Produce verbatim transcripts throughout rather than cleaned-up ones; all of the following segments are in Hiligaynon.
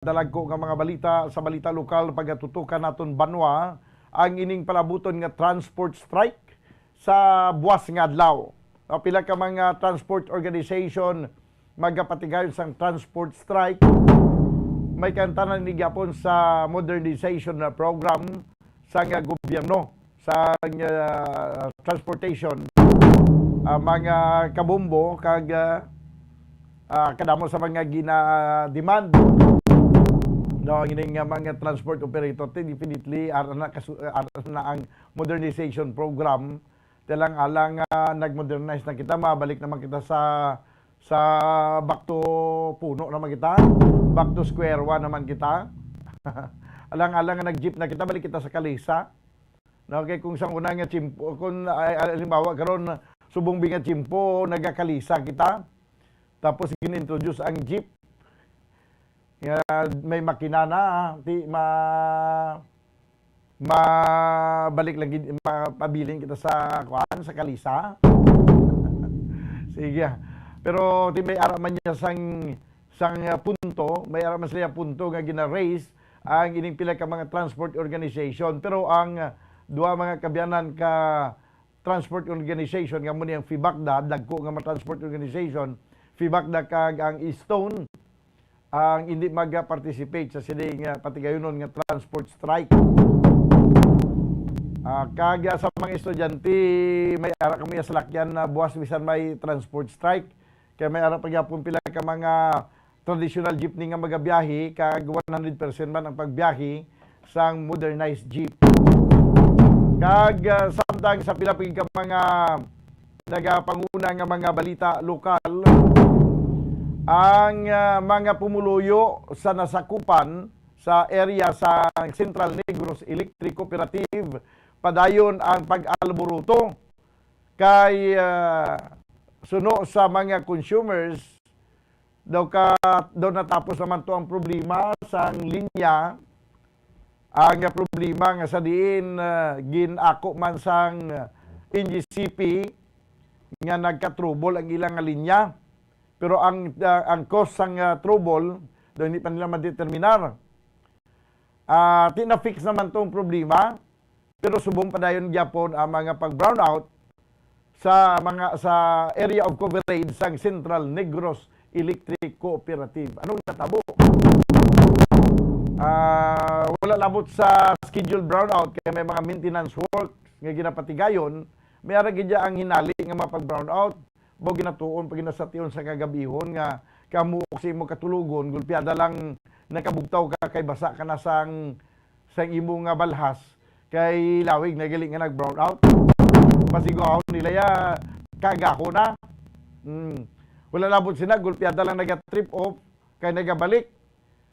dalagko nga mga balita sa balita lokal, pagatutukan naton banwa ang ining palabuton nga transport strike sa buwas nga adlaw. Ah, pila ka mga transport organization magapatigayon sang transport strike. May kantanan ni gyapon sa modernization na program sang, ah, gobyerno sang, ah, transportation, ah, mga kabombo kag, ah, ah, kadamo sa mga gina-demand. No, ang ining, ah, mga transport operator, ti definitely ara na kasu-, ara na ang modernization program. Ti alang-alang, ah, nag-modernize na kita, mabalik naman kita sa, sa back to puno naman kita. Back to square one naman kita. Alang-alang nga nag-jeep na kita, balik kita sa kalesa. No, kay kung sa una nga tiyempo, kung, ay, halimbawa karon, subong bi nga tiyempo, nagakalesa kita. Tapos gin-introduce ang jeep. Nga may makina na, ti ma-, mabalik lang gid, mapabilin kita sa, kuan, sa kalesa. Sige. Pero ti may ara man niya sang, sang, ah, punto, may ara man sila punto nga gina-raise ang ining pila ka mga transport organization. Pero ang, ah, duha mga kaabyanan ka transport organization, nga mo ni ang FEBACDA, dagko nga mga transport organization, FEBACDA kag ang Eastone, ang hindi mag-participate sa sini nga patigayunon nga transport strike. Ah, kag, ah, sa mga estudyante, may ara kami nga salakyan na buwas bisan may transport strike. Kay may ara pa gyapon pila ka mga traditional jeepney nga magabiyahe, kag one hundred percent man ang pagbiyahe sang modernized jeep. Kag, ah, samtang sa pila pa gid ka mga nagapanguna nga mga balita lokal, ang, ah, mga pumuluyo sa nasakupan sa area sa Central Negros Electric Cooperative padayon ang pag-alburuto kay, ah, suno sa mga consumers daw ka, daw natapos naman to ang problema sang linya. Ang problema nga sa diin, ah, gin-ako man sang N G C P nga nagka-trouble ang ilang nga linya. Pero ang, ah, ang cause sang, ah, trouble daw hindi pa nila madeterminar. Ah, ti na-fix naman tong problema, pero subong padayon gyapon ang mga pag-brownout sa mga, sa area of coverage sang Central Negros Electric Cooperative. Anong natabo? Ah, wala labot sa scheduled brownout kay may mga maintenance works nga ginapatigayon, may ara gid ang hinali nga mga pag-brownout. Mao ginatuon pa ginasation sa kagabihon nga kamuok sa imo katulogon, gulpiada lang nakabugtaw ka kay basa ka na sang, sang imo nga balhas, kay lawig na gali nga nag-brown out. Pasiguahon nila ya kagaho na. Hmm. Wala labot sina, gulpiada lang naga-trip off kay nagabalik.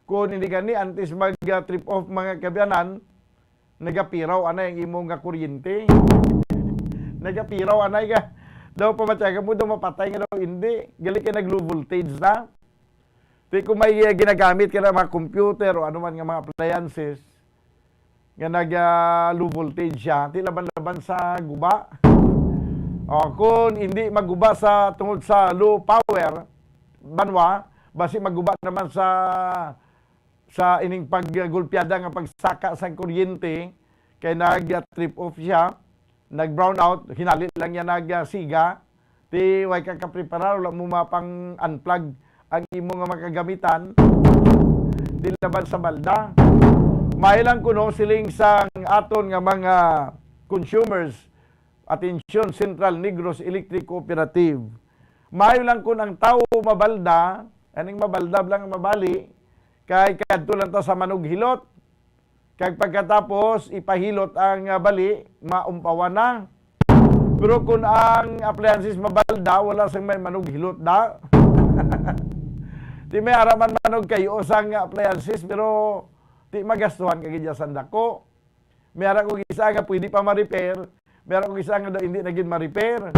Kung hindi gani, antes mag-trip off, mga kaabyanan, nagapiraw anay ang imo nga kuryente. Nagapiraw anay ka. Daw pamatyagan mo, daw mapatay nga daw hindi. Gali kay nag-low voltage na. Di ko may, eh, ginagamit ka na mga computer o ano man nga mga appliances nga nag, ah, low voltage siya. Di laban-laban sa guba. O, kung hindi maguba sa, tungod sa low power, banwa, basi maguba naman sa, sa ining paggulpiada nga pagsaka sang kuryente, kay nag-trip off siya, nag-brown out, hinali lang niya nagsiga, ti way ka kapreparar, wala mo mapang-unplug ang imo nga mga kagamitan, di laban sa balda. May lang kuno siling sang aton nga mga consumers, atensyon, Central Negros Electric Cooperative. Maayo lang kun ang tawo mabalda, aning mabalda lang mabali, kay kadto lang ta sa manughilot. Kag pagkatapos, ipahilot ang, ah, bali, maumpawan na. Pero kun ang appliances mabalda, wala sang may manughilot da. Di may ara man manog kayo sang appliances, pero di magastuhan ka gid sang dako. May ara ko isa nga pwede pa ma-repair, may ara ko isa nga daw hindi na gid ma-repair.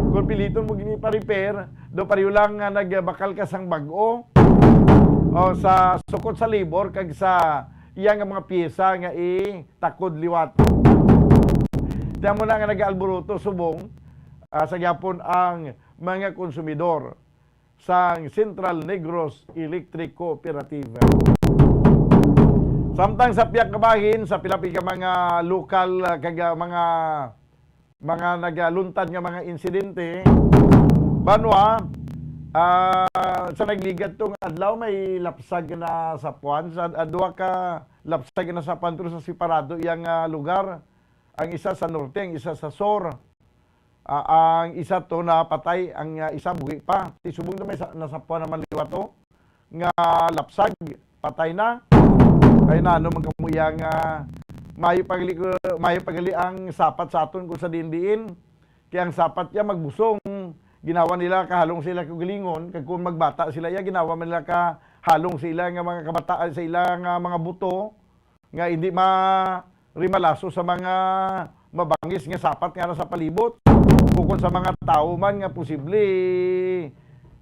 Kung piliton mo gini pa-repair, daw pareho lang nga nagbakal ka sang bag-o o sa sukot sa labor kag sa iya nga mga piyesa nga itakod liwat. Kaya mo na nga nag-alboroto subong, ah, sa gyapon ang mga konsumidor sang Central Negros Electric Cooperative. Samtang sa pihak nga bahin, sa pila-pila ka mga lokal, ah, kag, ah, mga, mga nagaluntad nga mga insidente, banwa, ah, sa nagligat tong adlaw, may lapsag na sapuan. Sa, ah, duha ka lapsag na sapuan, pero sa separado iyang, ah, lugar. Ang isa sa norte, ang isa sa sur. Ah, ang isa to napatay, ang, ah, isa buhi pa. Ti subong na may sa, nasapuan naman liwat to nga lapsag, patay na. Ay na, ano man kamo iya nga, mayo pagali ko, mayo pagali ang sapat sa aton kung sa diin-diin. Kaya ang sapat niya magbusong, ginawa nila kahalong sila kaugalingon, kag kung magbata sila iya, ginawa man nila kahalong sa ila nga mga kabataan, sa ila nga mga buto, nga hindi ma-, rimalaso sa mga mabangis nga sapat nga nasa palibot, ukon sa mga tawo man nga posible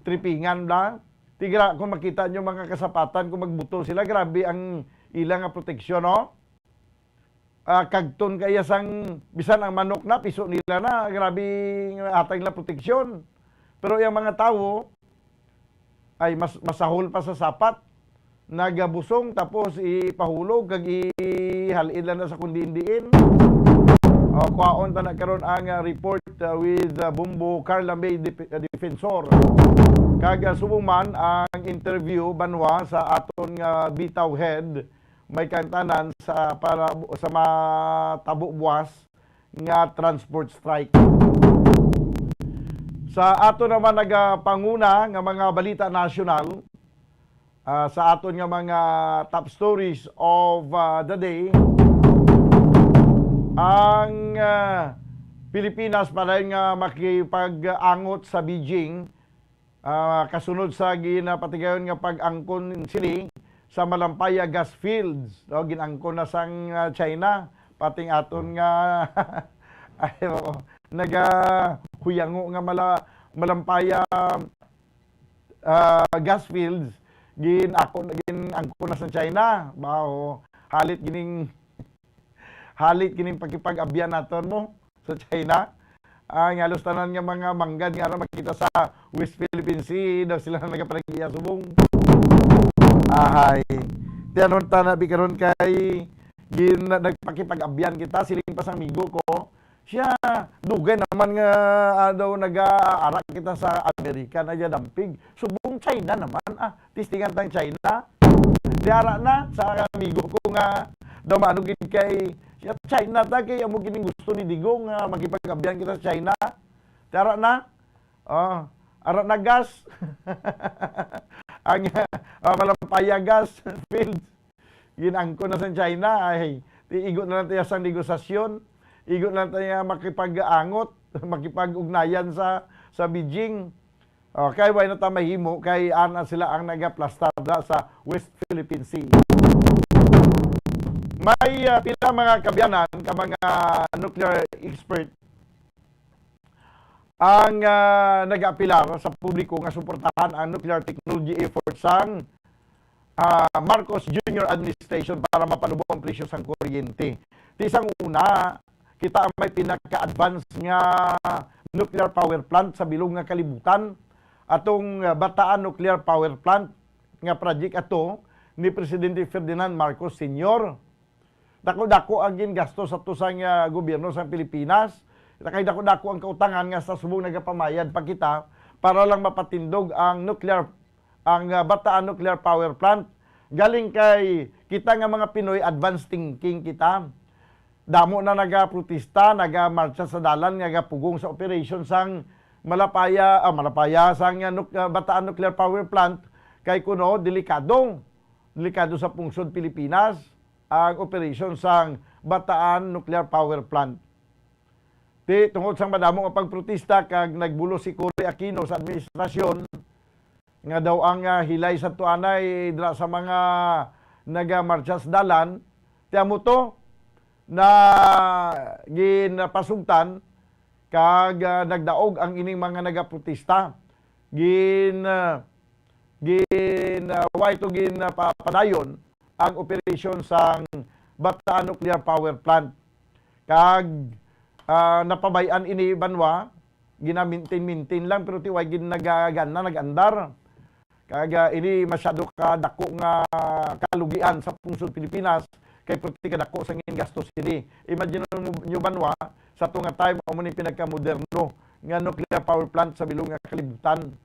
tripingan lang. Tigra, kung makita nyo mga kasapatan, kung magbuto sila, grabe ang ila nga proteksyon, no? Ah, kagton kaya sang bisan ang manok na, piso nila na, grabe nga hatag nila proteksyon. Pero yung mga tawo, ay mas masahol pa sa sapat. Nagabusong tapos ipahulog kag ihalin lang na sa kundiin-diin. O, kuhaon ta na karon ang, ah, report, ah, with, ah, Bumbo Carla May Dep-, ah, Defensor. Kag, ah, subong man ang interview, banwa, sa aton nga bitaw head, may kantanan sa para sa matabo buwas nga transport strike. Sa ato naman nagapanguna nga mga balita nasyonal, ah, sa aton nga mga top stories of, ah, the day, ang, ah, Pilipinas padayon nga makipag-angot sa Beijing, ah, kasunod sa ginapatigayon nga pag-angkon sini sa Malampaya gas fields, no? Gin-angkon na sang, ah, China, pating aton nga, ay, oo, nagahuyango nga mala-, Malampaya, ah, gas fields, gin-ako, gin-angkon na sa China. Ba, oo. Halit gining, halit gining pakipag-abyan naton mo sa China. Ah, nga halos tanan nga mga manggad nga ara makita sa West Philippine Sea, daw sila na nagapanag-iya subong. Ahay. Tiyanon ta na bi karon kay gin-, nagpakipag-abyan kita, siling pa sang amigo ko. Siya, dugay naman nga, ah, daw nag-aara kita sa Amerika, nagadampig. Subong China naman, ah, testingan tang China. Di ara na sa amigo ko nga daw maano gid kay siya, China ta kay amo gid ning gusto ni Digong nga makipag-abyan kita sa China. Di ara na. Oh, ara na gas. Ang, ah, Malampaya gas field. Gin-angkon na sa China, ay, ti-, igo na lang tayo sang negosasyon, igo na lang tayo makipag-angot, makipag-ugnayan sa, sa Beijing. Okay, why na ta mahimo? Kay ana sila ang nagaplastar da sa West Philippine Sea. May, ah, pila mga kaabyanan ka mga nuclear expert ang, ah, nag-aapilar sa publiko nga suportahan ang nuclear technology effort sang, ah, Marcos Junior administration para mapanubo ang presyo sang kuryente. Ti sang una, kita ang may pinaka-advance nga nuclear power plant sa bilog nga kalibutan. Atong, ah, Bataan Nuclear Power Plant nga project ato ni Presidente Ferdinand Marcos Senior. Dako-dako ang gingasto sa to sang, ah, gobyerno sang Pilipinas. Kay dako-dako ang kautangan nga sa subong nagapamayad pa kita para lang mapatindog ang nuclear, ang, ah, Bataan Nuclear Power Plant. Galing kay kita nga mga Pinoy, advance thinking kita. Damo na nagaprotesta, nagamartsa sa dalan, nagapugong sa operation sang Malapaya, ah, Malapaya, sang, ah, nuk-, ah, Bataan Nuclear Power Plant kay kuno delikado. Delikado sa pungsod Pilipinas ang operasyon sang Bataan Nuclear Power Plant. Ti, tungod sang madamo nga pagprotesta kag nagbulos si Cory Aquino sa administrasyon nga daw ang, ah, hilay sa tuanay dira sa mga nagamartsa sa dalan, ti amo to na ginpasugtan kag, ah, nagdaog ang ining mga nagaprotesta. Gin, ah, gin, ah, wa ito gin, ah, pa-, padayon ang operasyon sang Bataan Nuclear Power Plant. Kag, ah, napabay-an ini banwa, ginamintin-mintin lang, pero ti way gid nagagana, nag-andar. Kag, ah, ini masyado ka dako nga kalugian sa pungsod Pilipinas, kay perti ka dako sang gingastos ini. Imagine nyo, banwa, sa ato nga time, amo ni pinagkamoderno nga nuclear power plant sa bilog nga kalibutan.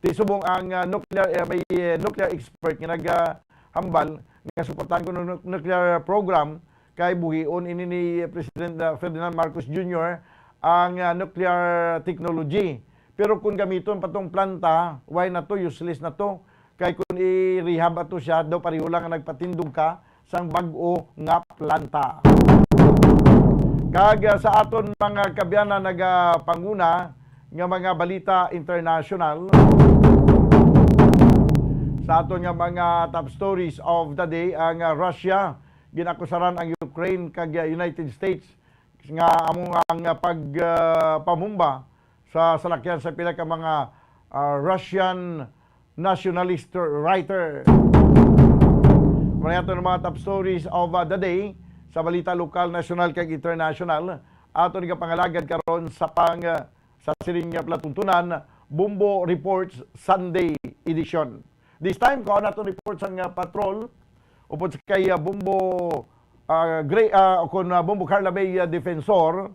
Ti subong ang, ah, nuclear, eh, may, eh, nuclear expert nga nagahambal nga suportahan ko ang nu-, nuclear program kay buhion ini ni President, ah, Ferdinand Marcos Junior ang, ah, nuclear technology. Pero kung gamiton pa tong planta, why na to? Useless na to. Kay kung i-rehab ato siya, daw pareho lang nga nagpatindog ka sang bag-o nga planta. Kag, ah, sa aton mga kaabyanan nagapanguna nga mga balita international, sa aton nga mga top stories of the day, ang, ah, Russia ginakusaran ang Ukraine kag, ah, United States nga amo ang, ah, pag, ah, pamumba sa salakyan sa pila ka mga, ah, Russian nationalist writer. Muna ato ang mga top stories of, uh, the day sa balita lokal, nasyonal, kag international. Ato nga pangalagad karon sa pang, uh, sa siling nga palatuntunan, Bombo Reports Sunday Edition. This time, kuha nato report sang, uh, patrol upod sa kay, uh, Bombo, uh, Gre-, uh, kon, uh, Bombo Carla Bay, uh, Defensor.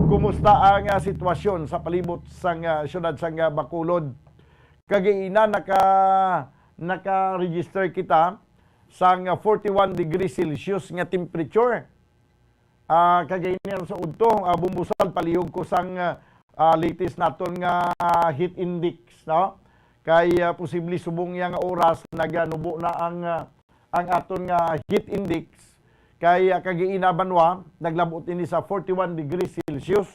Kumusta ang, uh, sitwasyon sa palibot sang, uh, siyudad sang, uh, Bacolod? Kag ina naka-, naka-register kita sang forty-one degrees Celsius nga temperature. Ah, kag ini ang sa udto, ah, Bombo Sal, palihog ko sang, ah, ah, latest naton nga, ah, heat index, no? Kay, ah, posible subong iya nga oras naganubo na ang, ah, ang aton nga heat index. Kay, ah, kag ina, banwa, naglabot ini sa forty-one degrees Celsius.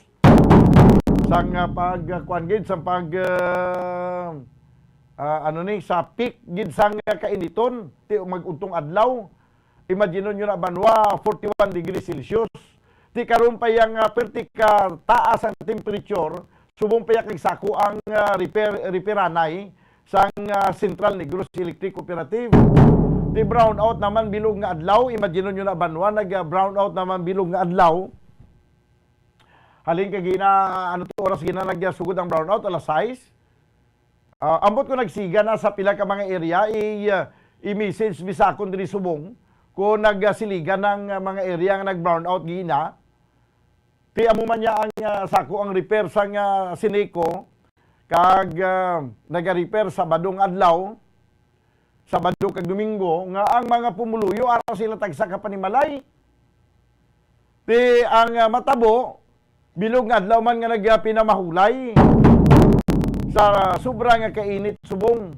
Sang, ah, pag, ah, kuwan gid, sang pag, ah, ah, ano ni, sa peak gid sang, ah, kainiton, ti mag-udtong adlaw. Imagine nyo na, banwa, forty-one degrees Celsius. Ti karon pa yang, ah, perti ka taas ang temperature, subong pa iya kag sako ang, ah, repair, repair anay sang, ah, Central Negros Electric Cooperative. Ti brownout naman bilog nga adlaw, imagine nyo na, banwa, nag, ah, brownout naman bilog nga adlaw. Halin kag ina, ano to oras gina nagsugod ang brownout? Alas sais? Ah, ambot ko nagsiga na sa pila ka mga area, i, ah, i-message mi sa akon diri subong kung nagasiligan ang, ah, mga area nga nag-brownout gina. Ti amo man niya ang, ah, sako ang repair sang, ah, Sineco, kag, ah, naga-repair Sabado nga adlaw, Sabado kag Domingo, nga ang mga pumuluyo ara sila tagsa ka panimalay. Ti ang, ah, matabo, bilog nga adlaw man nga nagpinamahulay sa sobra nga kainit subong.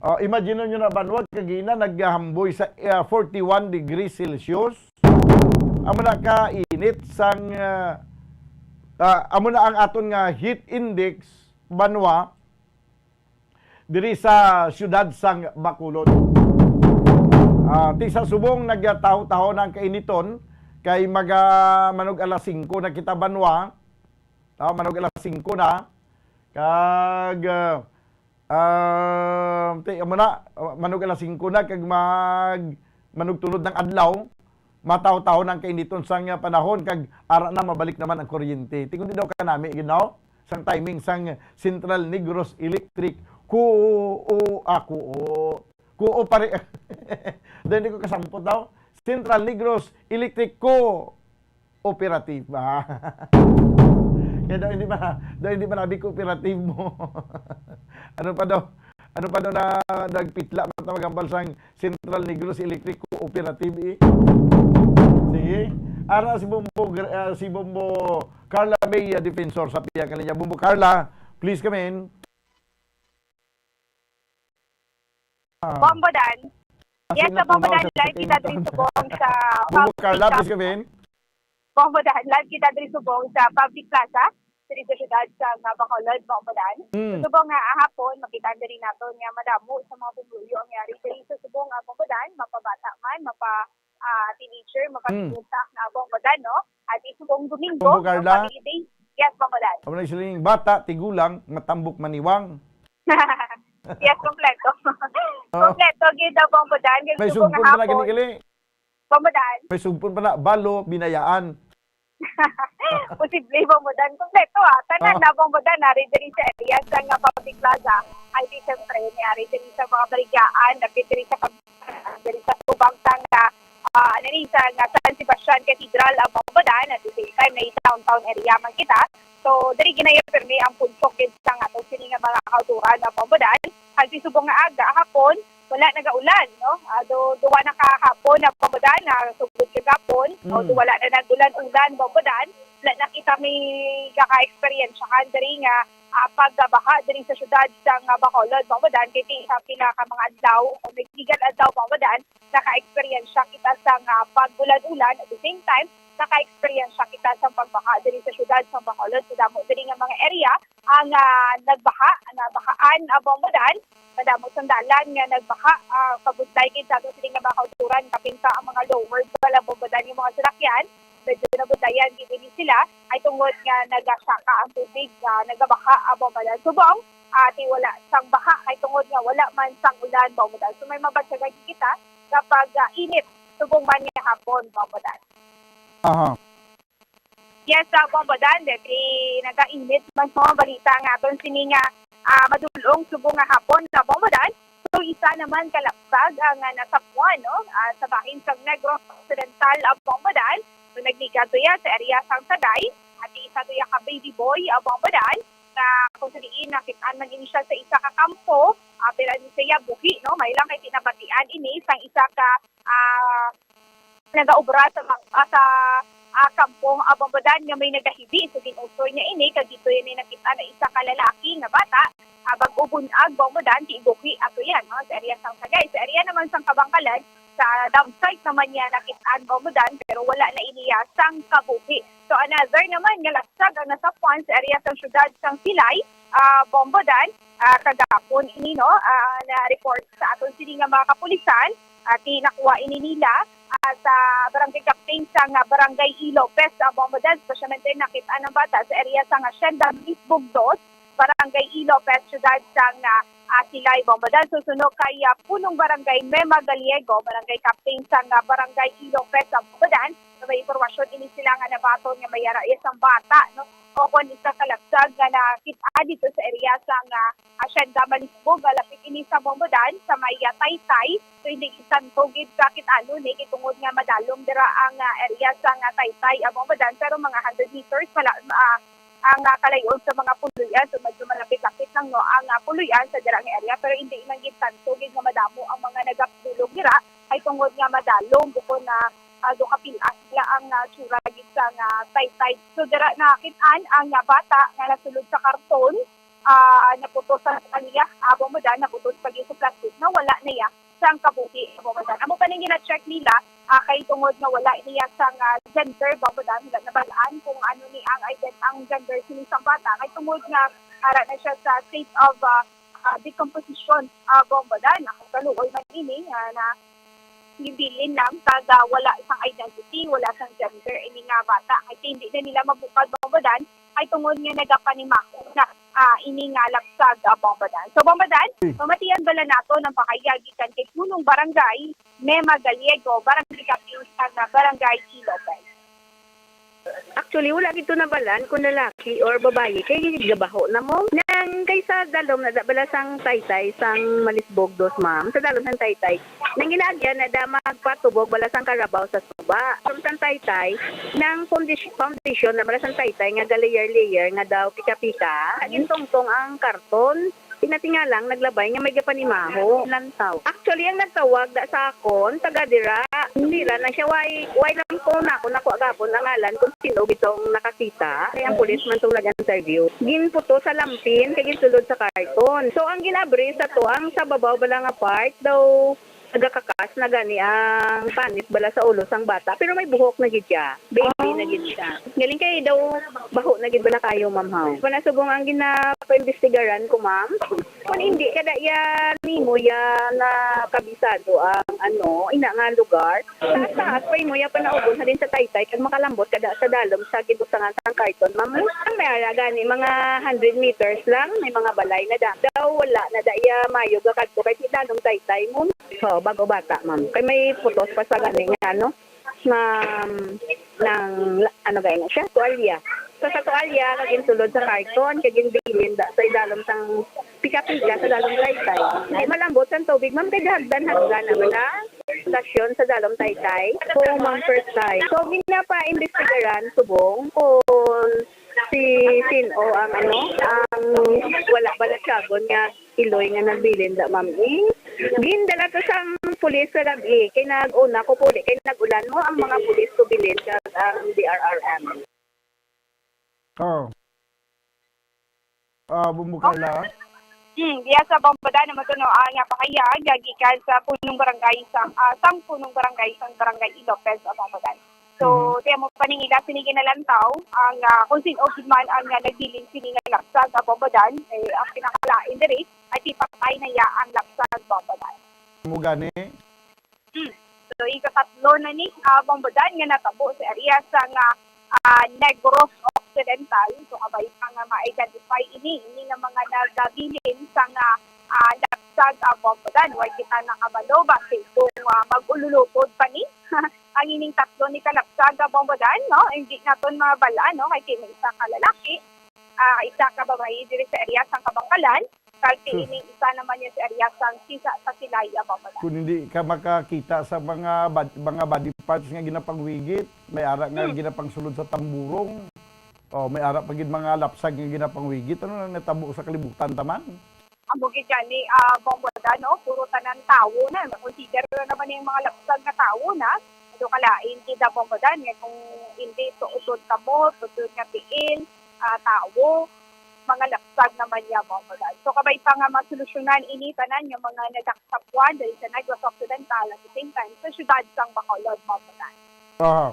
Ah, imagine nyo na, banwa, kag ina nagahamboy sa, ah, forty-one degrees Celsius. Amo na ka init sang, ah, ah, amo na ang aton nga heat index, banwa, diri sa siyudad sang Bacolod. Ah, ti sa subong nagataho-taho na ang kainiton, kay maga-, manog alas singko na kita, banwa. Ah, manog alas singko na. Kag, ah, ah, ti, amo na, manog alas singko na, kag mag-, manog tulod ng adlaw. Mataw-taw na ang kainiton sang, ah, panahon, kag ara na mabalik naman ang kuryente. Ti kundi daw kanami, you know, sang timing sang Central Negros Electric Co-, o, ah, Co-, Cooperative. Daw hindi ko kasampot daw. Central Negros Electric Cooperative. Ah. Kaya daw hindi man, daw hindi man abi cooperative mo. Ano pa daw? Ano pa daw na nagpitla man ta maghambal sang Central Negros Electric Cooperative, eh? Sige. Ara si Bombo Gr-, ah, si Bombo Carla May, ah, Defensor sa piya ka linya. Bombo Carla, please come in. Ah. Bombo Dan. Yes, sa Bombo Dan, live kita diri subong sa Bombo Carla, please come in. Bombo Dan, live kita diri subong sa Public Plaza, diri sa siyudad sa nga Bacolod, Bombo Dan. Mm. Subong nga, ah, hapon, makita diri naton nga madamo sa mga pumuluyo ang yari diri sa subong nga Bombo Dan, mapabata man, mapa, ah, teenager, mapa, mm, na Bombo Dan, no? At subong Domingo, Bombo Carla? No, family day. Yes, Bombo Dan. Amo na siling bata, tigulang, matambok, maniwang. Yes, kompleto. Oh. Kompleto gid ang Bombo Dan. May subong sugpon pa na hapon. Gini, gali. Bombo Dan. May sugpon pa na, balo, binayaan. Posible, Bong Bodan. Kompleto, ah. Tanan Oo. na, Bong Bodan, ari diri sa area sa nga public plaza. Ay, di, siyempre, ni ari diri sa mga baligyaan, dapit diri sa pag-, diri sa tubang sang, ah, ah, ano ni, sa nga San Sebastian Cathedral, ah, Bong Bodan. At the same time, na downtown area man kita. So, diri ginayo pirmi ang puntok gid sa nga to, sini nga mga kauturan, ah, Bong Bodan. Hangtod subong nga aga, hapon, wala nagaulan, no? Ah, do, duwa na ka hapon na, Bong Bodan, na sugod kagapon, o Mm. do wala na nag-ulan-ulan, Bong Bodan, wala na kita may gaka-eksperyensyahan diri nga, ah, pagbaha diri sa syudad sang, ah, Bacolod, Bong Bodan, kay ti sa pila ka mga adlaw o may legal adlaw, Bong Bodan, naka-eksperyensya kita sang, ah, pag-ulan-ulan. At the same time, naka-eksperyensya kita sang pagbaha diri sa syudad sang Bacolod, sa damo diri nga mga area ang, ah, nagbaha, nabahaan, ah, Bong Bodan. Madamo sang dalan nga nagbaha, ah, pabudlay gid sa ato sini nga mga kauturan, kapin pa ang mga lowered bala, Bong Bodan, yung mga sarakyan. Medyo nabudlayan gid ini sila, ay tungod nga nagasaka ang tubig, ah, nagabaha, ah, Bong Bodan. Subong, ah, ti wala sang baha, ay tungod nga wala man sang ulan, Bong Bodan. So, may mabatyagan kita kapag, ah, init, subong man nga hapon, Bong Bodan. Aha. Yes, sa Bong Bodan, dati nagainit man mo balita nga aton sini nga, ah, madulong subong nga hapon sa Bong Bodan. So, isa naman ka lapsag ang, ah, nasapuan, no? Ah, sa bahin sang Negros Occidental, ah, Bong Bodan. So, nagligad to ya sa area sang Sagay. At isa to ya ka baby boy, ah, Bong Bodan, na kung sa diin nakit-an man ini siya sa isa ka kampo, ah, pero ano siya buhi, no? May lang kay tinabatian ini sang isa ka, ah, nagaobra sa mga, ah, sa, ah, kampong, ah, Bong Bodan nga may nagahibi. So, gin-usor niya ini, kag dito ini nakita na isa ka lalaki nga bata, ah, bag-o bun-ag, Bong Bodan, ti buhi ato yan, no? Sa area sang Sagay. Sa area naman sang Kabangkalan, sa dump site naman niya nakit-an, Bong Bodan, pero wala na iniya sang kabuhi. So, another naman nga lapsag ang nasapuan sa area sang syudad sang Silay, ah, Bong Bodan, ah, kagahapon ini, no, ah, na-report sa aton sini nga mga kapulisan, ah, ti nakuha ini nila, ah, sa barangay captain sang, ah, barangay E. Lopez, ah, Bong Bodan, especially nakit-an ang bata sa area sang Hacienda Misbog Dos, barangay E. Lopez, syudad sang, ah, ah, Silay, Bong Bodan. Susunod kay, ah, punong barangay Mema Gallego, barangay captain sang, ah, barangay E. Lopez, ah, Bong Bodan. May impormasyon ini sila nga nabaton nga may ara iya sang bata, no? O kon isa ka lapsag nga nakit-an dito sa area sang, ah, Hacienda Malisbog, ah, lapit ini sa Bong Bodan, sa may, ah, Taytay. So, hindi gid tanto gid kakit-anon, eh, kay tungod nga madalom dira ang, ah, area sang, ah, Taytay, ah, Bong Bodan, pero mga hundred meters mala-, ah, ang, ah, kalayon sa mga puloy-an. So, medyo malapit-lapit lang, no, ang, ah, puloy-an sa dira nga area, pero hindi man gid tanto gid nga madamo ang mga nagadulog dira, ay tungod nga madalom, bukon na, ah, do kapil-as sila ang, ah, tsura gid sa nga Taytay. So, dira nakit-an ang, ah, bata nga nasulod sa karton, ah, naputos ang kaliya, ah, Bong Bodan, naputos pa gid sa plastic, nawala na iya sang kabuhi, Bong Bodan. Amo pa ning gina-check nila, ah, kay tungod nga wala niya sang, ah, gender, Bong Bodan, wala nabal-an kung ano ni ang ident-, ang gender sini sang bata, kay tungod nga ara na siya sa state of, ah, ah, decomposition, ah, Bong Bodan. Ang kaluoy man ini, ah, na gibilin lang kag, ah, wala sang identity, wala sang gender ini nga bata. Kay hindi na nila mabukad, Bong Bodan, ay tungod nga nagapanimaho na, ah, ini nga lapsag, ah, Bong Bodan. So, Bong Bodan, Hmm. pamatian bala nato ang pahayag gikan kay punong barangay, Mema Gallego, barangay captain sang, ah, barangay E. Lopez. Actually, wala gid to nabalan kung lalaki or babayi, kay gabaho na mo. Nang kay sa dalom na da bala sang Taytay, sang Malisbog Dos, ma'am, sa dalom sang Taytay, nang ginaagyan na da magpatubog bala sang karabaw sa suba. From sang Taytay, nang foundation, foundation na bala sang Taytay nga ga-layer-layer nga daw pika-pika, gintungtong ang karton. Pinatingalang naglabay nga may gapanimaho, lantaw. Actually, ang nagtawag da sa akon, taga dira. Dira na siya, why, why lang ko na ako nakuha gapon ang ngalan kung sino gitong nakakita. Kay ang pulis man tong nag-interview. Ginputo sa lampin, kay ginsulod sa karton. So, ang ginabri sa to, ang sa babaw bala nga part, daw nagakakas na gani ang panit bala sa ulo sang bata. Pero may buhok na gid siya. Baby na gid siya. Galing kay daw baho na gid bala kayo, ma'am, haw? Wala subong ang ginapaimbestigaran ko, ma'am. Kung hindi, kada iya nimo ya na kabisado ang, ano, ina nga lugar. Taas-taas pa imo ya panaugon halin sa Taytay kag makalambot kada sa dalom sa gibutangan sang karton, ma'am. Ang may ara gani, mga hundred meters lang, may mga balay na da. Daw wala na da iya mayo gakadto kay ti dalom Taytay mo. So, bago bata, ma'am. Kay may putos pa sa gani nga, ano, ma'am, ng, ano ba yun siya? Tuwalya. So, sa tuwalya, kag insulod sa karton, kag inbilin da, sa idalom sang pika-pika, sa dalom taytay. Ay, malambot sang tubig, ma'am, kay hagdan-hagdan naman ang stasyon sa dalom taytay. Oo, ma'am, first time. So, ginapa-imbestigaran subong kung si sin-o ang, ano, ang wala balatyagon nga iloy nga nagbilin da, ma'am, eh. Gindala to sang pulis sa gabi, kay nag-una ko puli, kay nag-ulan mo ang mga pulis ko bilin kag ang D R R M. Oh. Ah, Bumbo Carla? Hmm, diya sa Bambadan naman to, no, ah, nga pahayag, ah, gikan sa punong barangay sa, ah, sang punong barangay sang Barangay Ilopez, ah, Bambadan. So, Mhm. tiyan mo paningila, sini ginalantaw ang, ah, kung sin-o gid man ang, ah, nagbilin sini nga lapsag, ah, Bambadan, eh, ang pinakalain diri ay ti patay na iya ang lapsag, Bambadan. Mo gani? Hmm. So, ikakatlo na ni, ah, Bambadan nga natabo sa area sa nga, ah, Negros Occidental. So, kabay pa nga ma-identify ini, ini nga mga nagabilin sa nga, ah, lapsag, ah, Bambadan. Way kita nakabalo ba kay kung, ah, mag-ululupod pa ni ang ining tatlo ni kalapsag, ah, Bambadan, no? Hindi naton mabala, no? Kay may isa ka lalaki, ah, isa ka babayi diri sa area sang Kabangkalan, kag si Hmm. ining isa naman niya sa area sang Sisa sa Silaya, Bambadan. Kung hindi ka makakita sa mga bad-, mga body parts nga ginapangwigit, may ara nga Hmm. ginapangsulod sa tamburong, o may ara pa gid mga lapsag nga ginapangwigit, ano na natabo sa kalibutan taman? Amo gid gani, ah, Bambadan, no? Puro tanan tawo na. Consider na naman yung mga lapsag nga tawo na. Ito kalain gid, ah, Bambadan, nga kung hindi tuod kamo, tuod nga tiil, ah, tawo, mga lapsag naman niya, Bambadan. So, kabay pa nga masolusyonan ini tanan nga mga nagakasapwan diri sa Negros Occidental at the same time sa siyudad sang Bacolod, Bambadan. Aha.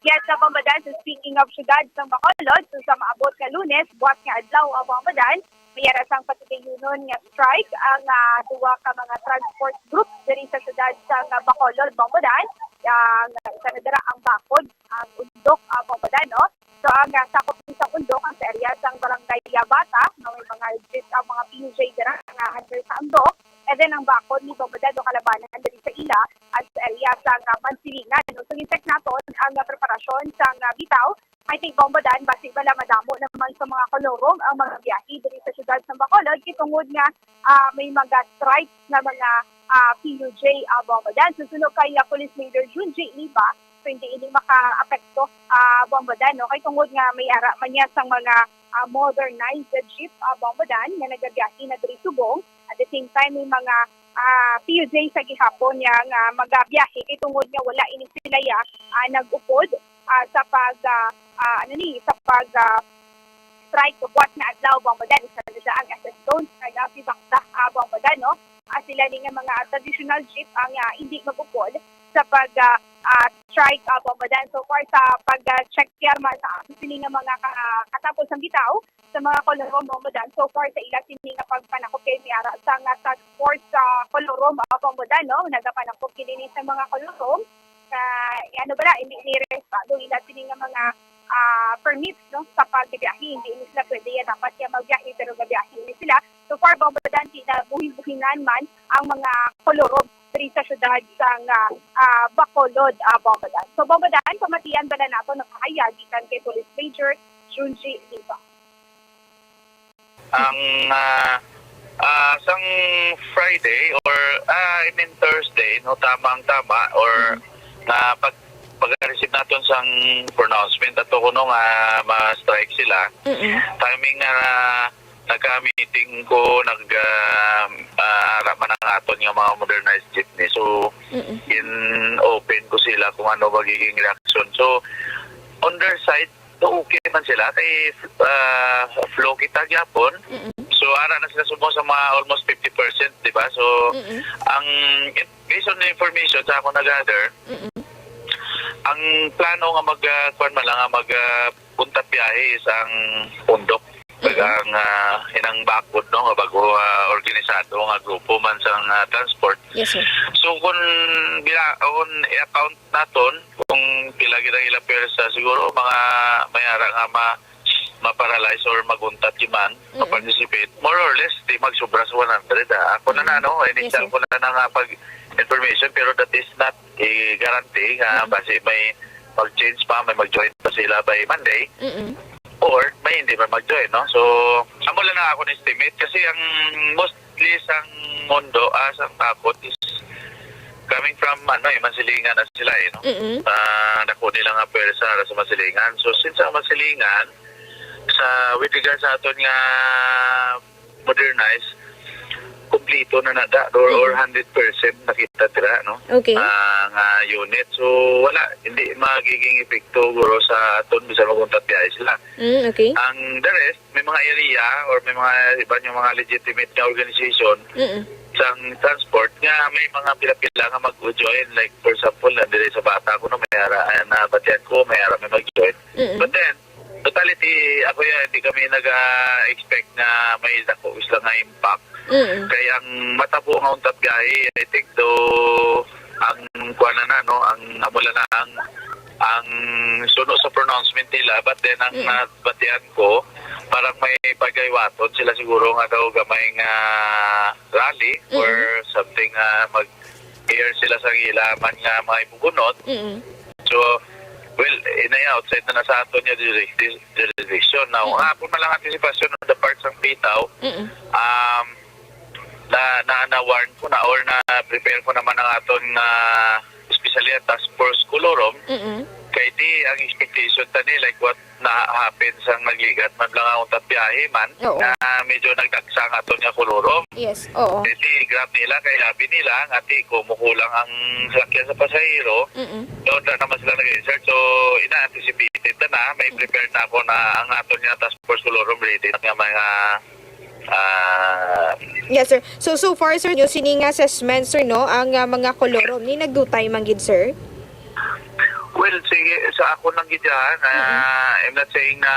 Yes, sa Bambadan, so speaking of siyudad sang Bacolod, so sa maabot nga Lunes, buhat nga adlaw, ah, Bambadan, may ara sang patidayunon nga strike ang, ah, duha ka mga transport group diri sa siyudad sang Bacolod, Bambadan. Ang isa na dira ang Bacod, ang Undok, ah, Bambadan, no? So, ang, ah, sakop ni sa Undok, ang sa area sang Barangay Yabata, no, may mga jeep ang mga P U J dira nga under sa Undok. And then, ang Bacod ni Bambadan, no, kalabanan diri sa ila, ang sa area sang, ah, Mansilingan. No? So, i-check naton ang, ah, preparasyon sang, ah, bitaw. I think, Bambadan, basi bala madamo naman sa mga kolorom ang mga biyahe diri sa siyudad sa Bacolod, kay tungod nga, ah, may mga strike na mga, ah, P U J, ah, Bambadan. So, suno kay, ah, Police Major Junji Liba, so hindi ini makaapekto, ah, Bambadan, no? Kay tungod nga may ara man niya sang mga, ah, modernized jeep, ah, Bambadan, nga nagabiyahe na diri subong. At the same time, may mga, ah, P U J sa gihapon niya nga magabiyahe kay tungod nga wala ini sila ya, ah, nag-upod, ah, sa pag, ah, ah, ano ni, sa pag, ah, strike buhat nga adlaw, Bambadan. Isa na dyan ang S S Zones, nag-apibakta, ah, Bambadan, no? Ah, sila ni nga mga traditional jeep ang, ah, hindi mag-upod sa pag, ah, ah, strike, ah, Bambadan. So far sa pag, ah, check, Pierre, man sa sini nga mga ka-, katapos ang bitaw sa mga kolorom, Bambadan. So far sa ila sini nga pagpanakop kay may ara sa nga task force sa kolorom, ah, Bambadan, no? Nagapanakop kini ni sa mga kolorom. Sa, ano bala, hindi ni respado ila sini nga mga, ah, permits, no? Sa pagbiyahe, hindi ni sila pwede yan. Dapat yan magbiyahe, pero gabiyahe ni sila. So far, Bambadan, di na buhin-buhinan man ang mga kolorom diri sa syudad sang, ah, ah, Bacolod, ah, Bambadan. So, Bambadan, pamatian bala nato nakahayag gikan kay Police Major Junji Liba. Ang, ah, ah, sang Friday or, ah, I mean Thursday, no, tamang-tama or Mhm. na pag, pag-receive naton sang pronouncement ato kuno nga ma-strike sila. Mm-mm. Timing nga nagka-meeting ko, nag, ah, ah, ara man ang aton nga mga modernized jeepney. So, Mm-mm. in-open ko sila kung ano magiging reaction. So, on their side, so okay man sila kay, ah, flow kita gyapon. Mm-mm. So, ara na sila subong sa mga almost fifty percent, di ba? So, Mm-mm. ang, based on the information sa ako na-gather, Mm-mm. ang plano nga mag, ah, kuwan man lang, nga mag, ah, untat biyahe is ang Undok. Kag Mm-mm. ang, ah, inang Bacod, no, nga bago, ah, organisado nga grupo man sa nga transport. Yes, sir. So, kung bila-, kung i-account naton, kung pila gid ang ilang pwersa, siguro mga may ara nga ma-, ma-paralyze or maguntat di man, Mm-mm. ma-participate, more or less, di magsubra sa one hundred, ah. Ako na na, Mm-mm. no? Yes, Initial sir. ko na na nga pag information, pero that is not a guarantee nga Mm. basi may mag-change pa, may mag-join pa sila by Monday, Mm-mm. or may hindi man mag-join, no? So, amo lang na akong estimate kasi ang mostly sang mundo, ah, sang takot is coming from, ano, eh, Mansilingan na sila, eh, no? Mm-mm. Ah, dako nila nga pwersa ara sa Mansilingan. So, since ang Mansilingan, sa, with regards sa aton nga modernize, kumplito na na da, or, or Mm. hundred percent nakita dira, no? Okay. Ah, nga unit. So, wala, hindi magiging epekto, guro, sa aton bisan mag-untat biyahe sila. Mm, okay. Ang the rest, may mga area or may mga iban yung mga legitimate nga organization Mm. sang transport nga may mga pila-pila nga mag-join. Like, for example, na diri sa bata ko, no, may ara, ah, nabatian ko, may ara may mag-join. Mm. But then, totality, ako yan, hindi kami nag-expect na may dako sila nga impact. Mm. Kay ang matabo nga untat biyahe, I think, do, ang kuwan na na, no, ang amo lang na ang, ang suno sa pronouncement nila, but then ang Mm. nabatian ko, parang may pagaywaton sila siguro nga daw gamay nga rally or Mm. something, ah, mag-air sila sa ila man nga mga ibugunot. Mm. So, well, inay outside na, na sa aton nga jurisdi-, jurisdiction. Now, Mm. ang akon man lang antisipasyon on the part sang bitaw, Mm. um, na, na, na-warn ko na or na-prepare ko naman ang aton nga, especially ang task force Colorum. Mm-mm. Kay di ang expectation ta ni, like what na-happen sang nagligat man lang ang untat biyahe man, Oo. na medyo nagdagsa ang aton nga Colorum. Yes, oo. Kay di grab nila, kay labi nila, nga di ko mukulang ang salakyan sa pasahero. Mm-mm. Doon na naman sila nag-insert. So, ina-anticipated na na, may Mm. prepared na ako na ang aton nga task force Colorum ready na nga mga, ah, Yes, sir. So, so far, sir, yung sining assessment, sir, no, ang, ah, mga Colorum, ni nagdutay man gid, sir? Well, sige, sa ako lang gid yan, ah, Mm-mm. I'm not saying na,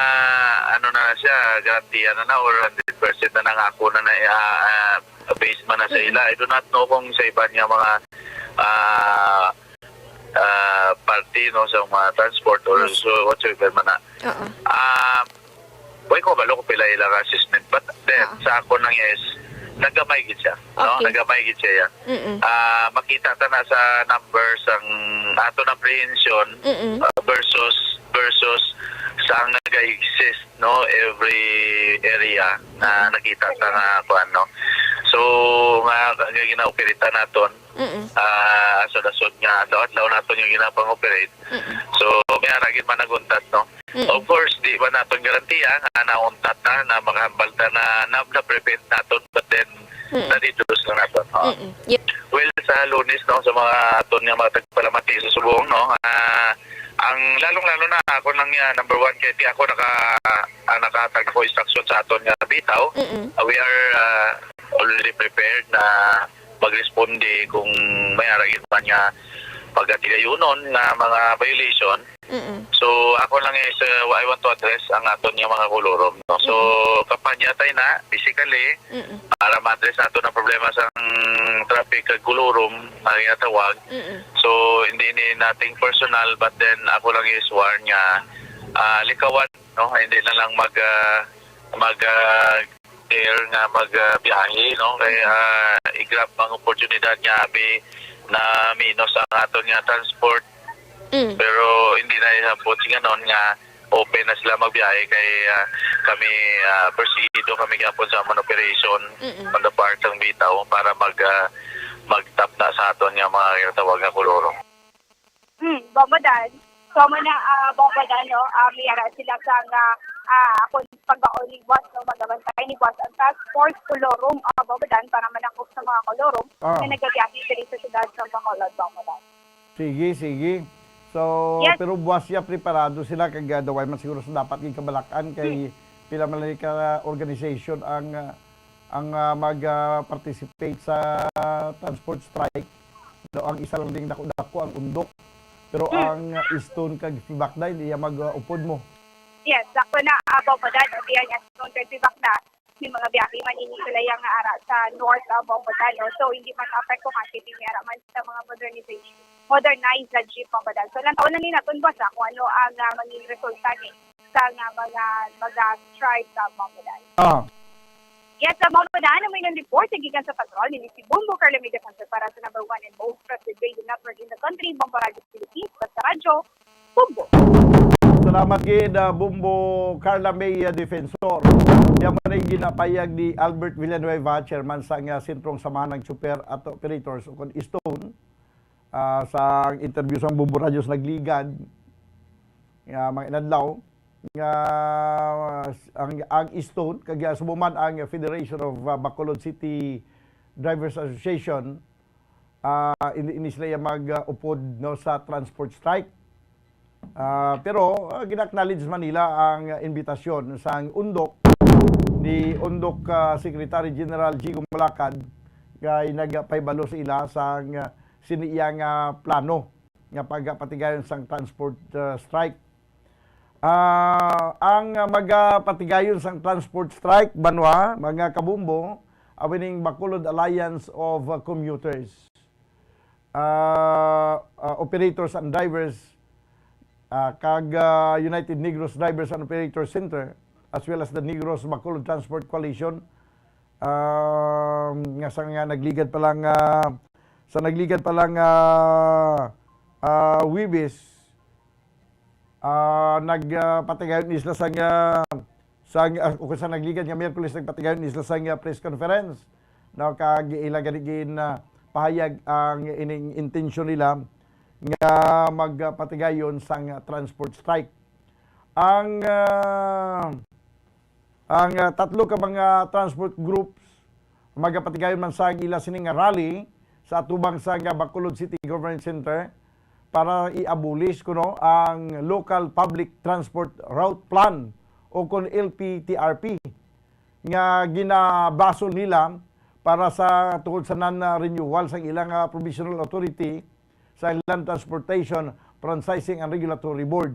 ano na siya, garantiya na na or hundred percent na na nga ako na na, ah, ah, based man na sa Mm-mm. ila. I do not know kung sa iban nga mga, ah, ah, party, no, sa mga transport or Yes. so whatsoever man na. Oo. Ah, Way ko kabalo kung pila ilang assessment, but then, Ah. sa ako nang is, nagamay gid siya, no? Okay. Nagamay gid siya, ya. Mm-mm. Ah, makita ta na sa numbers ang aton apprehension, Mm-mm. ah, versus, versus sa ang nag-exist, no? Every area na Mm-mm. nakita ta nga, kuwan, no? So, nga, nga gina-operate naton, Mm-mm. ah, asod-asod nga, adlaw-adlaw naton yung ginapang-operate. Mm-mm. So, may ara gid man naguntat, no? Mm-mm. Of course, di ba naton garantiya nga nauntat ta, na makahambal ta na, na, na-prevent naton, but then, Mm-mm. na-reduce lang naton, oh. Mm-mm. Yep. Well, sa Lunes, no, sa mga aton nga mga tagpalamati sa subong, no, ah, ang lalong-lalo na ako lang, ah, number one, kay di ako naka-, ah, nakahatag ako instruction sa aton nga bitaw. Mm-mm. Ah, we are, ah, already prepared na magresponde kung may ara gid man nga pagkatigayunon nga mga violation. Mm-mm. So, ako lang is, uh, I want to address ang aton nga mga Colorum, no? So, Mm-mm. kampanya tayo na, basically, Mm-mm. para ma-address nato ang problema sa traffic kag Colorum, na ginatawag. Mm-mm. So, hindi ni nating personal, but then ako lang is warn nga, ah, likawan, no? Hindi na lang mag, ah, mag, ah, air nga mag, ah, biyahe, no? Kay, Mm. ah, i-grab ang oportunidad nga abi na minus ang aton nga transport. Mm. Pero hindi na ihambot sing ganon nga open na sila magbiyahe kay, ah, kami, ah, persigido kami gyapon sa amon operation Mm-mm. on the part sang bitaw para mag, ah, magtap na sa aton nga mga ginatawag nga Colorum. Hmm, Bombo Dan. So, amo na, ah, Bombo Dan, no? Ah, may ara sila sa nga, ah, kung pagbaon ni Boss, no? Magabantay ni Boss ang Task Force Colorum, ah, Bombo Dan, para manakop sa mga Colorum Ah. na nagabiyahe diri sa siyudad sa Bacolod, Bombo Dan. Sige, sige. So, Yes. pero buwas siya, preparado sila kag, ah, daway man siguro sa dapat gid kabalakan kay Hmm. pila man lang ka organization ang, ah, ang, ah, mag, ah, participate sa transport strike. No, ang isa lang ding dako-dako ang Undok. Pero Hmm. ang, ah, Easton kag Fibacda, hindi iya mag, ah, upod mo. Yes, sakto na, ah, Bombo Dan, o diyan ang Easton kag Fibacda. May mga biyahe man ini sila yang nga ara sa North, ah, Bombo Dan, no? So, hindi man apektuhan kay may ara man sa mga modernization, modernized na jeep, Bombo Dan. So, lantaw na ni naton, boss, ah, kung ano ang, ah, maging resulta ni sa nga mga, mga strike, ah, Bombo Dan. Ah. Yes, sa mga na, may nang report sa gikan sa patrol ni si Bombo Carla Media Center para sa number one and most trusted radio network in the country, Bombo Radio Philippines, Basta Radyo, Bombo. Salamat gid, ah, Bombo Carla May, ah, Defensor. Yan man ay ginapayag ni Albert Villanueva, chairman sa nga Sentrong Samahan ng Chopper at Operators o kon Stone, ah, sa interview sa Bombo Radyo sa nagligad nga mga inadlaw nga ang, ang Stone kag subong man ang Federation of, ah, Bacolod City Drivers Association, ah, hindi, hindi sila mag-upod, no, sa transport strike. Ah, pero, ah, gina-acknowledge man nila ang imbitasyon sang Undok ni Undok, ah, Secretary General Jigo Malacad kay nagpahibalo sa ila sang, ah, sini iya nga plano nga pagpatigayon sang transport, ah, strike. Ah, ang, ah, magapatigayon sang transport strike, banwa, mga kabumbo, amo ning Bacolod Alliance of, ah, Commuters, ah, ah, Operators and Drivers, ah, kag, ah, United Negros Drivers and Operators Center, as well as the Negros Bacolod Transport Coalition, ah, nga sa nga nagligad pa lang, ah, sa nagligad pa lang, ah, ah, Huwebes, ah, nagpatigayon ni sila sang, ah, sang, ah, o sa nagligad nga Miyerkules, nagpatigayon ni sila sang, ah, press conference, no, kag ila gani gin, ah, pahayag ang ining intensyon nila nga magpatigayon sang, ah, transport strike. Ang, ah, ang, ah, tatlo ka mga transport groups magapatigayon man sa ila sini nga rally sa atubang sa nga Bacolod City Government Center para i-abolish kuno ang Local Public Transport Route Plan o kon L P T R P nga ginabasol nila para sa tungod sa non-renewal sa ilang, ah, provisional authority sa Land Transportation Franchising and Regulatory Board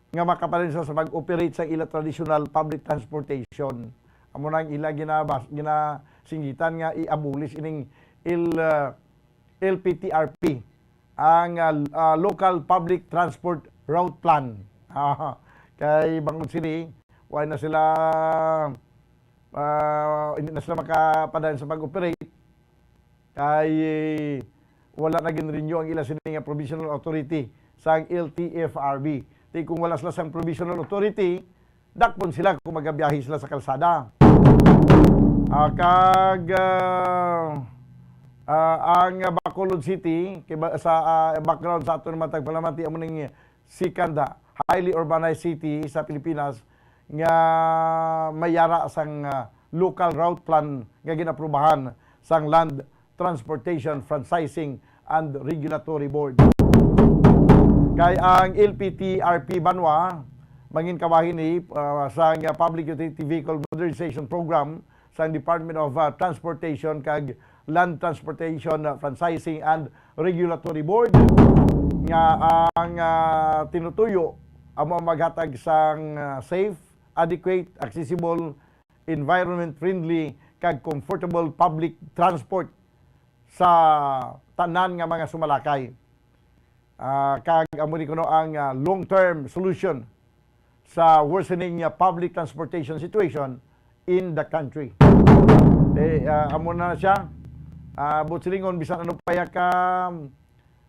nga makapalit sa, sa pag-operate sa ila traditional public transportation. Amo na ang ila ginabas-, ginasinggitan nga i-abolish ining il-, ah, L P T R P, ang, ah, ah, Local Public Transport Route Plan. Ah, kay bangod sini, wala na sila, ah, hindi na sila makapadayon sa pag-operate. Kay wala na gin-renew ang ila sini nga provisional authority sang L T F R B. Ti kung wala sila sang provisional authority, dakpon sila kung magabiyahe sila sa kalsada. Ah, kag, ah, ah, ang Bacolod City, kay ba-, sa, ah, background sa aton naman tagpalamati, amo ning second, ah, highly urbanized city sa Pilipinas nga may yara sang, ah, local route plan nga ginaprubahan sang Land Transportation Franchising and Regulatory Board. Kay ang L P T R P banwa, mangin kabahin ni, ah, sang Public Utility Vehicle Modernization Program sang Department of, ah, Transportation kag Land Transportation, ah, Franchising and Regulatory Board nga ang, ah, tinutuyo amo ang maghatag sang, ah, safe, adequate, accessible, environment-friendly, kag comfortable public transport sa tanan nga mga sumalakay. Ah, kag amo ni kuno ang, ah, long-term solution sa worsening, ah, public transportation situation in the country. Eh, ah, amo na siya. Ah, buot silingon, bisan ano pa ya ka,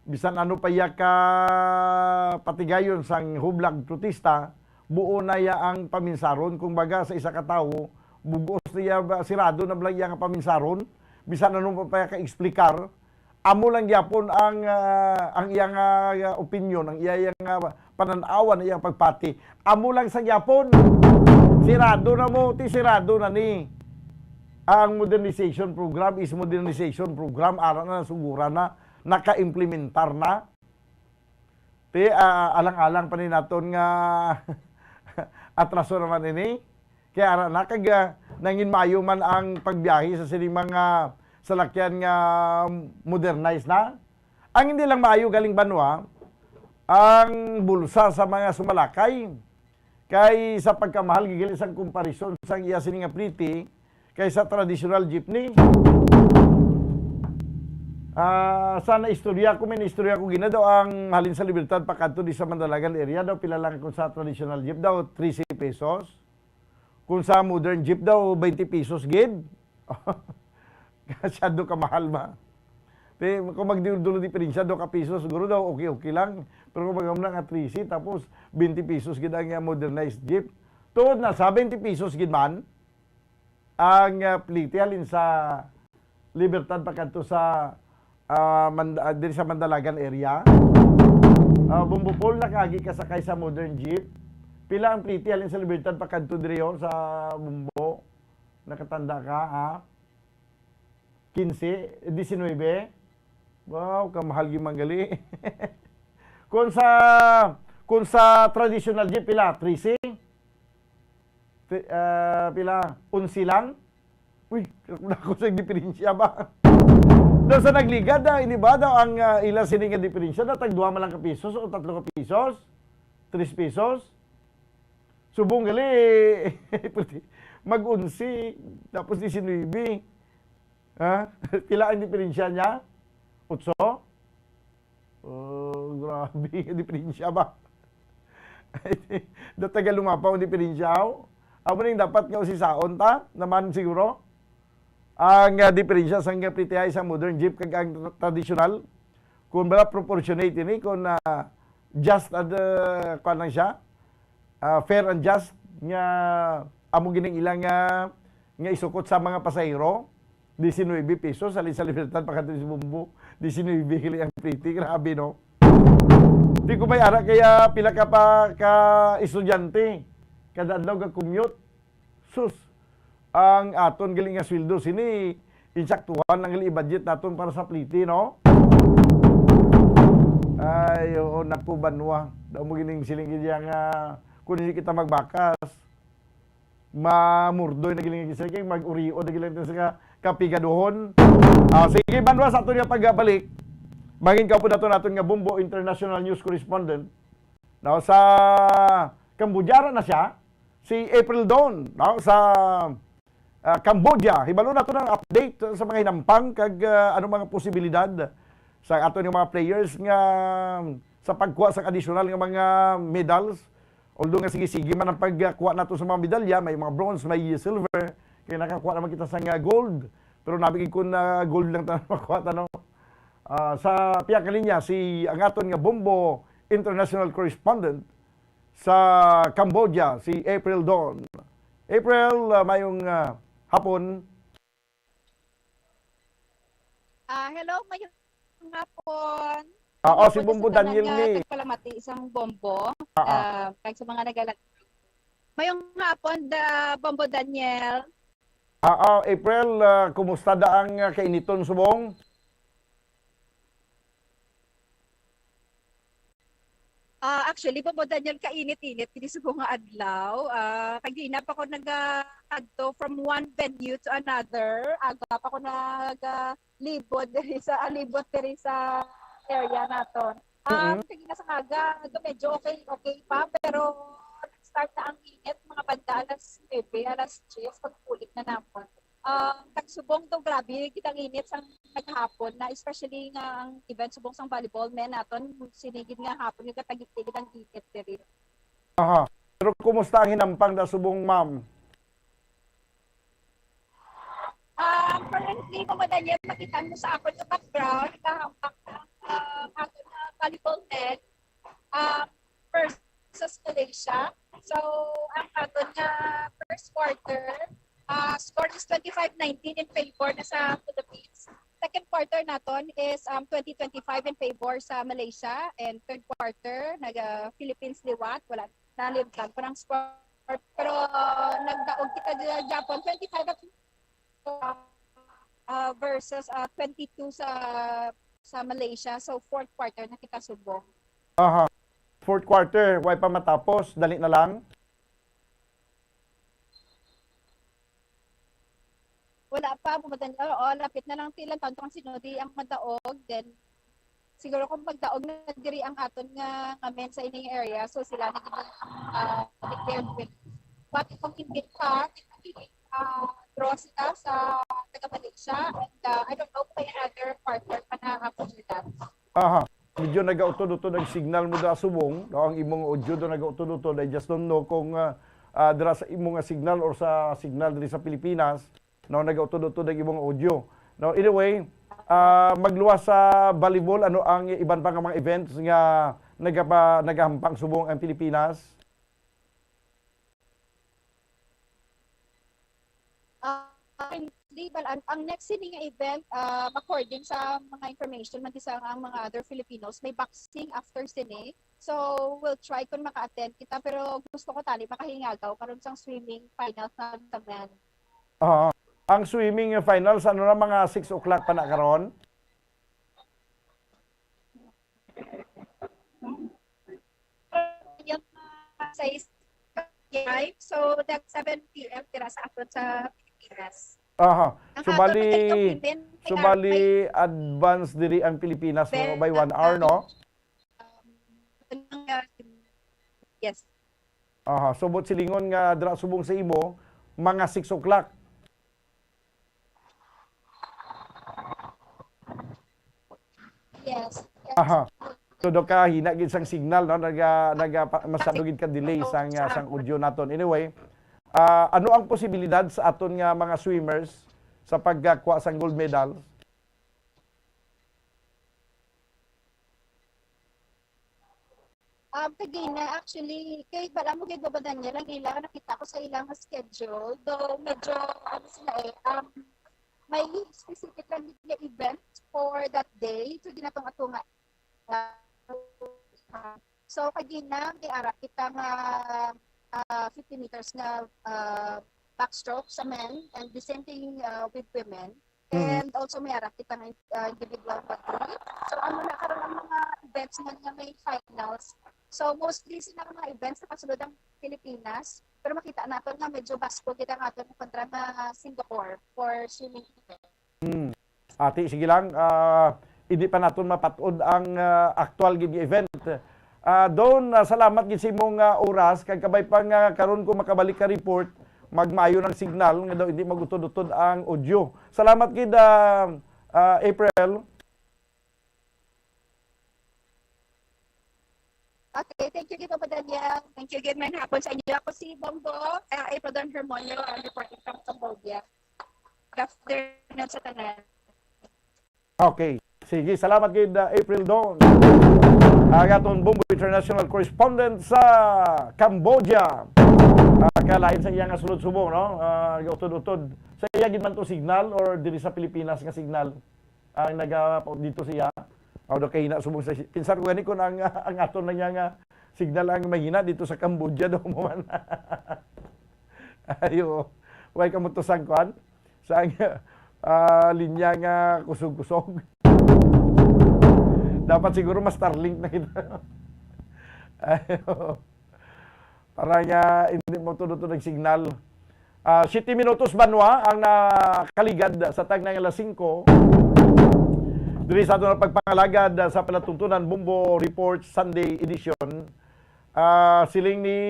bisan ano pa ya ka patigayon sang hublag protesta, buo na ya ang paminsaron. Kung baga sa isa ka tawo, bugos na ya ba, sirado na bala iya nga paminsaron, bisan ano pa ya ka explicar, amo lang gyapon ang, ah, ang iya nga, ah, opinyon, ang iya, iya nga panan-awan, iya pagpati. Amo lang sa gyapon. Sirado na mo, ti sirado na ni. Ang modernization program is modernization program, ara na, nasuguran na, naka-implementar na. Ti, ah, alang-alang pa ni naton nga atraso naman ini. Kay ara na kag, ah, nangin maayo man ang pagbiyahe sa sining mga salakyan nga modernized na. Ang hindi lang maayo galing banwa, ang bulsa sa mga sumalakay. Kay sa pagkamahal, gigali sang komparison sang iya sini nga pliti kay sa traditional jeepney. Ah, sa naistorya ko, may naistorya ko gina daw ang halin sa Libertad pakadto di sa Mandalagan area daw, pila lang kung sa traditional jeep daw, trese pesos. Kung sa modern jeep daw, twenty pesos gid. Masyado ka mahal ba? Te, kung magdulo-dulo diferensya, do ka piso, siguro daw okay-okay lang. Pero kung magkamuna nga trese, tapos twenty pesos gid ang, ah, modernized jeep. Tuod na, sa twenty pesos gid man, ang, ah, plete halin sa Libertad pakadto sa, ah, Mand-, ah, diri sa Mandalagan area. Ah, Bombo Paul, nakaagi ka sakay sa modern jeep. Pila ang plete halin sa Libertad pakadto diri, oh, sa Bombo? Nakatanda ka, ha? Quince, diecinuebe? Wow, kamahal gyud man gali. Kung sa, kung sa traditional jeep, pila? Trese? Ti-, ah, pila? Onse lang? Uy, dako sa diferensya ba? Daw sa nagligad na, ini ba daw ang, ah, ila sini nga diferensya? Na tag duha man lang ka pisos o tatlo ka pisos? Tres pesos? Subong gali, mag-onse, tapos diecinuebe. Ha? Pila ang diferensya niya? Otso? Oh, grabe, diferensya ba? Da taga lumapaw ang diferensya, aw? Amo ning dapat nga usisaon ta naman siguro. Ang, ah, diferensya sang plete halin sa modern jeep kag ang tradisyonal, kung bala proportionate ini, kung, ah, just and, ah, kuwan lang siya, ah, fair and just nga amo gining ilang, ah, nga isukot sa mga pasahero, diecinuebe pesos, halin sa Libertad pakadto sa Bombo, diecinuebe gali ang plete, grabe, no? Di ko may ara kaya pila ka pa ka estudyante kada adlaw ga-commute. Sus, ang aton gali nga sweldo sini, insaktuhan lang gali i-budget naton para sa plete, no? Ay, oo, naku, banwa. Daw mo gining siling gid iya nga, kung hindi kita magbakas, mamurdoy na giling sa kay mag-urion na giling sa ka-, kapigaduhon. Ah, sige, banwa, sa aton nga pagbalik, mangin ka po nato naton nga Bombo International News Correspondent. Now, sa Cambodia ra na siya, si April Dawn, no? Sa, ah, Cambodia, hibalo nato ng update sa mga hinampang kag, ah, anong mga posibilidad sa aton nga mga players nga sa pagkuha sa additional nga mga medals. Although nga sige-sige man ang pagkuha nato sa mga medalya, may mga bronze, may silver, kay nakakuha naman kita sa nga gold. Pero nabi ko na gold lang tayo makuha ta, no? Ah, sa pihak nga linya, si ang aton nga Bombo International Correspondent sa Cambodia, si April Dawn. April, ah, mayong, ah, hapon. Ah, hello, mayong hapon. Oo, si Bombo Daniel ni. Nagpalamati isang Bombo. Ah, ah. Ah, kag sa mga nagala-, mayong hapon, da, Bombo Daniel. Ah, ah, April, ah, kumusta da ang, ah, kainiton subong? Ah, actually, Bombo Daniel, kainit-init diri subong nga adlaw. Ah, kagina pa ko nagakadto from one venue to another. Aga pa ko nagalibot diri sa, ah, libot diri sa area naton. Um, Mm-mm. Kagina sa aga, medyo okay, okay pa, pero nag-start na ang init, mga banda alas nuebe, alas diyes, pagpulit na namon. Um, kag subong daw grabe gid ang init sang naghapon na, especially nga ang event subong sang volleyball men naton, sinigid nga hapon nga gatagit-tigit ang init diri. Aha. Pero kumusta ang hinampang da subong, ma'am? Um, currently, Mama Daniel, makita mo sa akon nga background, nahampang ang, um, aton nga volleyball men, um, versus Malaysia. So, ang aton nga first quarter, uh, score is twenty-five nineteen in favor na sa Philippines. Second quarter naton is, um, twenty twenty-five in favor sa Malaysia. And third quarter, naga Philippines liwat. Wala, nalimtan ko ng score. Pero, uh, nagdaog kita dyan, Japon, twenty-five at, uh, versus, uh, twenty-two sa, sa Malaysia. So, fourth quarter na kita subong. Aha. Fourth quarter, way pa matapos, dali na lang. Wala pa, bumadan-, oo, lapit na lang, tilan taon to kang sinudi ang madaog, then siguro kung magdaog na diri ang aton nga, nga men sa ining area, so sila na gid ang, ah, declared winner. But kung hindi pa, ah, draw sila sa taga Malaysia, and, ah, I don't know kung may another quarter pa na after that. Aha. Medyo nagautod-utod ang signal mo da subong, no? Ang imong audio do nagautod-utod. I just don't know kung, ah, ah, dira sa imo nga signal or sa signal diri sa Pilipinas. No, nagautod-utod ang imong audio. No, anyway, ah, magluwas sa volleyball, ano ang iban pa nga mga events nga nagapa-, nagahampang subong ang Pilipinas? Ah, hindi, bal-, ang, ang next sini nga event, ah, according sa mga information man sa ang mga other Filipinos, may boxing after sini. So, we'll try kung maka-attend kita, pero gusto ko tani makahingagaw karon sang swimming finals na sa men. Oo. Ang swimming finals, ano na, mga six o'clock pa na karon? Yung mga size five, so that's seven p m dira sa aton sa Pilipinas. Aha. Ang So, aton bali, mga women, so, may bali, advance diri ang Pilipinas, no? By one hour, no? Um, ang, uh, yes. Aha. So, buot silingon nga dira subong sa imo, mga six o'clock. Yes. Aha. So, do ka hina gid sang signal, no? Naga, naga pa- masyado gid ka delay sang, ah, sang audio naton. Anyway, ah, ano ang posibilidad sa aton nga mga swimmers sa pagkakuha sang gold medal? Um, kagina, actually, kay bala mo gid, Baba Daniel, ang ila, nakita ko sa ilang schedule. Though, medyo, ano sila eh, um, may specific lang gid nga event for that day. So, di na tong ato nga. So, kagina, may ara kita nga ah, fifty meters nga ah, backstroke sa men and the same thing ah, with women. Mm. And also may ara kita nga ah, individual pag-relay. So ano na karon ang mga events nga, nga may finals. So mostly sila ang mga events nakasulod ang Pilipinas. Pero makita nato nga medyo baskog kita nga aton kontra nga Singapore for swimming event. Hmm. Ati, sige lang, ah, hindi pa naton mapat-od ang ah, aktual gid nga event. Ah, Don, ah, salamat gid sa imong ah, oras, kag kabay pa nga karon ko makabalik ka report, magmaayo ng signal nga daw hindi magutod-utod ang audio. Salamat gid, ah, ah, April. Okay, thank you gid, Papa Daniel. Thank you gid, man hapon sa inyo. Ako si Bombo, uh, April Don Hermonio. I'm reporting from Cambodia. Good afternoon sa tanan. Okay. Sige, salamat gid, uh, April Don. Ang aton Bombo International Correspondent sa Cambodia. Uh, kalain sa iya nga sulod subong, no? Uh, utod-utod. Sa iya gid man to signal or diri sa Pilipinas nga signal? Ang naga dito siya. Aw, daw kahina subong sa, pinsan ko gani kung ang, ang aton na niya nga signal ang mahina dito sa Cambodia daw mo man. Ayo, way ka mo to sang kuan? Sa ang ah, linya nga kusog-kusog. Dapat siguro ma-Starlink na kita. Ayo. Para nga hindi mo tudo-tudo nagsignal. Ah, siyete minutos banwa ang nakaligad sa tagna nga alas singko. Diri sa aton pagpangalagad sa palatuntunan Bombo Report Sunday Edition. Ah, siling ni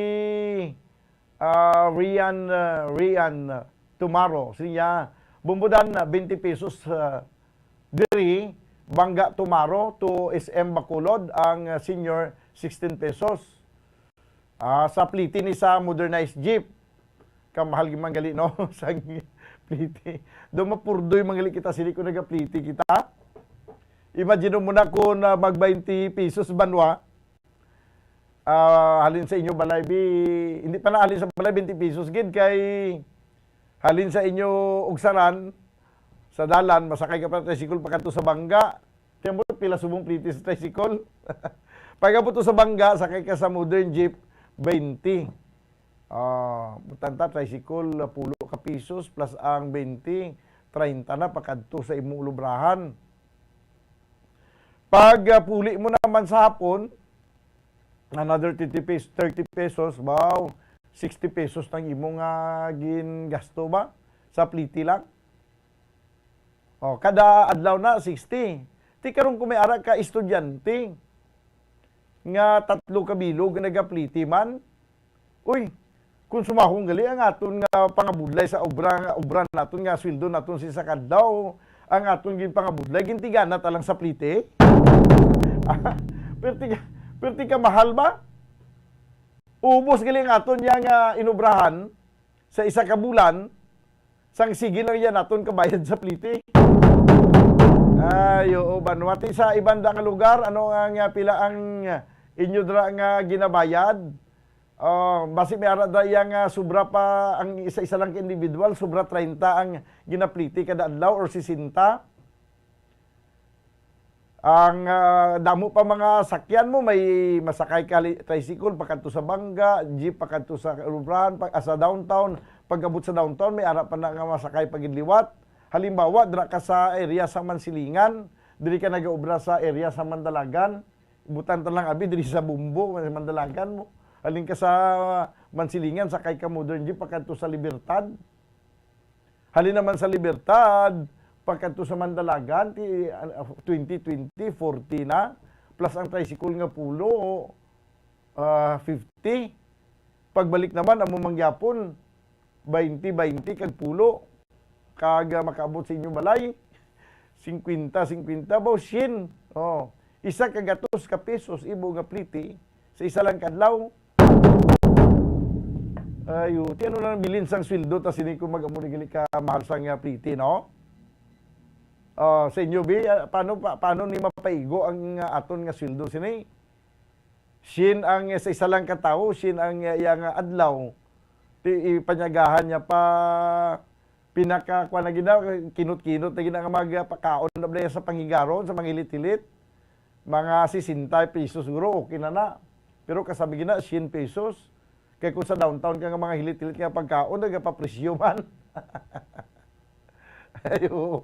ah, Rian, ah, Rian Tumaro, siya, Bumbudan, ah, twenty pesos, ah, diri, Bangga Tumaro to S M Bacolod, ang, ah, senior, sixteen pesos. Ah, sa pliti ni sa modernized jeep. Kamahal gyud man gali, no? Sa pliti. Do mapurdoy man gali kita sini kung nagapliti kita. Imagine mo na kung, ah, mag twenty pesos banwa. Ah, halin sa inyo balay, bi, hindi pa na halin sa balay, twenty pesos gid kay halin sa inyo ugsaran sa dalan, masakay ka pa tricycle pakadto sa Bangga. Tiyan mo, pila subong pliti sa tricycle. Pag-abot to sa Bangga, sakay ka sa modern jeep, twenty. Ah, tanta tricycle, pulo ka pesos plus ang twenty, treinta na pakadto sa imong ulubrahan. Pag ah, puli mo naman sa hapon, another thirty pesos, thirty pesos, wow, sixty pesos nang imo nga gingasto ba sa pliti lang. O, kada adlaw na sixty. Ti karon kung may ara ka estudyante nga tatlo ka bilog nga nagapliti man, uy, kung sumahong gali ang aton nga pangabudlay sa obra, nga obra naton nga sweldo naton sa isa ka adlaw, ang aton ginpangabudlay gintigana ta lang sa pliti. Perti ka, perti ka mahal ba? Ubos gali ang aton niya nga inobrahan sa isa ka bulan, Sang sige lang yan, aton kabayad sa pliti. Ay, oo, banwa. Ti sa iban da nga lugar, ano nga, nga pila ang inyo dira nga ginabayad? Oh, basi may ara da iya nga sobra pa ang isa-isa lang ka individual, sobra treinta ang ginapliti kada adlaw or sesenta. Ang, ah, damo pa mga sakyan mo, may masakay ka li-, tricycle pakadto sa Banga, jeep pakadto sa Ulob-rahan, pa, ah, sa downtown. Pag-abot sa downtown, may ara pa na nga masakay pa gid liwat. Halimbawa, dira ka sa area sa Mansilingan, diri ka nagaobra sa area sa Mandalagan, butang ta lang abi diri sa Bumbo, Mandalagan mo. Halin ka sa Mansilingan, sakay ka modern jeep pakadto sa Libertad. Halin naman sa Libertad, pakadto sa Mandalagan, ti, ah, twenty, twenty, forty na, plus ang tricycle nga pulo, ah, fifty. Pagbalik naman, amo mangyapon, twenty, twenty kag pulo. Kag, ah, makaabot sa inyong balay, singkwenta, singkwenta, baw, syen. Oh, isa ka gatos ka pesos ibo nga pliti sa isa lang ka adlaw. Ayo, ti ano lang bilin sang sweldo ta sini kung mag-amo ni gali ka mahal sang, ah, pliti, no? Ah, sa inyo, bi, ah, paano pa, paano ni mapaigo ang, ah, aton nga sweldo sini? Syen ang sa isa lang ka tawo, syen ang iya nga adlaw. Ti, ipanyagahan niya pa, pinaka, kuwan na gid na, kinot-kinot na gid na nga magpakaon na bala sa panghigaron, sa mga hilit-hilit. Mga sesenta pesos siguro, okay na na. Pero kasabi gid na, syen pesos. Kay kung sa downtown ka nga mga hilit-hilit nga pagkaon, nagapapresyo man. Ayo.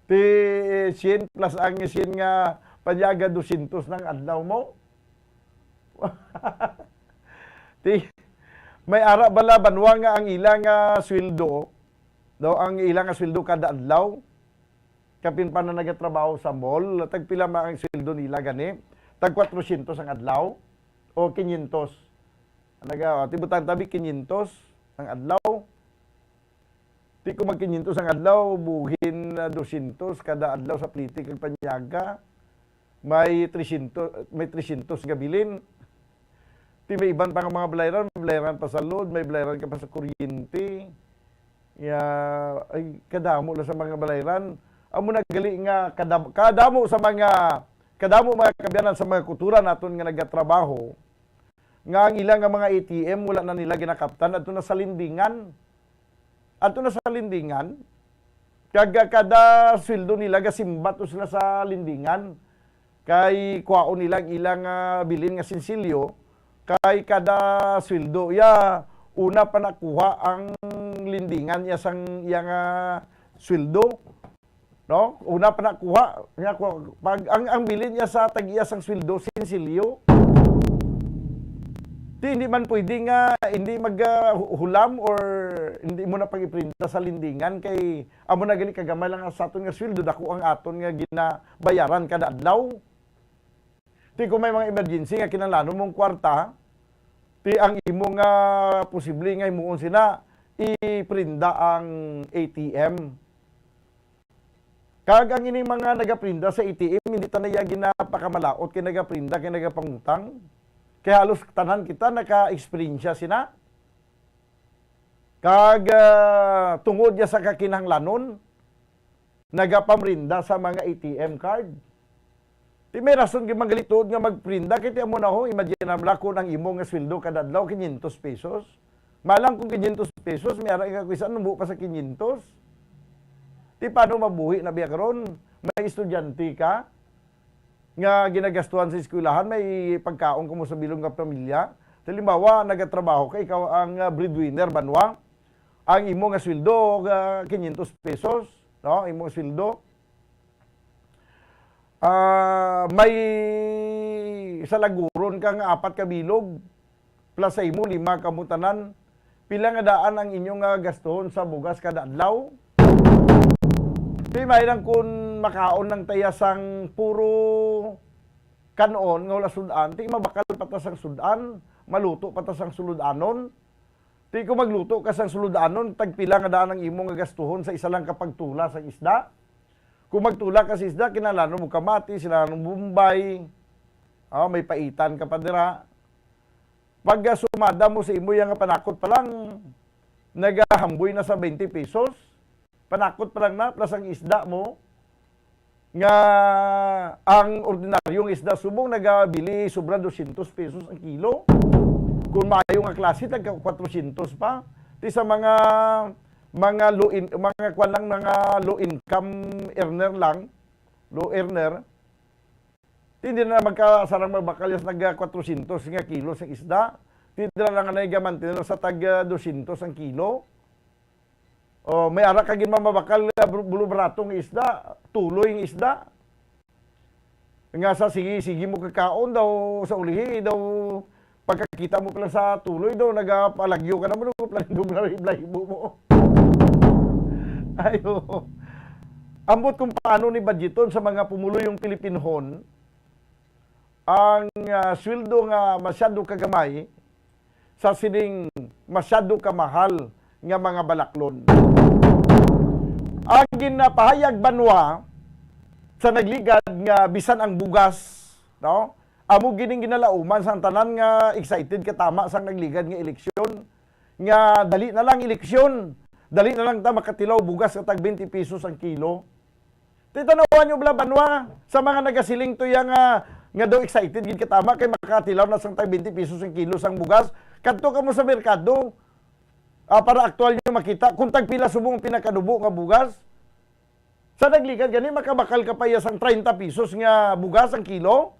Ti syen plus ang syen nga panyaga, dosyentos nang adlaw mo. Ti, may ara bala banwa nga ang ila nga sweldo, daw ang ila nga sweldo kada adlaw, kapin pa na nagatrabaho sa mall, tagpila man ang sweldo nila gani? Tag kwatrosyentos ang adlaw o kinyentos? Naga, ti butang tabi kinyentos ang adlaw. Ti kung mag kinyentos ang adlaw, buhin, ah, dosyentos kada adlaw sa pliti kag panyaga. May tresyentos, may tresyentos nga bilin. Ti may iban pa nga mga balayran, may balayran pa sa load, may balayran ka pa sa kuryente. Ya, ay, kadamo lang sa mga balayran. Amo na gali nga kadam-, kadamo sa mga, kadamo mga kaabyanan sa mga kultura naton nga nagatrabaho, nga ang ila nga mga A T M wala na nila ginakaptan, adto na sa lendingan. Adto na sa lendingan. Kag, ah, kada sweldo nila, gasimbat to sila sa lendingan. Kay kuhaon nila ang ilang, ah, bilin nga sinsilyo. Kay kada sweldo, ya, una pa nakuha ang lendingan, ya, sang iya nga sweldo. No? Una pa nakuha niya, ku-, pag ang, ang bilin niya sa tag-iya sang sweldo, sinsilyo. Di, hindi man pwede nga hindi mag, ah, hu-, hulam or hindi mo na pag-iprinta sa lendingan kay amo na gani kagamay lang ang sa aton nga sweldo, dako ang aton nga ginabayaran kada adlaw. Ti kung may mga emergency nga kinahanglanon mong kwarta, ti ang imo nga posible nga himuon sina, iprinda ang A T M. Kag ang ining mga nagaprinda sa A T M, hindi ta na iya ginapakamalaot kay nagaprinda, kay nagapangutang. Kay halos tanan kita naka-eksperyensya sina. Kag, ah, tungod ya sa kakinahanglanon, nagapamrinda sa mga A T M card. Ti may rason gid man gali tuod nga magprinda, kay ti amo na ho, imagine mo lang kung ang imo nga sweldo kada adlaw, quinientos pesos. Malang kung quinientos pesos, may ara ka kung isa, nubo pa sa quinientos. Ti paano mabuhi na biya karon? May estudyante ka nga ginagastuhan sa eskwelahan, may pagkaon kamo sa bilog nga pamilya. Halimbawa, nagatrabaho ka, ikaw ang, ah, breadwinner, banwa. Ang imo nga sweldo, ah, quinientos pesos, no? Imo nga sweldo. Ah, may salaguron ka nga apat ka bilog, plus sa imo, lima kamo tanan. Pila nga daan ang inyo nga gastuhon sa bugas kada adlaw? Ti may lang kun makaon lang ta ya sang puro kan-on nga wala sud-an, ti mabakal pa ta sang sud-an, maluto pa ta sang sulod-anon. Ti kung magluto ka sang sulod-anon, tagpila nga daan ang imo nga gastuhon sa isa lang ka pagtula sang isda? Kung magtula ka sa isda, kinahanglanon mo kamatis, kinahanglanon mo bombay. Ah, may paitan ka pa dira. Pag, ah, sumada mo sa imo ya nga panakot pa lang, nagahamboy na sa twenty pesos. Panakot pa lang na, plus ang isda mo, nga ang ordinaryong isda subong nagabili sobra dosyentos pesos ang kilo. Kung maayo nga klase, tagka kwatrosyentos pa. Ti sa mga, mga low in-, mga kwan lang, mga low income earner lang, low earner, ti hindi na magkasarang mabakal sa nag kwatrosyentos nga kilo sa isda. Ti dira lang na igamantener sa tag dosyentos ang kilo. Oh, may ara ka gid mamabakal nga bul-, bulo barato nga isda, tuloy nga isda. Nga sa sige, sige mo kakaon daw sa ulihi, daw pagkakita mo pala sa tuloy daw, nagapalagyo ka naman, daw, planindog na rin balahibo mo. Ayo. Ambot kung paano ni budgeton sa mga pumuluyong Pilipinhon ang, ah, sweldo nga masyado kagamay sa sining masyado kamahal nga mga balaklon. Ang ginapahayag banwa sa nagligad nga bisan ang bugas, no? Amo gining ginalauman sang tanan nga excited katama sang nagligad nga eleksyon, nga dali na lang eleksyon, dali na lang ta makatilaw bugas nga tag twenty pesos ang kilo. Titanawan nyo bala, banwa, sa mga nagasiling to ya nga, nga daw excited gid katama kay makatilaw na sang tag twenty pesos ang kilo sang bugas. Kadto kamo sa merkado, ah, para aktual nyo makita kung tagpila subong ang pinakanubo nga bugas. Sa nagligad gani, makabakal ka pa iya sang treinta pesos nga bugas ang kilo.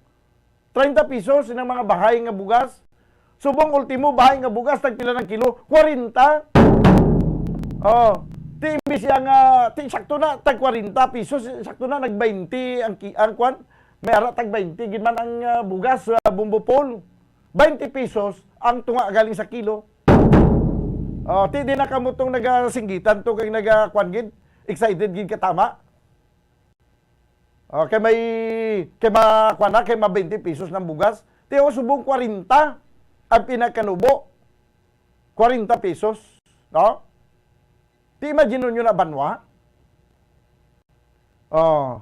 Treinta pesos inang mga bahay nga bugas. Subong ultimo, bahay nga bugas, tagpila ng kilo? Kwarenta. Oh, ti imbis iya nga, ti sakto na, tag kwarenta pesos, sakto na, nag twenty ang, ki-, ang kwan. May ara tag twenty gid man ang, ah, bugas sa Bumbo Paul. Twenty pesos ang tunga galing sa kilo. Oh, ti di na kamo tong nagasinggitan to kay nagakwan gid, excited gid katama. Oh, kay may, kay ma-, kwan na, kay ma twenty pesos ng bugas. Ti, oh, subong kwarenta ang pinakanubo. Kwarenta pesos, no? Ti, imagine nyo na, banwa. Oh.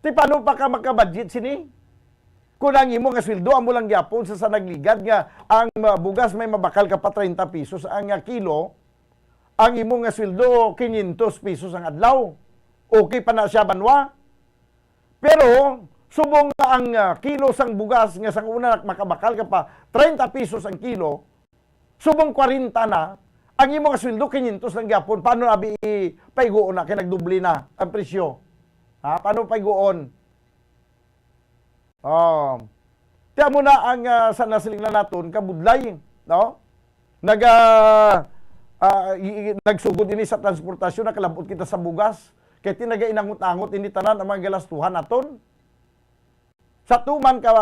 Ti, paano pa ka makabudget sini? Kung ang imo nga sweldo, amo lang gyapon sa, sa nagligad nga ang, ah, bugas may mabakal ka pa treinta pesos ang, ah, kilo, ang imo nga sweldo, quinientos pesos ang adlaw. Okay pa na siya, banwa? Pero, subong nga ang, ah, kilo sang bugas nga sang una nak-, makabakal ka pa, treinta pesos ang kilo, subong kwarenta na, ang imo nga sweldo, quinientos lang gyapon. Paano abi i-, paiguon na kay nagdoble na ang presyo? Ha? Paano paiguon? Oh. Ti amo na ang, ah, sa nasiling na naton, kabudlay, no? Naga, ah, i-, i-, nagsugod ini sa transportasyon, nakalabot kita sa bugas. Kay ti nagainangot-angot ini tanan ang mga galastuhan naton. Sa tuman ka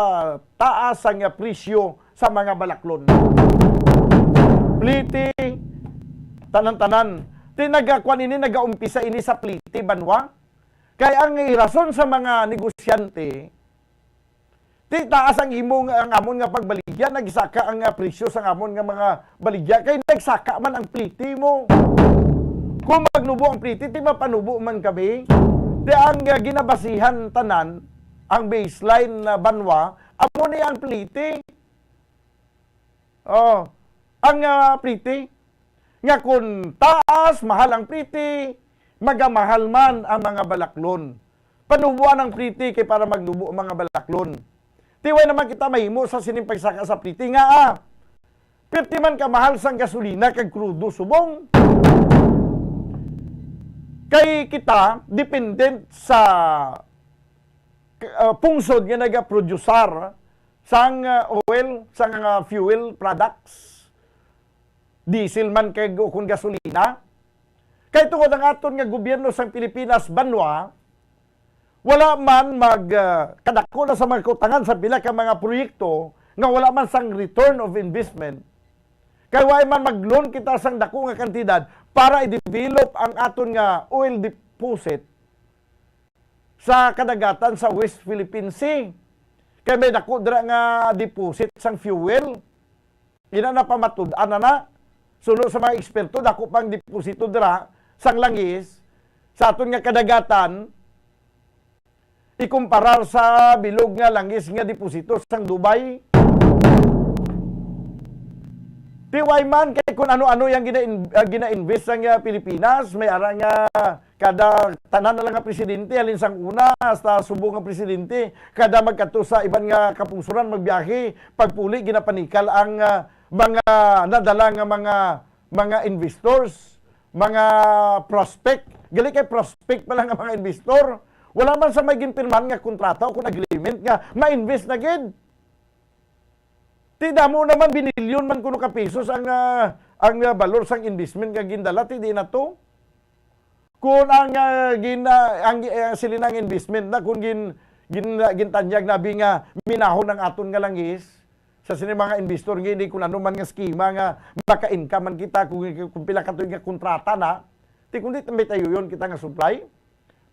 taas ang presyo sa mga balaklon. Pliti, tanan-tanan. Ti nagakwan ini, nagaumpisa ini sa pliti, banwa. Kay ang rason sa mga negosyante, ti taas ang imo nga, ang amon nga pagbaligya, nagsaka ang, ah, presyo sa amon nga mga baligya, kay nagsaka man ang pliti mo. Kung magnubo ang pliti, ti mapanubo man kami. Ti ang, ah, ginabasihan tanan, ang baseline na banwa, amo ni ang pliti. Oh, ang, ah, pliti. Nga kun taas, mahal ang pliti, magamahal man ang mga balaklon. Panubuan ang pliti kay para magnubo ang mga balaklon. Ti way naman kita mahimo sa sining pagsaka sa pliti nga, ah, pirti man kamahal sang gasolina kag krudo subong. Kay kita dependent sa, ah, pungsod nga nagaproducer sang, ah, oil, sang, ah, fuel products, diesel man kag o kon gasolina. Kay tungod ang aton nga gobyerno sang Pilipinas, banwa, wala man mag, ah, kadako na sa mga kautangan sa pila ka mga proyekto nga wala man sang return of investment. Kay wala man mag-loan kita sang dako nga kantidad para i-develop ang aton nga oil deposit sa kadagatan sa West Philippine Sea. Kay may dako dira nga deposit sang fuel. Ina na pamatud-an na na. Suno sa mga eksperto, dako pang deposito dira sang langis sa aton nga kadagatan, ikumparar sa bilog nga langis nga deposito sang Dubai. Di way man kay kung ano-ano yang gina-in-, ah, gina-invest sang, ah, Pilipinas, may ara nga kada tanan na lang nga presidente, halin sang una hasta subong nga presidente, kada magkadto sa iban nga kapungsoran magbiyahe, pagpuli ginapanikal ang, ah, mga nadala nga mga, mga investors, mga prospect. Gali kay prospect pa lang ang mga investor. Wala man sa may ginpirmahan nga kontrata o kung agreement nga ma-invest na gid. Ti damo naman, binilyon man kuno ka pesos ang, ah, ang, ah, balor sang investment nga gindala, ti di na to. Kung ang, ah, gin-, ah, ang, ah, siling nga investment na, kung gin-, gin-, ah, gintanyag na bi nga minahon ang aton nga langis sa sini mga investor nga hindi kung ano man nga schema nga maka-income man kita kung, kung pila ka tuig nga kontrata na, ti kundi may tayuyon kita nga supply.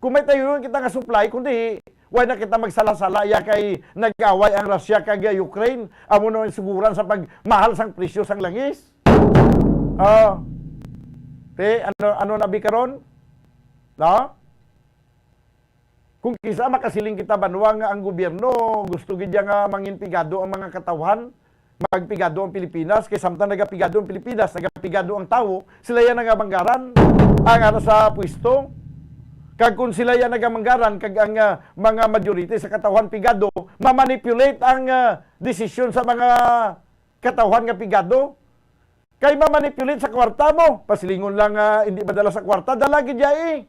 Kung may tayuyon kita nga supply, kundi wala na kita magsala-sala ya kay nag-away ang Russia kag Ukraine, amo na ang suguran sa pagmahal sang presyo sang langis. Oh. Te, ano, ano na bi karon? No? Kung kisa makasiling kita, banwa, nga ang gobyerno gusto gid niya nga mangin pigado ang mga katawhan, magpigado ang Pilipinas, kay samtang nagapigado ang Pilipinas, nagapigado ang tawo, sila yan nagabanggaran ang ara sa pwesto. Kag kung sila yan nagamanggaran, kag ang, ah, mga majority sa katawhan pigado, mamanipulate ang, ah, desisyon sa mga katawhan nga pigado. Kay mamanipulate sa kwarta mo, pasilingon lang nga hindi madala sa kwarta, dala gid ya eh.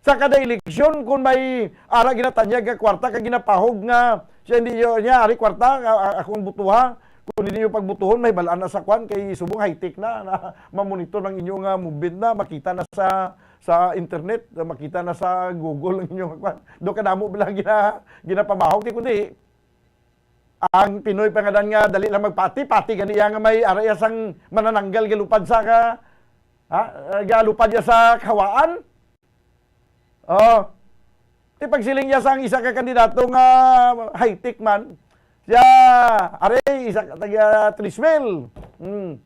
Sa kada eleksyon, kung may ara ginatanyag nga kwarta kag ginapahog nga siya, hindi niyo niya ari kwarta, a-, a-, ako ang butuha. Kung hindi niyo pagbutuhon, may balaan na sa kwan kay subong high-tech na, na mamonitor ang inyo nga movement na, makita na sa, sa internet, makita na sa Google ang inyo nga kwan. Do kadamo bala gina-, ginapamahog, di kundi ang Pinoy pa nga dan nga dali lang magpati, pati gani iya nga may ara iya sang manananggal galupad sa ka, ha? Galupad iya sa kawaan. Oh. Ti pagsiling niya sang isa ka kandidato nga high-tech man, siya, are, isa ka taga Triswell. Hmm.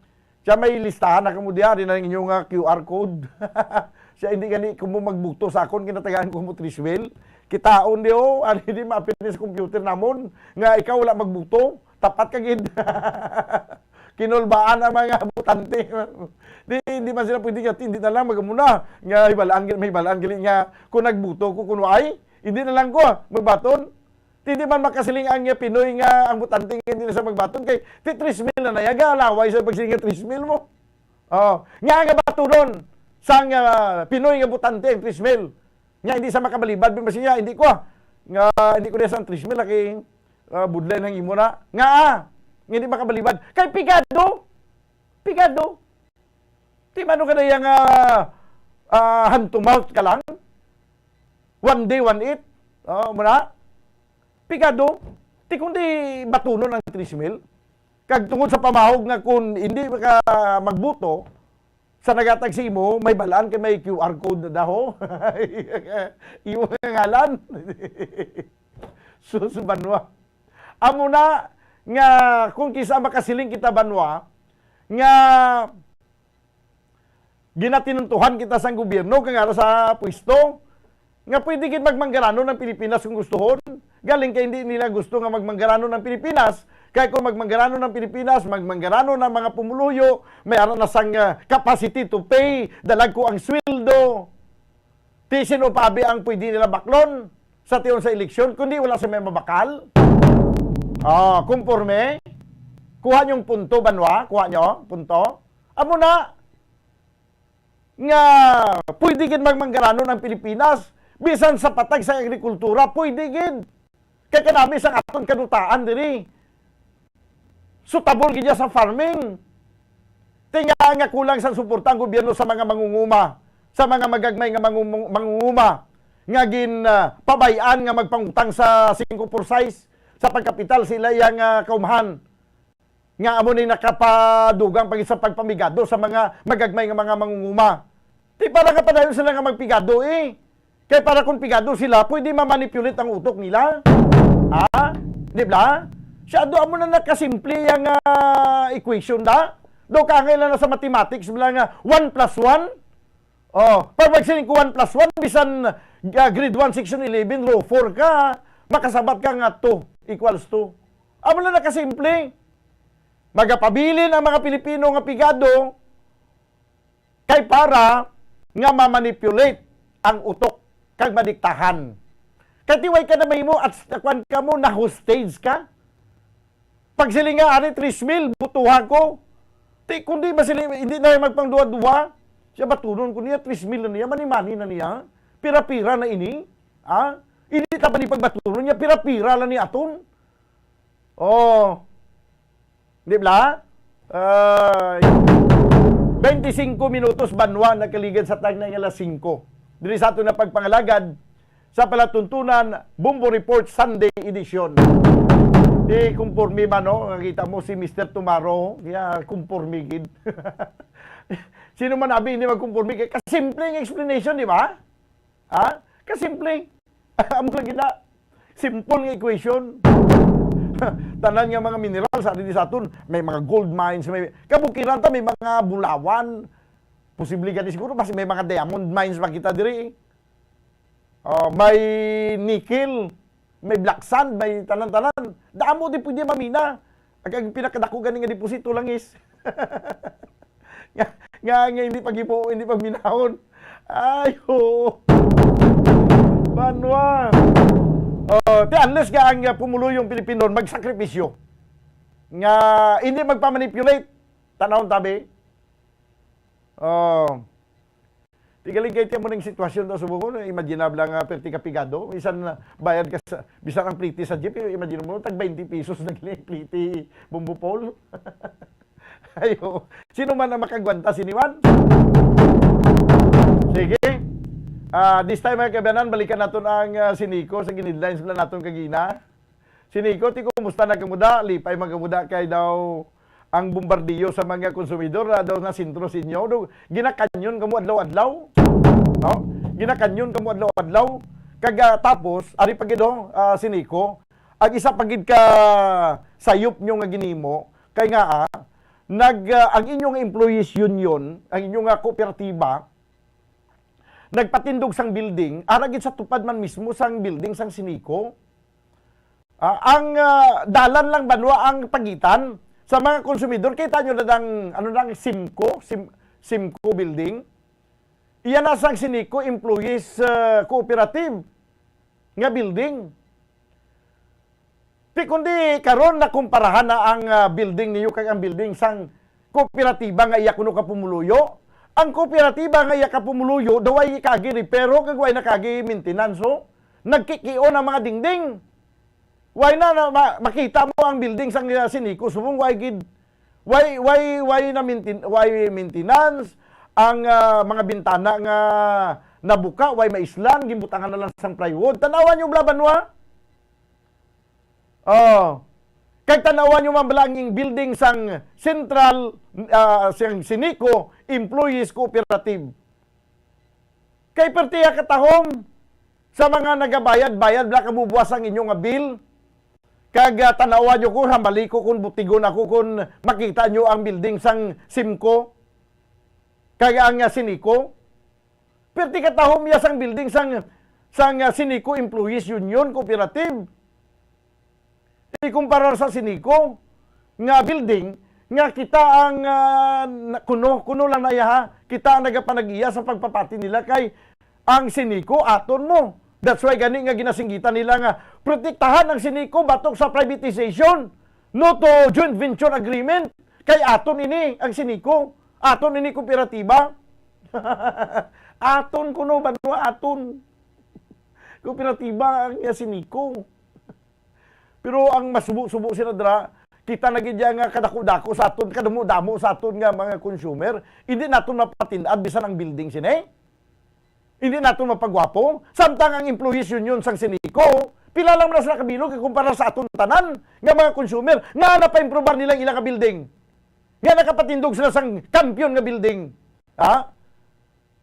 Siya may listahan na kamo diya, di na ang inyong, ah, Q R code. Siya, hindi gani kamo magbuto sa akon, kinatagaan ko mo Triswell. Kitaon di, oh, ano, di maapil ni sa computer namon, nga ikaw wala magbuto, tapat ka gid. Kinulbaan ang mga botante. Di, hindi man sila pwede nga, hindi na lang magamuna. Nga hibalaan, may hibalaan gali nga, kung nagbuto ko, kuno ay, hindi na lang ko, ah, magbaton. Hindi man makasiling ang, uh, Pinoy nga ang botante nga hindi na sa magbaton kay ti tres mil na nayaga, laway sa pagsiling nga tres mil mo. Oh, nga nga batunon sang, uh, Pinoy nga botante ang tres mil. Nga hindi sa makabalibad, bin ba siya, hindi ko, ah. Nga hindi ko na sa tres mil, laki, uh, budlay nang imo na. Nga, ah, nga hindi makabalibad. Kay pigado, pigado. Ti mano ka na yang, ah, ah, hand to mouth ka lang? One day, one eat? Oh, muna? Pigado. Ti kundi batunon ang tres mil. Kag tungod sa pamahog nga kun hindi ka magbuto, sa nagatag sa imo, may balaan kay may Q R code na daw. Imo nga ngalan. Sus, banwa. Amo na nga kung kisa makasiling kita, banwa, nga ginatinuntuhan kita sang gobyerno kag ara sa pwesto, nga pwede gid magmanggaranon ang Pilipinas kung gustuhon. Galing kay hindi nila gusto nga magmanggaranon ang Pilipinas. Kay kung magmanggaranon ang Pilipinas, magmanggaranon ang mga pumuluyo, may ara na sang, ah, capacity to pay, dalagko ang sweldo. Ti sino pa abi ang pwede nila baklon sa tion sa eleksyon, kundi wala sa may mabakal? Ah, kumporme? Kuha niyong punto, banwa? Kuha niyo? Punto? Amo na nga pwede gid magmanggaranon ang Pilipinas. Bisan sa patag sa agrikultura, pwede gid. Kay kanami sa aton kadutaan diri. Sutabol gid niya sa farming. Ti nga, nga kulang sang suporta ang gobyerno sa mga mangunguma, sa mga magagmay nga mangu-, mangunguma, nga gin, ah, pabay-an nga magpangutang sa singko por sais sa pagkapital sila iya nga kaumhan, nga amo ni nakapadugang pa gid sa pagpamigado sa mga magagmay nga mga mangunguma. Ti para nga padayon sila nga magpigado, eh. Kay para kung pigado sila, pwede ma-manipulate ang utok nila. Ha? Di ba? Siya, do, amo na nakasimple yang, ah, equation da. Do, kangay lang na sa mathematics, bala nga one plus one. Oh, pag magsiling ko one plus one, bisan, ah, grade one, section eleven, row four ka, makasabat ka nga two equals two. Amo na nakasimple. Magapabilin ang mga Pilipino nga pigado kay para nga ma-manipulate ang utok kag madiktahan. Kay tiway ka na mahimo at kuwan ka mo, na-hostage ka. Pag sila nga, "Ari, tres mil, butuha ko." Ti, kundi ba sila, hindi na magpangduha-duha? Siya, batunon ko niya, tres mil na niya, mani-mani na niya. Pira-pira na ini. Ha? Hindi ta ba ni pagbatunon niya, pira-pira lang ni aton. Oh. Di ba? Ay, twenty-five minutos banwa nakaligad sa tagna nga alas singko. Diri sa aton na pagpangalagad sa Palatuntunan Bombo Report Sunday Edition. Di kumporme ba, no? Nakita mo si Mister Tomorrow, ya kumporme gid. Sino man abi hindi magkumporme kay kasimple nga explanation, di ba? Ha? Kasimple. Amo lagi na. Simple nga equation. Tanan nga mga minerals, ari di sa aton, may mga gold mines, may kabukiran ta, may mga bulawan. Posible gani siguro, basi may mga diamond mines pa kita diri. Oh, may nickel, may black sand, may tanan-tanan. Damo di pwede mamina. Ang, ang pinakadako gani nga deposito lang is nga, nga, nga hindi pag-ipo, hindi pagminahon. Ay, oo. Banwa. Oh, ti unless nga ang, uh, pumuluyong Pilipino magsakripisyo nga hindi magpamanipulate, tanawon tabi. Oh. Tigaling kay tiyan mo ning sitwasyon ta subong ko, imaginable nga perti ka pigado, isan na bayad ka sa, bisan ang pliti sa jeep, imagine mo, tag twenty pesos na gini ang pliti, Bombo Paul. Ayo, sino man ang makagwanta sini man? Sige. Ah, this time, mga kabanan, balikan naton ang, ah, Sinico sa gin-headlines lang naton kagina. Sinico, ti kumusta na kamuda? Lipay man kamuda kay daw ang bombardiyo sa mga konsumidor, ah, daw na sentro sa inyo. Do, ginakanyon kamo adlaw-adlaw. No? Ginakanyon kamo adlaw-adlaw. Kag, ah, tapos, ari pa gid, oh, ah, Sinico, ang isa pa gid ka sayop nyo nga ginimo, kay nga, ah, nag, ah, ang inyong employees union, ang inyong, ah, kooperatiba, nagpatindog sang building, ara gid sa tupad man mismo sang building sang Sinico. Ah, ang, ah, dalan lang banwa ang pagitan sa mga konsumidor. Kita nyo na dang, ano nang Simco, Sim-, Simco building. Iya na sang Sinico Employees, ah, Cooperative nga building. Ti kundi karon nakumparahan na ang, ah, building niyo kag ang building sang kooperatiba nga iya kuno ka pumuluyo. Ang kooperatiba nga iya ka pumuluyo daw ay kagi repero kag way na kagi maintenance, oh. Nagkikion ang mga dingding. Way na, na ma-, makita mo ang building sang, ah, Sinico, subong way gid, way, way, way na maintain-, way maintenance, ang, ah, mga bintana nga nabuka, way maislan, ginbutangan na lang sang plywood. Tanawan niyo bala, banwa? Oh. Kag tanawan niyo man bala ang building sang Central, ah, sang Sinico Employees Cooperative. Kay pertiha katahom sa mga nagabayad-bayad, bala kabubuas ang inyo nga bill. Kag, ah, tanawan niyo ko, hambali ko kung butigon ako kung makita niyo ang building sang Simco kag ang, ah, Sinico. Perti katahom iya sang building sang, sang, ah, Sinico Employees Union Cooperative. Ikumpara sa Sinico nga building nga kita ang, ah, na-, kuno, kuno lang na iya, ha? Kita ang nagapanag-iya sa pagpapati nila kay ang Sinico aton mo. That's why gani nga ginasinggitan nila nga protektahan ang Sinico batok sa privatization. No to joint venture agreement. Kay aton ini ang Sinico. Aton ini kooperatiba. Aton kuno, banwa aton. Kooperatiba ang iya Sinico. Pero ang masubo-subo sila dira, kita na gid ya nga kadako-dako sa aton, kadamo-damo sa aton nga mga consumer, hindi naton mapatind-ad bisan ang building sini. Hindi naton mapagwapo. Samtang ang employees union sang Sinico, pila lang man sila kabilog ikumpara sa aton tanan nga mga consumer nga napaimprobar nila ang ilang building. Nga nakapatindog sila sang kampiyon nga building. Ha?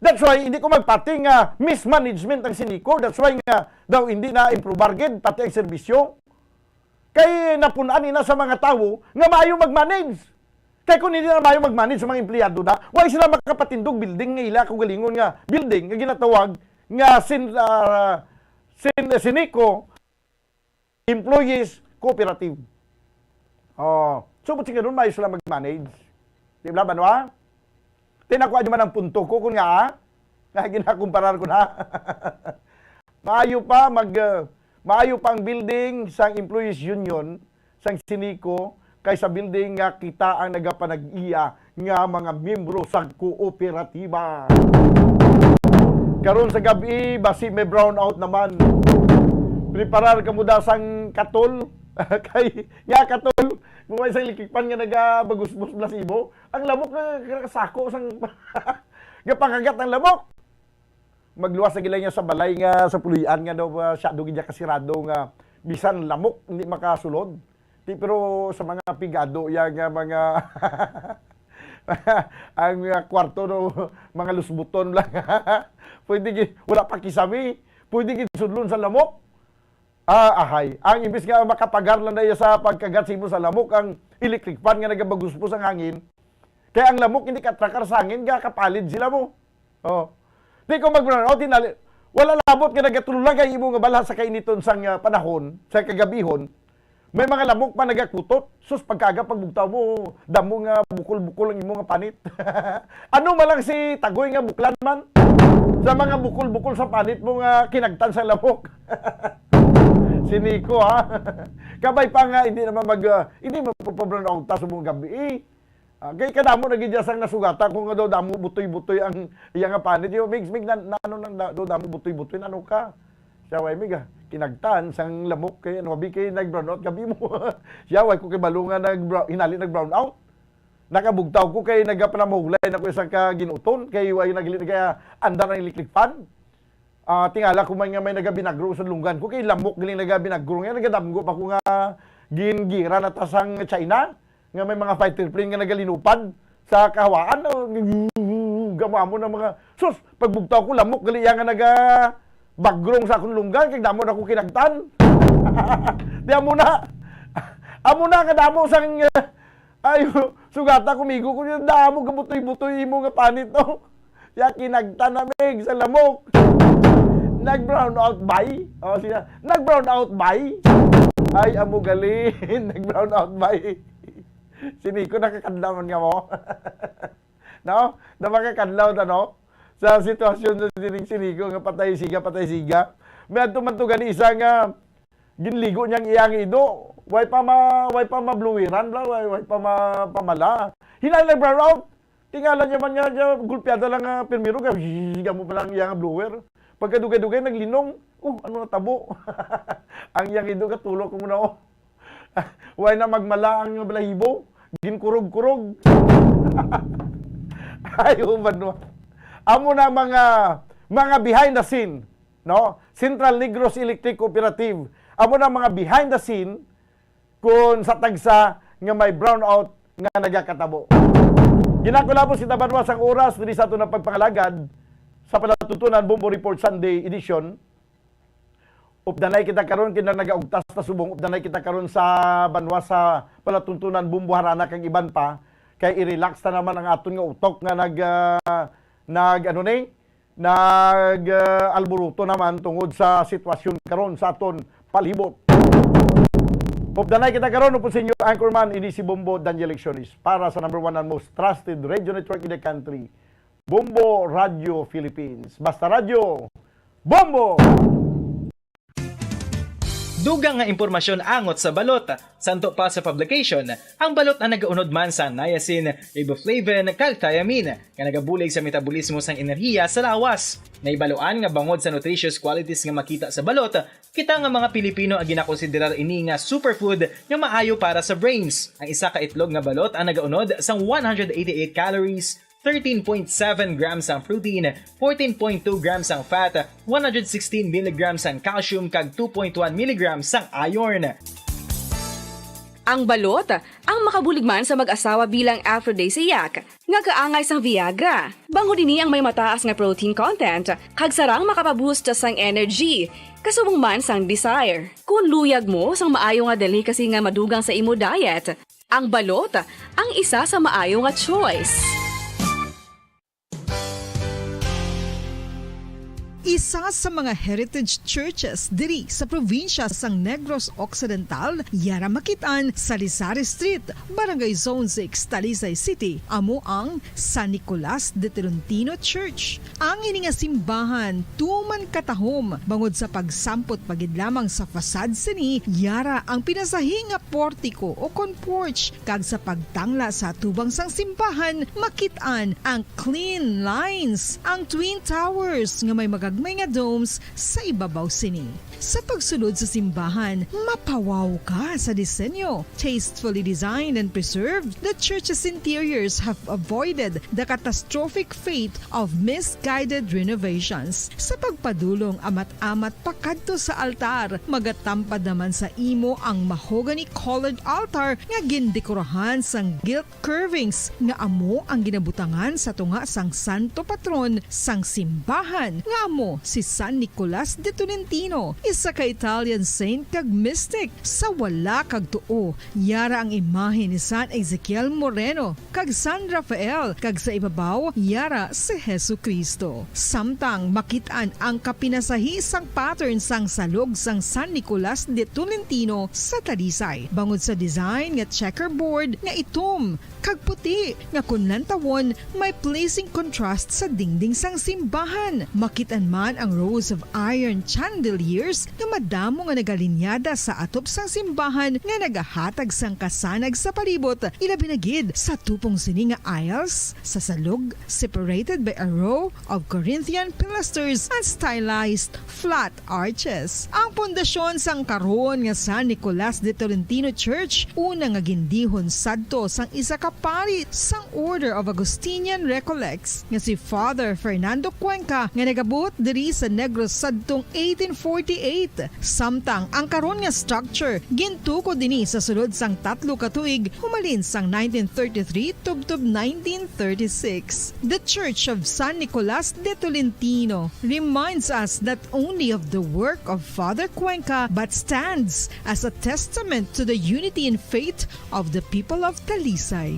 That's why hindi ko magpati nga mismanagement ang Sinico. That's why nga daw hindi na improbar gid pati ang serbisyo. Kay napun-an ina sa mga tawo nga maayo mag-manage. Kay kung hindi na maayo mag-manage sa mga empleyado na, why sila makapatindog building nga ila kaugalingon nga building nga ginatawag nga sin-, ah, sin-, Sinico Employees Cooperative. Oh. So, buti nga nun, maayo sila mag-manage. Di ba, Banwa? Tinakuha nyo man ang punto ko, kung nga, ah? Nga ginakumparar ko na. Maayo pa, mag, uh, maayo pa ang building sang Employees Union, sang Sinico, kaysa building nga kita ang nagapanag-iya nga mga miyembro sa kooperatiba. Karon sa gabi, basi may brownout naman. Preparar ka mo da sang katol. Kay, ya katol, kung may isang electric fan nga nagabagusbos na sa imo, ang lamok na nakasako sang gapakagat ang lamok. Magluwas na gila niya sa balay nga sa puloy-an nga daw, ah, siya daw gid niya kasirado nga bisan lamok hindi makasulod. Ti, pero sa mga pigado ya nga mga ang mga kwarto, no, mga lusbuton lang. Pwede gi-, wala pa kisami. Pwede gid sudlon sa lamok. Ah, ahay. Ang imbis nga makapagar lang na iya sa pagkagat sa imo sa lamok, ang electric fan nga nagabagusbos ang hangin. Kaya ang lamok hindi ka-attract sa hangin, ga kapalid sila mo. Oh. Di ko mag-brownout, tinali. Wala labot nga nagatulog lang kay imo nga balha sa kainiton sang, ah, panahon, sa kagabihon. May mga lamok pa nagakutot. Sus, pagkaga, pagbugtaw mo, damo nga bukol-bukol ang imo nga panit. Ano man lang si Tagoy nga buklan man? Sa mga bukol-bukol sa panit mo nga kinagtan sa lamok. Si Nico, ha? Kabay pa nga, hindi naman mag, ah, hindi magpapabrownout ta sa mga gabi, eh. Ah, kay kadamo na gid sang nasugata ko nga daw damo butoy-butoy ang iya nga panit. Yo, Migs, Mig, na, na, ano nang da-, daw damo butoy-butoy, ano ka? Siya, way, Mig, ah, kinagtan sang lamok kay, ano, abi kay nag-brownout gabi mo. Siya, way ko kay balo nga nag-brow-, hinali nag-brownout. Nakabugtaw ko kay nagapanamahulay na ko sa kaginuton kay way nagli-, kay, ah, andar ang electric fan. Ah, tingala ko man nga may nagabinagro sa lunggan ko, kay lamok galing nagabinagro nga, nagadamgo pa ko nga gingira na ta sang China, nga may mga fighter plane nga nagalinupad sa kahawaan, oh, gamo-amo na mga, sus, pagbugtaw ko, lamok gali iya nga nagabagrong sa akong lunggan, kay damo na ko kinagtan. Di amo na, amo na kadamo sang, eh, ay, sugata ko, migo ko, damo gabutoy-butoy imo nga panit, no? Ya kinagtan na, Mig, sa lamok. Nag-brown out bay? O, siya, nag-brown out bay? Ay, amo gali. Nag-brown out bay? Si Nico, nakakadlaw man nga mo. No? Na makakadlaw ta, no? Sa sitwasyon sa sining si Nico nga patay siga, patay siga. May adto man to gani isa nga ginligo niya ang iyang ido. Way pa ma-, way pa mabluwiran, bla, way, way pa ma-, pamala. Hinay lang brown out. Tingala niya man nga, nga gulpiada lang nga primero, ga-, ga mo pa lang iya nga blower. Pagkadugay-dugay, naglinong. Oh, ano na tabo? Ang iyang ido, katulo ko muna, oh. Way na magmala ang balahibo. Ginkurog-kurog. Ay, oh, banwa. Amo na mga, mga behind the scene, no? Central Negros Electric Cooperative. Amo na mga behind the scene kun sa tagsa nga may brownout nga nagakatabo. Ginakulabos kita, banwa, sang oras diri sa aton nga pagpangalagad sa palatuntunan Bombo Report Sunday Edition. Updanay kita karon, kay nagaugtas ta subong. Updanay kita karon sa banwa sa palatuntunan Bombo, Harana kag iban pa, kay i-relax ta naman ang aton nga utok nga nag, ah, nag, ano ni, nag, ah, alburuto naman tungod sa sitwasyon karon sa aton palibot. Updanay kita karon, upod sa inyo, anchorman, ini si Bombo Daniel Lecciones para sa number one and most trusted radio network in the country, Bombo Radio Philippines. Basta Radyo, Bombo! Dugang nga impormasyon angot sa balot. Santo pa sa publication, ang balot ang nagaunod man sa niacin, riboflavin, kag thiamine, nga nagabulig sa metabolismo sang enerhiya sa lawas. Naibaluan nga bangod sa nutritious qualities nga makita sa balot, kita nga mga Pilipino ang ginakonsiderar ini nga superfood nga maayo para sa brains. Ang isa ka itlog nga balot ang nagaunod sang one hundred eighty-eight calories, thirteen point seven grams ang protein, fourteen point two grams ang fat, one hundred sixteen milligrams ang calcium, kag two point one milligrams ang iron. Ang balot, ang makabulig man sa mag-asawa bilang aphrodisiac, nga kaangay sang Viagra. Bangod ini ang may mataas nga protein content, kag sarang makapaboost sang energy, kasubong man sang desire. Kung luyag mo sang maayo nga delicacy nga madugang sa imo diet, ang balot ang isa sa maayo nga choice. Isa sa mga heritage churches diri sa probinsya sang Negros Occidental, yara makit-an sa Lisari Street, Barangay Zone six, Talisay City, amo ang San Nicolas de Tolentino Church. Ang ini nga simbahan tuman katahom bangod sa pagsampot pa gid lamang sa facade sini, yara ang pinasahi nga portiko o kon porch, kag sa pagtangla sa atubang sang simbahan, makit-an ang clean lines, ang twin towers nga may magagmay nga domes sa ibabaw sini. Sa pagsulod sa simbahan, mapawaw ka sa disenyo. Tastefully designed and preserved, the church's interiors have avoided the catastrophic fate of misguided renovations. Sa pagpadulong amat-amat pakadto sa altar, magatampad naman sa imo ang mahogany-colored altar nga gindekorahan sang gilt curvings nga amo ang ginabutangan sa tunga sang santo patron sang simbahan, nga amo si San Nicolas de Tolentino, isa ka Italian saint kag mystic. Sa wala kag tuo, yara ang imahe ni San Ezekiel Moreno kag San Rafael, kag sa ibabaw, yara si Jesu-Cristo. Samtang makit-an ang kapinasahi sang pattern sang salog sang San Nicolas de Tolentino sa Talisay, bangod sa design nga checkerboard nga itom kag puti, nga kon lantawon, may pleasing contrast sa dingding sang simbahan. Makit-an man ang rows of iron chandeliers nga madamo nga nagalinyada sa atop sang simbahan nga nagahatag sang kasanag sa palibot, ilabi na gid sa tupong sini nga aisles sa salog, separated by a row of Corinthian pilasters and stylized flat arches. Ang pundasyon sang karon nga San Nicolas de Tolentino Church, una nga gindihon sadto sang isa ka pari sang Order of Augustinian Recollects nga si Father Fernando Cuenca, nga nagabot diri sa Negros sadtong eighteen forty-eight. Samtang ang karon nga structure gintukod ini sa sulod sang tatlo ka tuig, humalin sang nineteen thirty-three tubtob nineteen thirty-six. The Church of San Nicolas de Tolentino reminds us not only of the work of Father Cuenca, but stands as a testament to the unity in faith of the people of Talisay.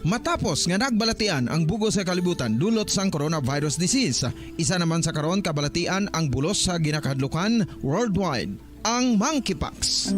Matapos nga nagbalatian ang bug-os nga kalibutan dulot sang coronavirus disease, isa naman sa karon kabalatian ang bulos sa ginakahadlukan worldwide, ang monkeypox.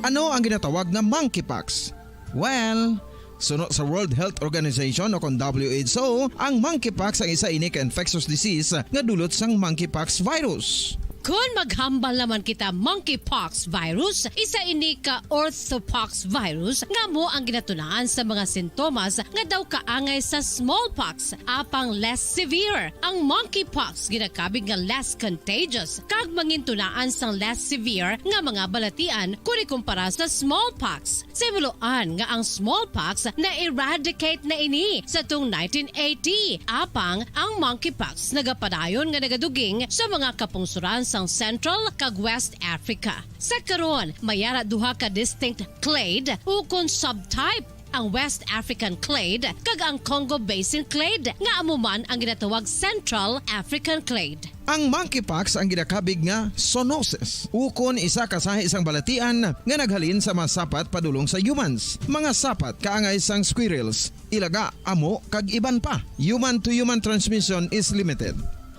Ano ang ginatawag nga monkeypox? Well, suno sa World Health Organization o kon W H O, ang monkeypox ang isa ini ka infectious disease nga dulot sang monkeypox virus. Kon maghambal naman kita monkeypox virus, isa ini ka orthopox virus nga amo ang ginatunaan sa mga sintomas nga daw kaangay sa smallpox, apang less severe. Ang monkeypox ginakabig nga less contagious kag mangintunaan sang less severe nga mga balatian kon ikumpara sa smallpox. Sa himuloan nga ang smallpox na-eradicate na ini sa tung nineteen eighty, apang ang monkeypox nagapadayon nga nagaduging sa mga kapungsoran sang Central kag West Africa. Sa karon, may ara duha ka distinct clade ukon subtype, ang West African clade kag ang Congo Basin clade, nga amo man ang ginatawag Central African clade. Ang monkeypox ang ginakabig nga zoonosis, ukon isa ka sahi sang balatian nga naghalin sa mga sapat padulong sa humans, mga sapat kaangay sang squirrels, ilaga, amo, kag iban pa. Human-to-human transmission is limited.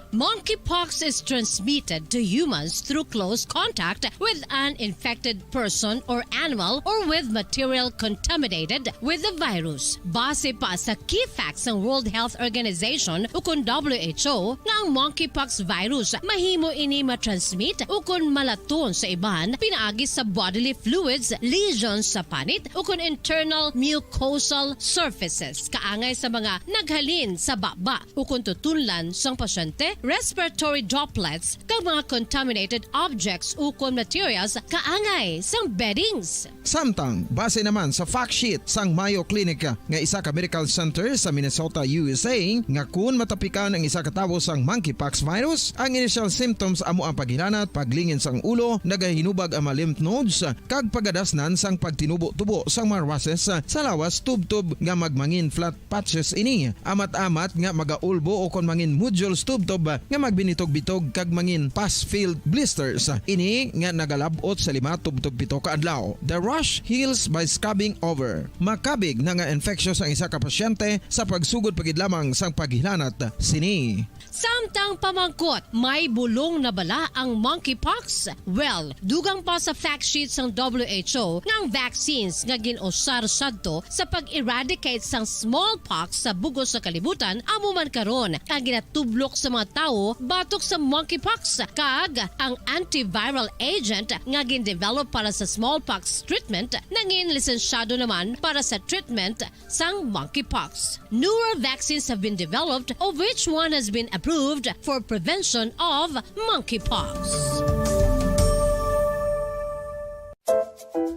Monkeypox is transmitted to humans through close contact with an infected person or animal or with material contaminated with the virus. Base pa sa key facts sang World Health Organization ukon W H O nga ang monkeypox virus mahimo ini matransmit ukon malaton sa iban pinaagi sa bodily fluids, lesions sa panit, ukon internal mucosal surfaces kaangay sa mga naghalin sa baba ukon tutunlan sang pasyente, respiratory droplets, kag mga contaminated objects ukon materials kaangay sang beddings. Samtang, base naman sa fact sheet sang Mayo Clinic nga isa ka medical center sa Minnesota, U S A, nga kun matapikan ang isa ka tawo sang monkeypox virus, ang initial symptoms amo ang paghilanat, paglingin sang ulo, nagahinubag ang mga lymph nodes, kag pagadasnan sang pagtinubo-tubo sang mga rushes sa lawas tubtob nga magmangin flat patches ini, amat-amat nga magaulbo ukon mangin nodules tubtob nga magbinitog-bitog kag mangin pus-filled blisters. Ini nga nagalab-ot sa lima tubtob pito ka adlaw. The rash heals by scrubbing over. Makabig na nga infectious ang isa ka pasyente sa pagsugod pa gid lamang sang paghilanat sini. Samtang pamangkot, may bulong na bala ang monkeypox? Well, dugang pa sa fact sheet sang W H O nga ang vaccines nga gin-usar sadto sa pag-eradicate sang smallpox sa bug-os sa kalibutan amo man karon ang ginatublok sa mga tawo batok sa monkeypox, kag ang antiviral agent nga gin-develop para sa smallpox treatment nangin lisensyado naman para sa treatment sang monkeypox. Newer vaccines have been developed, of which one has been approved for prevention of monkeypox.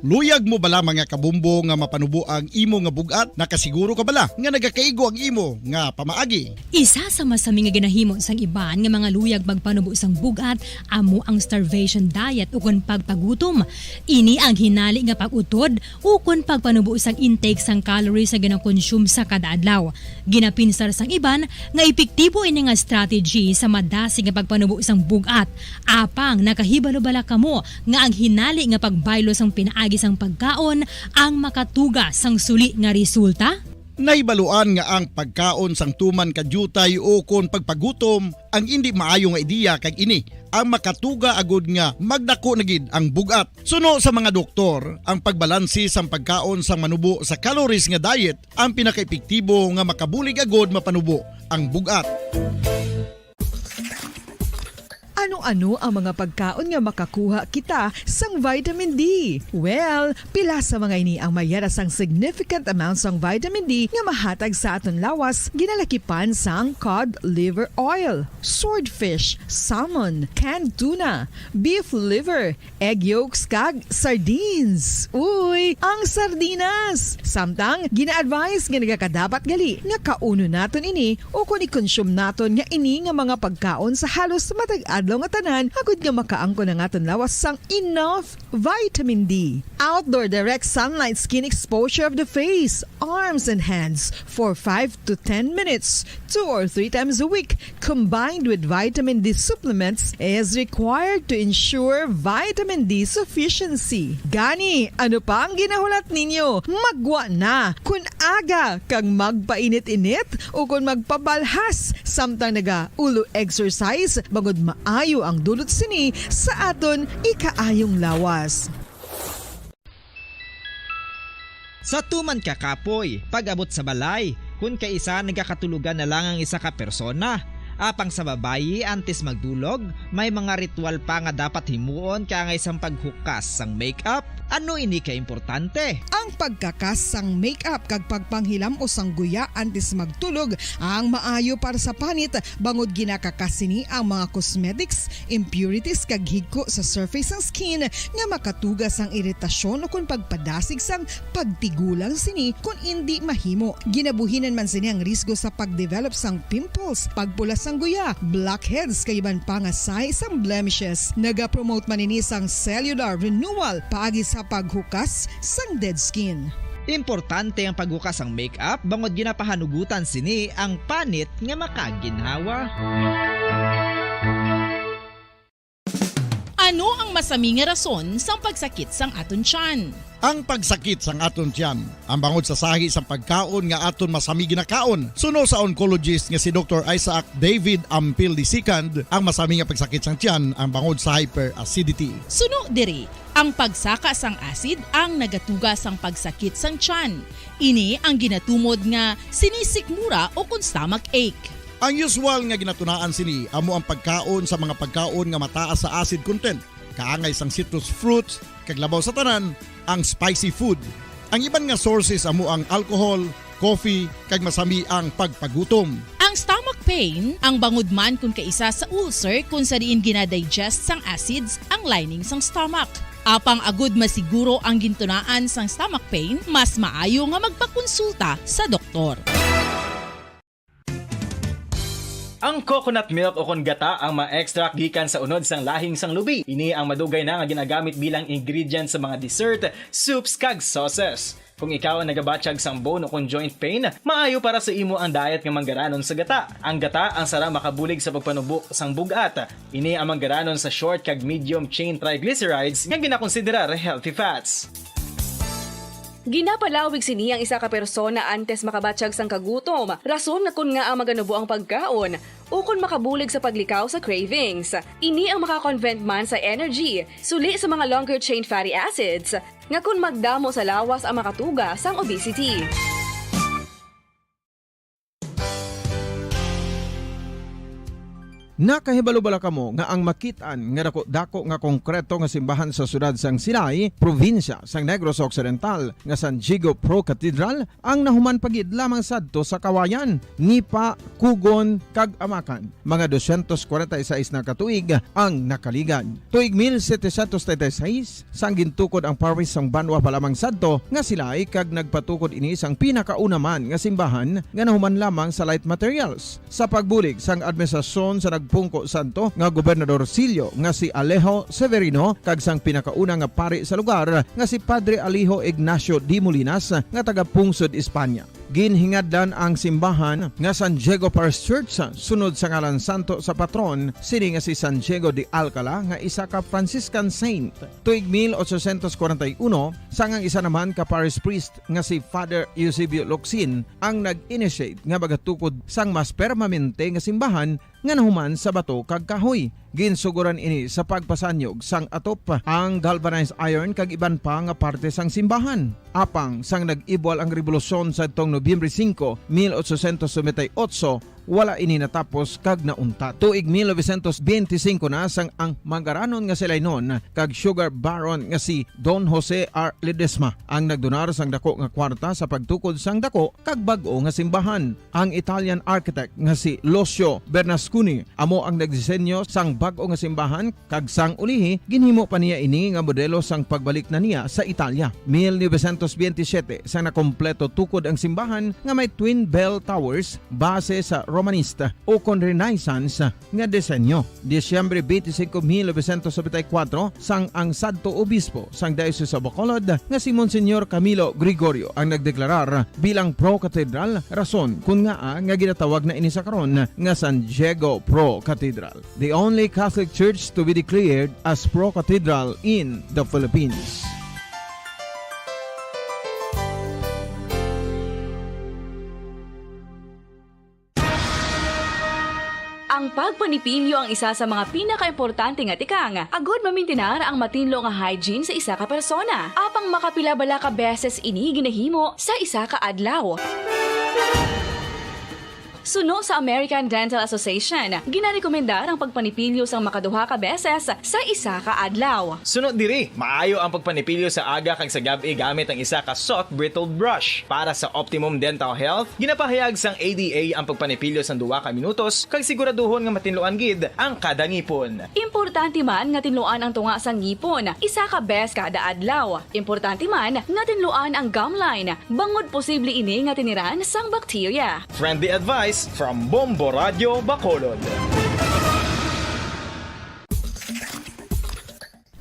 Luyag mo bala, mga kabombo, nga mapanubo ang imo nga bug-at? Nakasiguro ka bala nga nagakaigo ang imo nga pamaagi? Isa sa masami nga ginahimo sang iban nga mga luyag magpanubo sang bug-at amo ang starvation diet ukon pagpagutom. Ini ang hinali nga pag-utod ukon pagpanubo sang intake sang calories nga ginakonsume sa kada adlaw. Ginapinsar sang iban nga epektibo ini nga strategy sa madasig nga pagpanubo sang bug-at. Apang nakahibalo bala kamo nga ang hinali nga pagbaylo sang pinaagi sang pagkaon ang makatuga sang suli nga resulta? Nahibaluan nga ang pagkaon sang tuman ka diutay ukon pagpagutom ang indi maayo nga ideya, kag ini ang makatuga agud nga magdako na gid ang bug-at. Suno sa mga doktor, ang pagbalanse sang pagkaon sang manubo sa calories nga diet ang pinakaepektibo nga makabulig agud mapanubo ang bug-at. Ano-ano ang mga pagkaon nga makakuha kita sang vitamin D? Well, pila sa mga ini ang mayara sang significant amount sang vitamin D nga mahatag sa aton lawas, ginalakipan sang cod liver oil, swordfish, salmon, canned tuna, beef liver, egg yolks kag sardines. Uy, ang sardinas! Samtang gina-advise nga nagakadapat gali nga kaunon naton ini ukon i-consume naton nga ini nga mga pagkaon sa halos matag adlaw nga tanan agud nga makaangkon ang aton lawas sang enough vitamin D. Outdoor direct sunlight skin exposure of the face, arms, and hands for five to ten minutes, two or three times a week, combined with vitamin D supplements, is required to ensure vitamin D sufficiency. Gani, ano pa ang ginahulat ninyo? Magwa na! Kun aga kag magpainit-init ukon magpabalhas samtang naga-ulo exercise, bangod maayo ang dulot sini sa aton ikaayong lawas. Sa tuman ka kapoy, pag-abot sa balay, kun kaisa nagakatulogan na lang ang isa ka persona. Apang sa babayi, antes magdulog, may mga ritual pa nga dapat himuon kaangay sang paghukas sang make-up. Ano ini ka importante? Ang pagkakas sang make-up kag pagpanghilam-os sang guya antes magtulog ang maayo para sa panit, bangod ginakakas sini ang mga cosmetics, impurities kag higko sa surface sang skin nga makatuga sang iritasyon ukon pagpadasig sang pagtigulang sini kon indi mahimo. Ginabuhinan man sini ang risgo sa pagdevelop sang pimples, pagpula sang guya, blackheads kag iban pa nga sahi sang blemishes. Nagapromote man ini sang cellular renewal paagi sa paghukas sang dead skin. Importante ang paghukas sang make-up bangod ginapahanugutan sini ang panit nga makaginhawa. Ano ang masami nga rason sang pagsakit sang aton tiyan? Ang pagsakit sang aton tiyan ang bangod sa sahi sang pagkaon nga aton masami ginakaon, suno sa oncologist nga si Doktor Isaac David Ampil the second. Ang masami nga pagsakit sang tiyan ang bangod sa hyperacidity. Suno diri, ang pagsaka sang acid ang nagatuga sang pagsakit sang tiyan. Ini ang ginatumod nga sinisikmura ukon stomach ache. Ang usual nga ginatunaan sini amo ang pagkaon sa mga pagkaon nga mataas sa acid content, kaangay sang citrus fruits, kag labaw sa tanan, ang spicy food. Ang iban nga sources amo ang alcohol, coffee, kag masami ang pagpagutom. Ang stomach pain ang bangod man kon kaisa sa ulcer kon sa diin gina-digest sang acids ang lining sang stomach. Apang agud masiguro ang gintunaan sang stomach pain, mas maayo nga magpakonsulta sa doktor. Ang coconut milk ukon gata ang ma-extract gikan sa unod sang lahing sang lubi. Ini ang madugay na nga ginagamit bilang ingredient sa mga dessert, soups, kag sauces. Kung ikaw ang nagabatyag sang bone o kon joint pain, maayo para sa imo ang diet nga manggaranon sa gata. Ang gata ang sara makabulig sa pagpanubo sang bug-at. Ini ang manggaranon sa short kag medium chain triglycerides nga ginakonsiderar healthy fats. Ginapalawig sini ang isa ka persona antes makabatyag sang kagutom, rason nga kon ngaa maganubo ang pagkaon, ukon makabulig sa paglikaw sa cravings. Ini ang makakonvert man sa energy, suli sa mga longer chain fatty acids, nga kon magdamo sa lawas ang makatuga sang obesity. Nakahibalo bala kamo nga ang makit-an nga dako-dako nga konkreto nga simbahan sa siyudad sang Silay, probinsya sang Negros Occidental, nga San Diego Pro Cathedral, ang nahuman pa gid lamang sadto sa Kawayan, Nipa, Kugon, kag Amakan? Mga dosyentos kwarenta y seis na ka tuig ang nakaligad. Tuig mil setecientos treinta y seis, sang gintukod ang parish sang banwa pa lamang sadto nga Silay, kag nagpatukod ini sang pinakauna man nga simbahan nga nahuman lamang sa light materials. Sa pagbulig sang administrasyon sa nagpungko sadto nga gobernador silyo nga si Alejo Severino kag sang pinakauna nga pari sa lugar nga si Padre Alejo Ignacio de Molinas nga taga-pungsod Espanya. Ginhingadlan ang simbahan nga San Diego Parish Church sunod sa ngalan santo sa patron sini nga si San Diego de Alcala nga isa ka Franciscan saint. Tuig mil ochocientos kwarenta y uno, sang ang isa naman ka parish priest nga si Father Eusebio Locsin ang nag-initiate nga magatukod sang mas permanente nga simbahan nga nahuman sa bato kag kahoy. Ginsugoran ini sa pagpasanyog sang atop, ang galvanized iron kag iban pa nga parte sang simbahan. Apang sang nag-ibwal ang rebolusyon sadtong Nobyembre singko, mil ochocientos noventa y ocho, wala ini natapos kag nauntat. Tuig mil novecientos benti singko na sang ang manggaranon nga Silaynon kag sugar baron nga si Don Jose R. Ledesma ang nagdonar sang dako nga kwarta sa pagtukod sang dako kag bag-o nga simbahan. Ang Italian architect nga si Lucio Bernasconi amo ang nagdisenyo sang bag-o nga simbahan, kag sang ulihi, ginhimo pa niya ini nga modelo sang pagbalik na niya sa Italia. Mil novecientos benti siyete, sang nakompleto tukod ang simbahan nga may twin bell towers base sa Romanista o kon Renaissance nga disenyo. Disyembre twenty-five, mil novecientos noventa y cuatro, sang ang sadto obispo sang Diocese of Bacolod nga si Monsignor Camilo Gregorio ang nagdeklarar bilang pro-cathedral, rason kon ngaa nga ginatawag na ini sa karon nga San Diego Pro Cathedral, the only Catholic church to be declared as pro-cathedral in the Philippines. Ang pagpanipilyo ang isa sa mga pinakaimportante nga tikang agod mamintinar ang matinlo nga hygiene sa isa ka persona. Apang makapila bala ka beses ini ginahimo sa isa ka adlaw? Suno sa American Dental Association, ginarekomendar ang pagpanipilyo sang makaduha ka beses sa isa ka adlaw. Suno diri, maayo ang pagpanipilyo sa aga kag sa gab-i gamit ang isa ka soft bristled brush. Para sa optimum dental health, ginapahayag sang A D A ang pagpanipilyo sang duha ka minutos kag siguraduhon nga matinluan gid ang kada ngipon. Importante man nga tinluan ang tunga sang ngipon isa ka bes kada adlaw. Importante man nga tinluan ang gum line, bangod posible ini nga tiniran sang bakterya. Friendly advice from Bombo Radio Bacolod.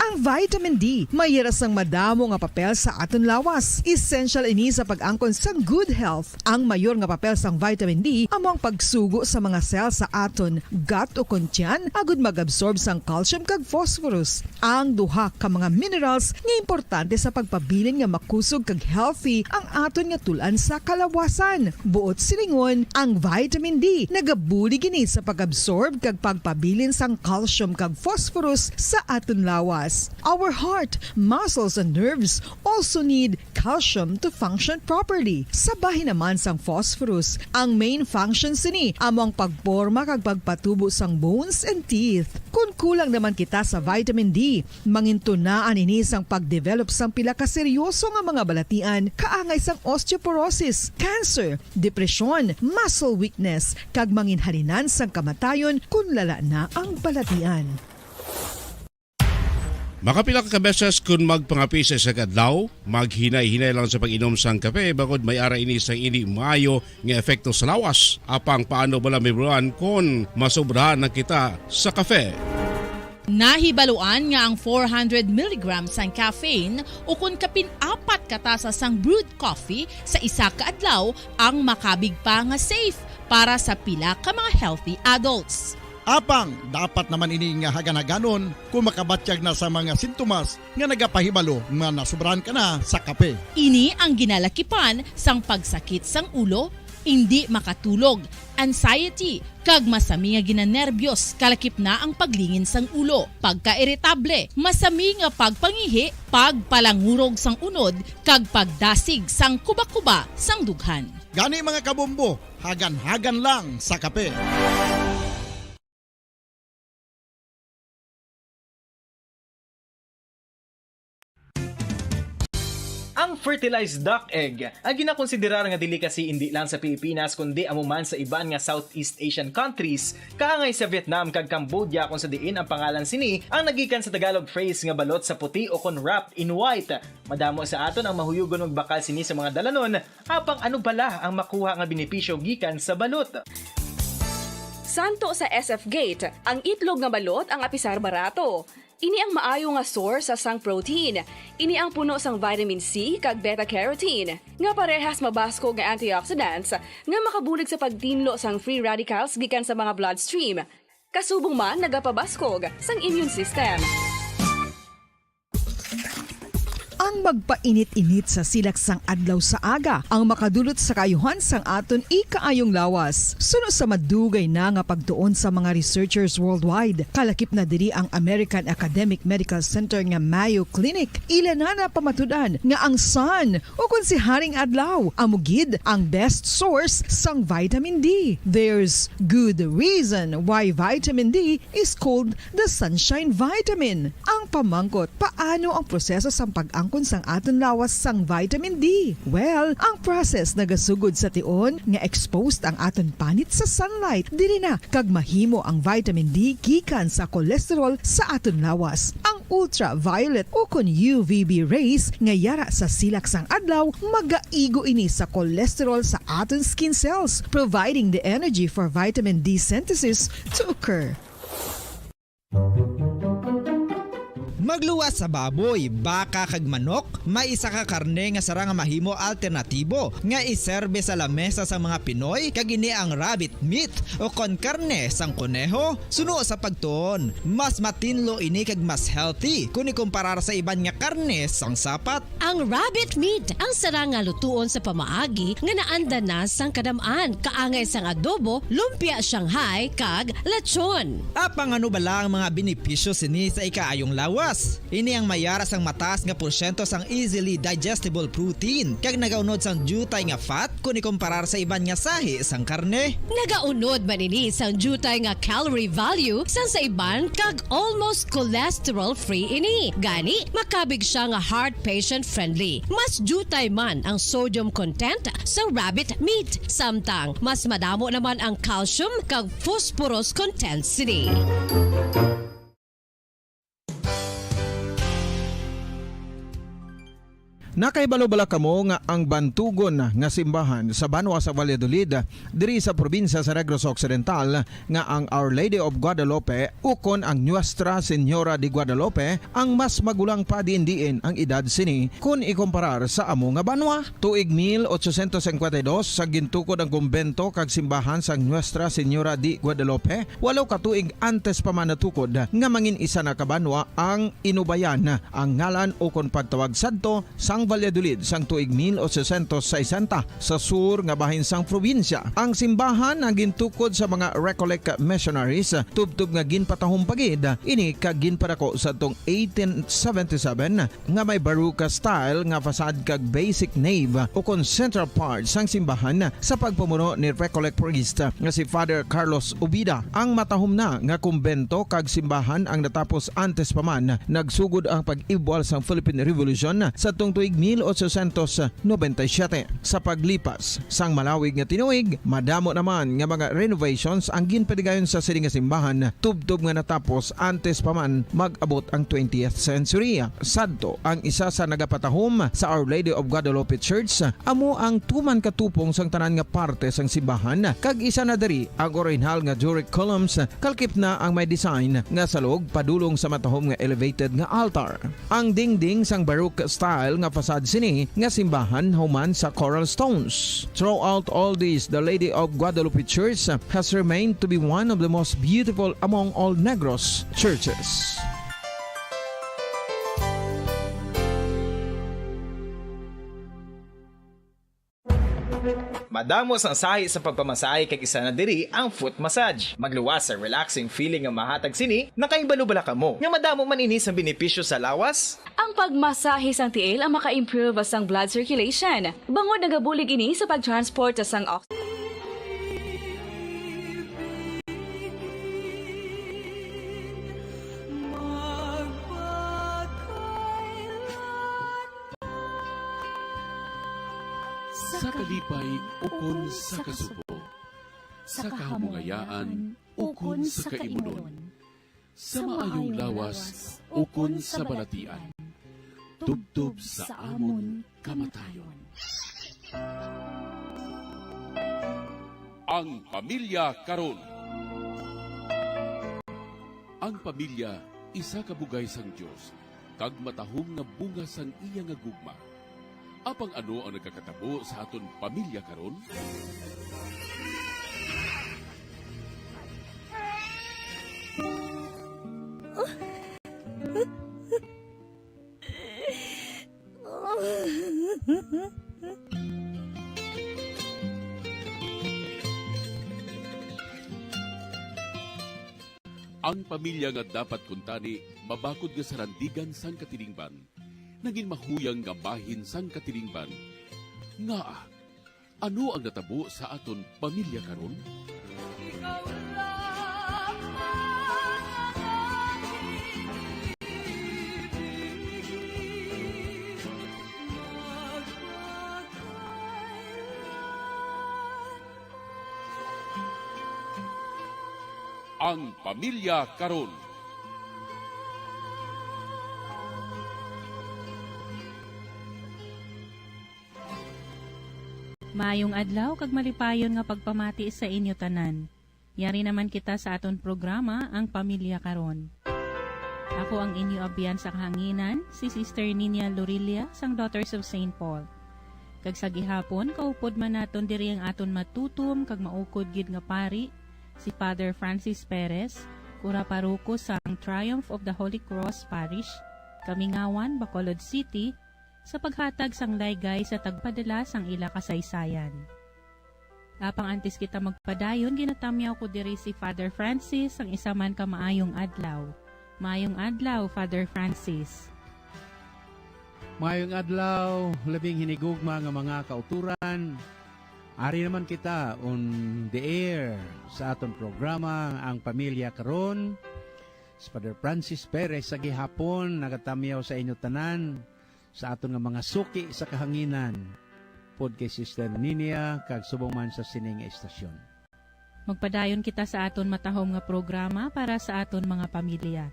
Ang vitamin D may hira sang madamo nga papel sa aton lawas. Essential ini sa pag-angkon sang good health. Ang mayor nga papel sang vitamin D amo ang pagsugo sa mga cell sa aton gut o kon tiyan agud mag-absorb sang calcium kag phosphorus, ang duha ka mga minerals nga importante sa pagpabilin nga makusog kag healthy ang aton nga tul-an sa kalawasan. Buot silingon, ang vitamin D nagabulig ini sa pag-absorb kag pagpabilin sang calcium kag phosphorus sa aton lawas. Our heart, muscles, and nerves also need calcium to function properly. Sa bahin naman sang phosphorus, ang main function sini amo ang pagporma kag pagpatubo sang bones and teeth. Kon kulang naman kita sa vitamin D, mangintunaan ini sang pagdevelop sang pila ka seryoso nga mga balatian, kaangay sang osteoporosis, cancer, depresyon, muscle weakness, kag manginhalinan sang kamatayon kon lala na ang balatian. Makapila ka beses kon magpangape sa isa ka adlaw, maghinay-hinay lang sa pag-inom sang kape, bangod may ara ini sang indi maayo nga epekto sa lawas. Apang paano bala mahibaluan kon masobrahan na kita sa kape? Nahibaluan nga ang four hundred milligrams sang caffeine ukon kapin apat ka tasa sang brewed coffee sa isa ka adlaw ang makabig pa nga safe para sa pila ka mga healthy adults. Apang dapat naman ini nga hagan-haganon kung makabatyag na sa mga sintomas nga nagapahibalo nga nasubrahan ka na sa kape. Ini ang ginalakipan sang pagsakit sang ulo, indi makatulog, anxiety, kag masami nga ginanerbiyos, kalakip na ang paglingin sang ulo, pagkairitable, masami nga pagpangihi, pagpalangurog sang unod, kag pagdasig sang kubakuba sang dughan. Gani, mga kabombo, hagan-hagan lang sa kape. Ang fertilized duck egg, ang ginakonsiderar nga delicacy indi lang sa Pilipinas kundi amo man sa iban nga Southeast Asian countries, kaangay sa Vietnam kag Cambodia, kung sa diin ang pangalan sini ang nagikan sa Tagalog phrase nga balot sa puti o kon wrapped in white. Madamo sa aton ang mahuyugon magbakal sini sa mga dalanon, apang ano bala ang makuha nga benepisyo gikan sa balot? Santo sa S F Gate, ang itlog nga balot ang apisar barato. Ini ang maayo nga source sang protein. Ini ang puno sang vitamin C kag beta-carotene, nga parehas mabaskog nga antioxidants nga makabulig sa pagtinlo sang free radicals gikan sa mga bloodstream. Kasubong man nagapabaskog sang immune system. Ang magpainit-init sa silak sang adlaw sa aga ang makadulot sa kaayuhan sang aton ikaayong lawas. Suno sa madugay na nga pagtuon sa mga researchers worldwide, kalakip na diri ang American Academic Medical Center nga Mayo Clinic, ila na napamatud-an nga ang sun, o kon si Haring Adlaw, amo gid ang best source sang vitamin D. There's good reason why vitamin D is called the sunshine vitamin. Ang pamangkot, paano ang proseso sang pag-angkon sang aton lawas sang vitamin D? Well, ang process nagasugod sa tion nga exposed ang aton panit sa sunlight. Diri na kag mahimo ang vitamin D gikan sa cholesterol sa aton lawas. Ang ultraviolet o kon U V B rays nga yara sa silak sang adlaw magaigo ini sa cholesterol sa aton skin cells, providing the energy for vitamin D synthesis to occur. Magluwas sa baboy, baka kag manok, may isa ka karne nga sarang nga mahimo alternatibo nga iserbe sa lamesa sang mga Pinoy, kag ini ang rabbit meat o kon karne sang koneho. Suno sa pagtuon, mas matinlo ini kag mas healthy kon ikumparar sa iban nga karne sang sapat. Ang rabbit meat ang sarang nga lutuon sa pamaagi nga naanda na sang kadam-an, kaangay sang adobo, lumpia Shanghai, kag lechon. Apang ano bala ang mga benepisyo sini sa ikaayong lawas? Ini ang mayara sang mataas nga porsyento sang easily digestible protein kag nagaunod sang diutay nga fat kon ikumparar sa iban nga sahi sang karne. Nagaunod man ini sang diutay nga calorie value sang sa iban kag almost cholesterol-free ini. Gani, makabig sia nga heart patient-friendly. Mas diutay man ang sodium content sang rabbit meat, samtang mas madamo naman ang calcium kag phosphorus content sini. Nakahibalo bala kamo nga ang bantugon nga simbahan sa banwa sa Valladolid, diri sa probinsya sa Negros Occidental, nga ang Our Lady of Guadalupe ukon ang Nuestra Señora de Guadalupe ang mas magulang pa diin-diin ang edad sini kon ikumparar sa amo nga banwa? Tuig mil ochocientos cincuenta y dos sa gintukod ang kumbento kag simbahan sang Nuestra Señora de Guadalupe, walo ka tuig antes pa man natukod nga mangin isa na ka banwa ang Inubayan, ang ngalan ukon pagtawag sadto sang Valladolid sang tuig mil ochocientos sesenta sa sur nga bahin sang probinsya. Ang simbahan ang gintukod sa mga Recollect missionaries, tubtob nga ginpatahom pa gid ini kag ginpadako sadtong eighteen seventy-seven nga may Baroque style nga facade kag basic nave ukon central part sang simbahan sa pagpamuno ni Recollect priest nga si Father Carlos Ubida. Ang matahom na nga kumbento kag simbahan ang natapos antes pa man nagsugod ang pag-ibwal sang Philippine Revolution sadtong tuig mil ochocientos noventa y siete. Sa paglipas sang malawig nga tinuig, madamo naman nga mga renovations ang ginpatigayon sa sini nga simbahan, tubtob nga natapos antes pa man mag-abot ang twentieth century. Sadto ang isa sa nagapatahom sa Our Lady of Guadalupe Church, amo ang tuman katupong sang tanan nga parte sang simbahan, kag isa na diri ang orihinal nga Doric columns, kalkip na ang may design nga salog padulong sa matahom nga elevated nga altar. Ang dingding sang Baroque style nga facade sini nga simbahan human sa coral stones. Throughout all this, the Lady of Guadalupe Church has remained to be one of the most beautiful among all Negros churches. Madamo sang sahi sa pagpamasahe, kag isa na diri ang foot massage. Magluwas sa relaxing feeling nga mahatag sini. Nakahibalo bala kamo nga madamo man ini sang benepisyo sa lawas? Ang pagmasahe sang tiil ang maka-improve sang blood circulation, bangod nagabulig ini sa pag-transport sang ox- Sa kalipay ukon sa kasubo, sa kahamungayaan ukon sa kaimunon, sa maayong lawas ukon sa balatian, tubtob sa amon kamatayon. Ang pamilya karon. Ang pamilya, isa ka bugay sang Dios, kag matahom nga bunga sang iya nga gugma. Apang ano ang nagakatabo sa aton pamilya karon? Ang pamilya nga dapat kuntani mabakod nga sarandigan sang katilingban, nagin mahuyang nga bahin sang katilingban. Ngaa? Ano ang natabo sa aton pamilya karon? Ang pamilya karon. Maayong adlaw kag malipayon nga pagpamati sa inyo tanan. Yari naman kita sa aton programa, Ang Pamilya Karon. Ako ang inyo abyan sa kahanginan, si Sister Ninia Lorilla sang Daughters of Saint Paul. Kag sa gihapon, kaupod man naton diri ang aton matutom kag maukod gid nga pari, si Father Francis Perez, kura paroko sang Triumph of the Holy Cross Parish, Kamingawan, Bacolod City, sa paghatag sang laygay sa tagpadala sang ila kasaysayan. Apang antes kita magpadayon, ginatamyaw ko diri si Father Francis sang isa man ka maayong adlaw. Maayong adlaw, Father Francis. Maayong adlaw, labing hinigugma nga mga kauturan. Ari naman kita on the air sa aton programa, Ang Pamilya Karon. Si Father Francis Perez sa gihapon nagatamyaw sa inyo tanan, sa aton nga mga suki sa kahanginan, pod kay Sister Ninia kag subong man sa sini nga estasyon. Magpadayon kita sa aton matahom nga programa para sa aton mga pamilya.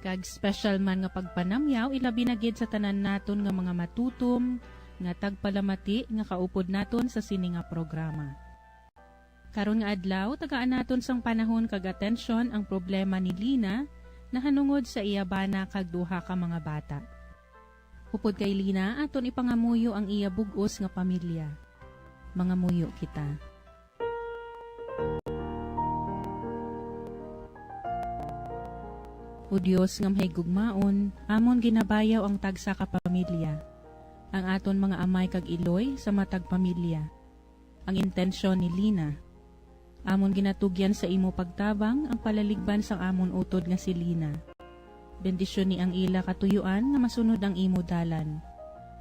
Kag special man nga pagpanamyaw, ilabi na gid sa tanan naton nga mga matutom nga tagpalamati nga kaupod naton sa sini nga programa. Karon nga adlaw, tagaan naton sang panahon kag atensyon ang problema ni Lina nahanungod sa iya bana kag duha ka mga bata. Upod kay Lina, aton ipangamuyo ang iya bug-os nga pamilya. Mangamuyo kita. O Dios nga mahigugmaon, amon ginabayaw ang tagsa ka pamilya, ang aton mga amay kag iloy sa matag pamilya. Ang intensyon ni Lina. Amon ginatugyan sa imo pagtabang ang palaligban sang amon utod nga si Lina. Bendisyoni ang ila katuyuan nga masunod ang imo dalan.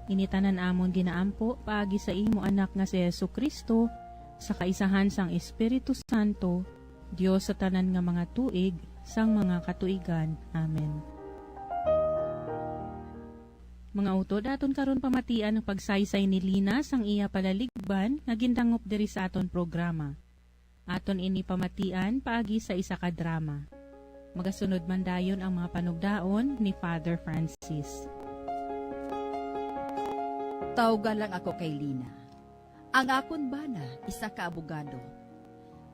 Ini tanan amon ginaampo paagi sa imo Anak nga si Jesu-Cristo, sa kaisahan sang Espiritu Santo, Dios sa tanan nga mga tuig sang mga katuigan. Amen. Mga utod, aton karon pamatian ang pagsaysay ni Lina sang iya palaligban nga gindangop diri sa aton programa. Aton ini pamatian paagi sa isa ka drama. Magasunod man dayon ang mga panugdaon ni Father Francis. Tawga lang ako kay Lina. Ang akon bana, isa ka abogado.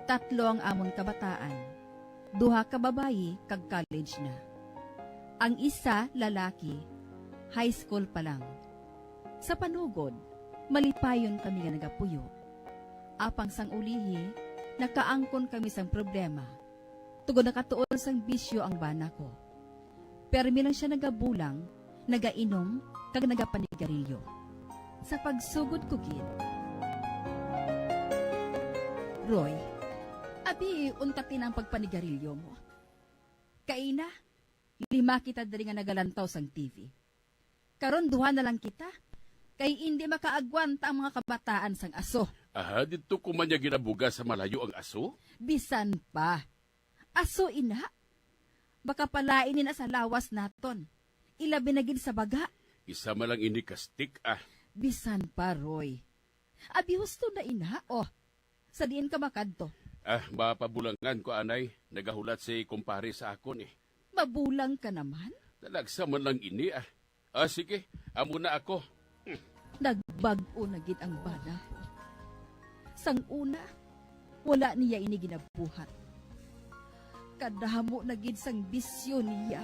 Tatlo ang amon kabataan, duha ka babayi kag college na. Ang isa lalaki, high school pa lang. Sa panugod, malipayon kami nga nagapuyo. Apang sang ulihi, nakaangkon kami sang problema tungod nakatuon sang bisyo ang bana ko. Permi lang sia nagabulang, nagainom, kag nagapanigarilyo. Sa pagsugod ko gid, Roy, abi, unta ti na ang pagpanigarilyo mo. Kaina, lima kita diri nga nagalantaw sang T V. Karon duha na lang kita, kay indi makaagwanta ang mga kabataan sang aso. Aha, didto ko man niya ginabuga sa malayo ang aso? Bisan pa. Aso ina. Makapalain ina sa lawas naton. Ilabi na gid sa baga. Isa man lang ini ka stick, ah. Bisan pa, Roy. Abi, husto na ina, oh. Sa diin ka makadto? Ah, mapabulangan ko, anay. Nagahulat si kumpare sa akon, eh. Mabulang ka naman? Talagsa man lang ini, ah. Ah, sige, amo na ako. Nagbag-o na gid ang bana ko. Sang una, wala niya ini ginabuhat. Kadamo na gid sang bisyo niya.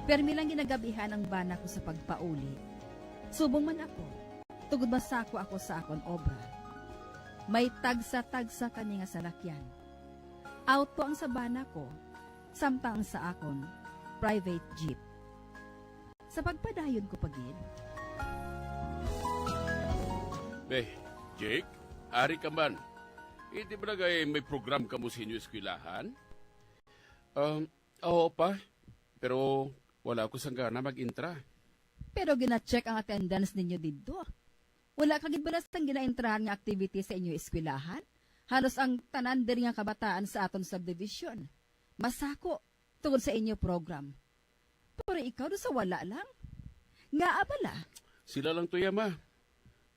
Permi lang ginagabihan ang bana ko sa pagpauli. Subong man ako, tungod masako ako sa akon obra. May tagsa-tagsa kami nga salakyan. Auto ang sa bana ko, samtang ang sa akon, private jeep. Sa pagpadayon ko pa gid. Be, Jake, ari ka man. Hindi ba nagay may program kamo sa inyo eskwelahan? Um, oo pa, pero wala ko sang gana mag-intra. Pero gina-check ang attendance ninyo didto. Wala ka gid bala sang ginaentrahan nga activity sa inyo eskwelahan? Halos ang tanan diri nga kabataan sa aton subdivision masako tungod sa inyo program. Pero ikaw do sa wala lang? Ngaa bala? Sila lang to, ya, ma.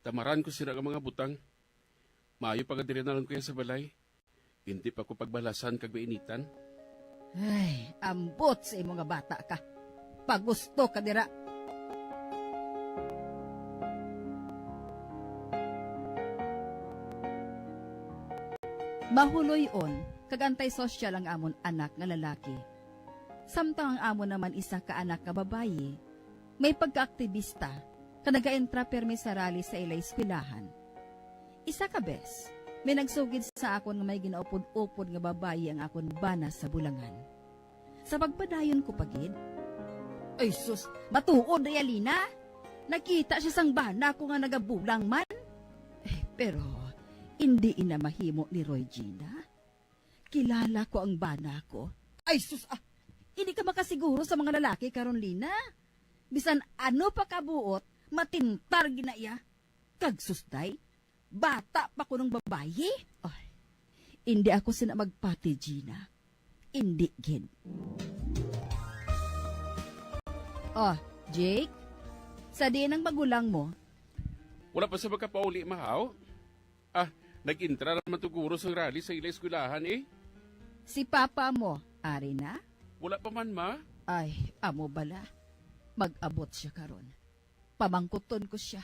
Tamaran ko sila nga mga butang. Maayo pa nga diri na lang ko ya sa balay. Hindi pa ko pagbalasan kag mainitan. Ay, ambot sa imo nga bata ka. Pagusto ka dira. Mahuloy-on kag anti-social ang amon anak nga lalaki. Samtang ang amon naman isa ka anak nga babayi, may pagkaaktibista ka nagaentra pirmi sa rally sa ila eskwelahan. Isa ka bes, may nagsugid sa akon nga may ginaupod-upod nga babayi ang akon bana sa bulangan. Sa pagpadayon ko pa gid, ay sus, matuod, Realina! Nakita siya sang bana ko nga nagabulang man. Eh, pero hindi ina mahimo ni Roy Gina. Kilala ko ang bana ko. Ay, sus, ah! Hindi ka makasiguro sa mga lalaki karon, Lina. Bisan ano pa kabuot, matintar gina iya. Kag sus, day, bata pa kuno nga babayi. Ay, hindi ako sina magpati, Gina. Hindi gid. Oh, Jake, sa diin ang magulang mo? Wala pa sa makapauli, mahaw. Ah, nag-intra naman to guro sang rally sa ila eskwelahan, eh. Si papa mo, ari na? Wala pa man, ma. Ay, amo bala. Mag-abot siya karon. Pamangkuton ko siya.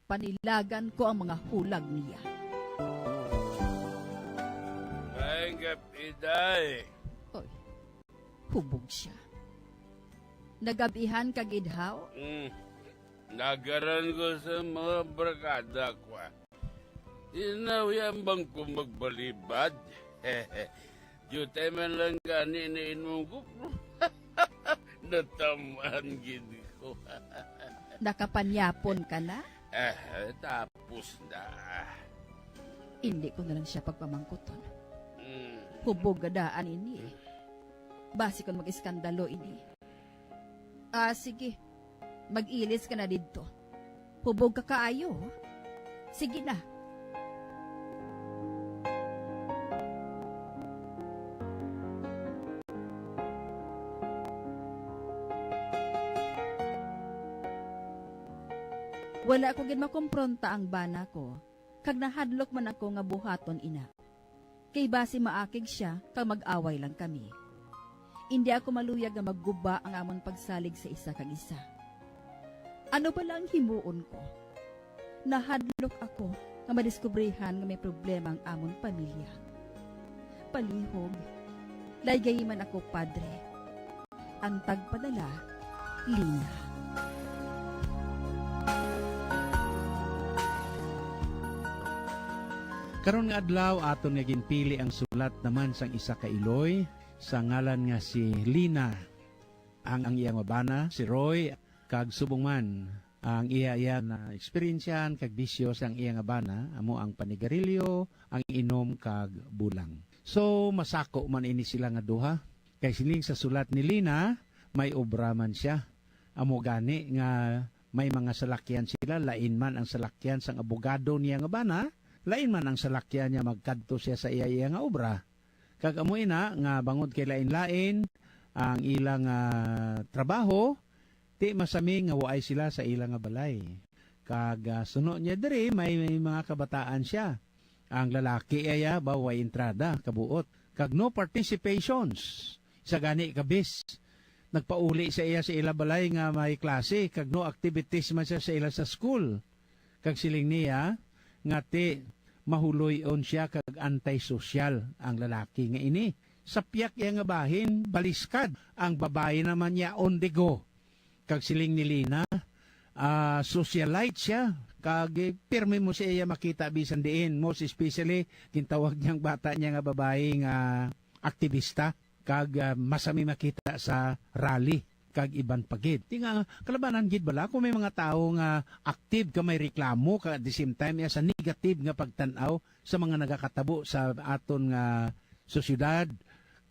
Panilagan ko ang mga hulag niya. Maayong gabi, day. Oy, hubog siya. Nagabihan ka gid, haw? Mm. Nagaran ko sa mga barkada ko, ah. Inaw yan bang ko magbalibad? Jutay man lang gani na inungkop. Natamaan gid ko. Nakapanyapon ka na? Ah, tapos na. Hindi ko na lang siya pagpamangkuton. Mm. Hubog gadaan ini eh. Basi kon mag-iskandalo ini. Ah, sige. Mag-ilis ka na didto. Hubog ka kaayo. Sige na. Wala ko gid makompronta ang bana ko, kag nahadlok man ako nga buhaton ina. Kay basi maakig sia kag mag-away lang kami. Indi ako maluyag nga magguba ang amon pagsalig sa isa kag isa. Ano bala ang himuon ko? Nahadlok ako nga madiskubrihan nga may problema ang amon pamilya. Palihog, laygayi man ako, Padre. Ang tagpadala, Lina. Karon nga adlaw, aton nga ginpili ang sulat naman sang isa ka iloy sa ngalan nga si Lina. Ang, ang iya nga bana, si Roy, kag subong man ang iya, iya na eksperyensyahan kag bisyo sang iya nga bana, amo ang panigarilyo, ang inom, kag bulang. So, masako man ini sila nga duha. Kay siling sa sulat ni Lina, may obra man sia. Amo gani nga may mga salakyan sila, lain man ang salakyan sang abogado niya nga bana, lain man ang salakyan niya magkadto siya sa iya, iya nga obra. Kag amo ina nga bangod kay lain-lain ang ila nga trabaho, ti masami nga waay sila sa ila nga balay. Kag, ah, suno niya diri, may, may mga kabataan siya. Ang lalaki iya, ba, way entrada, kabuot. Kag no participations. Sa gani ka bis, nagpauli sa iya sa ila balay nga may klase, kag no activities man siya sa ila sa school. Kag siling niya nga ti mahuloy-on siya kag anti-social ang lalaki nga ini. Sapyak iya nga bahin, baliskad. Ang babayi naman niya on the go. Kag siling ni Lina, ah, socialite siya. Kag, eh, pirmi mo siya iya makita bisan diin. Most especially, gintawag niyang bata niya nga babayi nga aktibista. Kag, ah, masami makita sa rally kag iban pa gid. Ti nga, kalabanan gid bala kung may mga tawo nga active ka may reklamo, kag at the same time, iya sa negative nga pagtan-aw sa mga nagakatabo sa aton nga sosyedad,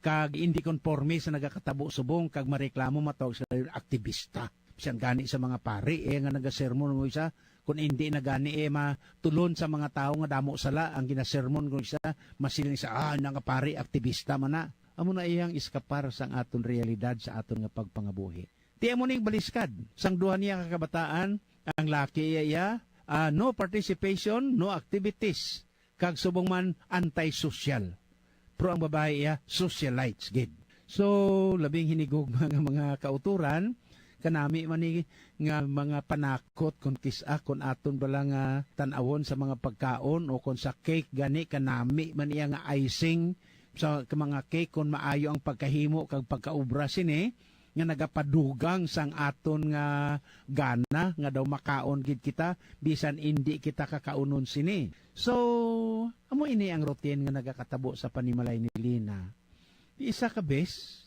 kag indi konporme sa nagakatabo subong, kag mareklamo, matawag sila yun aktibista. Bisan gani sa mga pari, eh, nga nagasermon mo isa, kung indi na gani, eh, matulon sa mga tawo nga damo sala ang ginasermon ko isa, masiling sa, "Ah, na nga pari, aktibista man na." Amo na iyang iskapar sang aton realidad sa aton nga pagpangabuhi. Ti amo ning baliskad sang duha niya ka kabataan, ang laki iya, iya, ah, no participation, no activities, kag subong man anti-social. Pero ang babayi iya, socialites gid. So, labing hinigugma nga mga kauturan, kanami man ni nga mga panakot kon kis-a kon aton bala nga tan-awon sa mga pagkaon o kon sa cake gani, kanami man iya nga icing sa mga cake kon maayo ang pagkahimo kag pagkaobra sini, nga nagapadugang sang aton nga gana nga daw makaon gid kita bisan indi kita kakaunon sini. So, amo ini ang routine nga nagakatabo sa panimalay ni Lina. Di isa ka bes,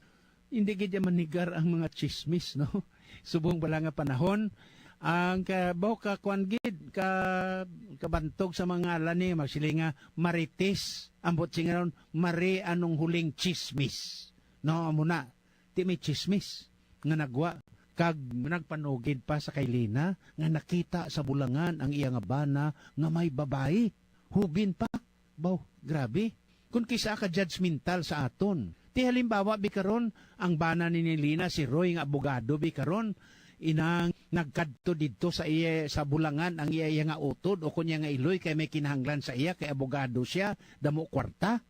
hindi gid niya manigar ang mga chismis, no? Subong bala nga panahon, ang ka-, baw ka kuan gid, ka-, kabantog sa mga ngalan ni, magsiling nga marites, ambot singaron, mari anong huling chismis. No, amo na. Ti may chismis nga nagwa, kag nagpanugid pa sa kay Lina nga nakita sa bulangan ang iya nga bana nga may babayi. Hubin pa. Baw, grabe. Kung kisa ka judgmental sa aton. Ti halimbawa, bi karon, ang bana ni Lina, si Roy nga abogado, bi karon, inang nagkadto didto sa iya, sa bulangan ang iya, iya nga utod o kunya nga iloy kay may kinahanglan sa iya kay abogado siya, damo kwarta.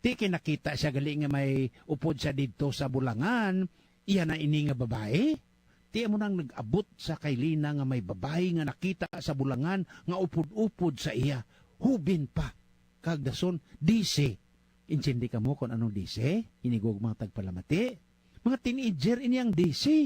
Ti kay nakita siya gali nga may upod siya didto sa bulangan, iya na ini nga babayi. Ti amo nang nag-abot sa kay Lina nga may babayi nga nakita sa bulangan nga upod-upod sa iya. Hubin pa. Kag dason, D C. Intindi kamo kon anong D C? Hinigog mga tagpalamati. Mga teenager ini ang D C.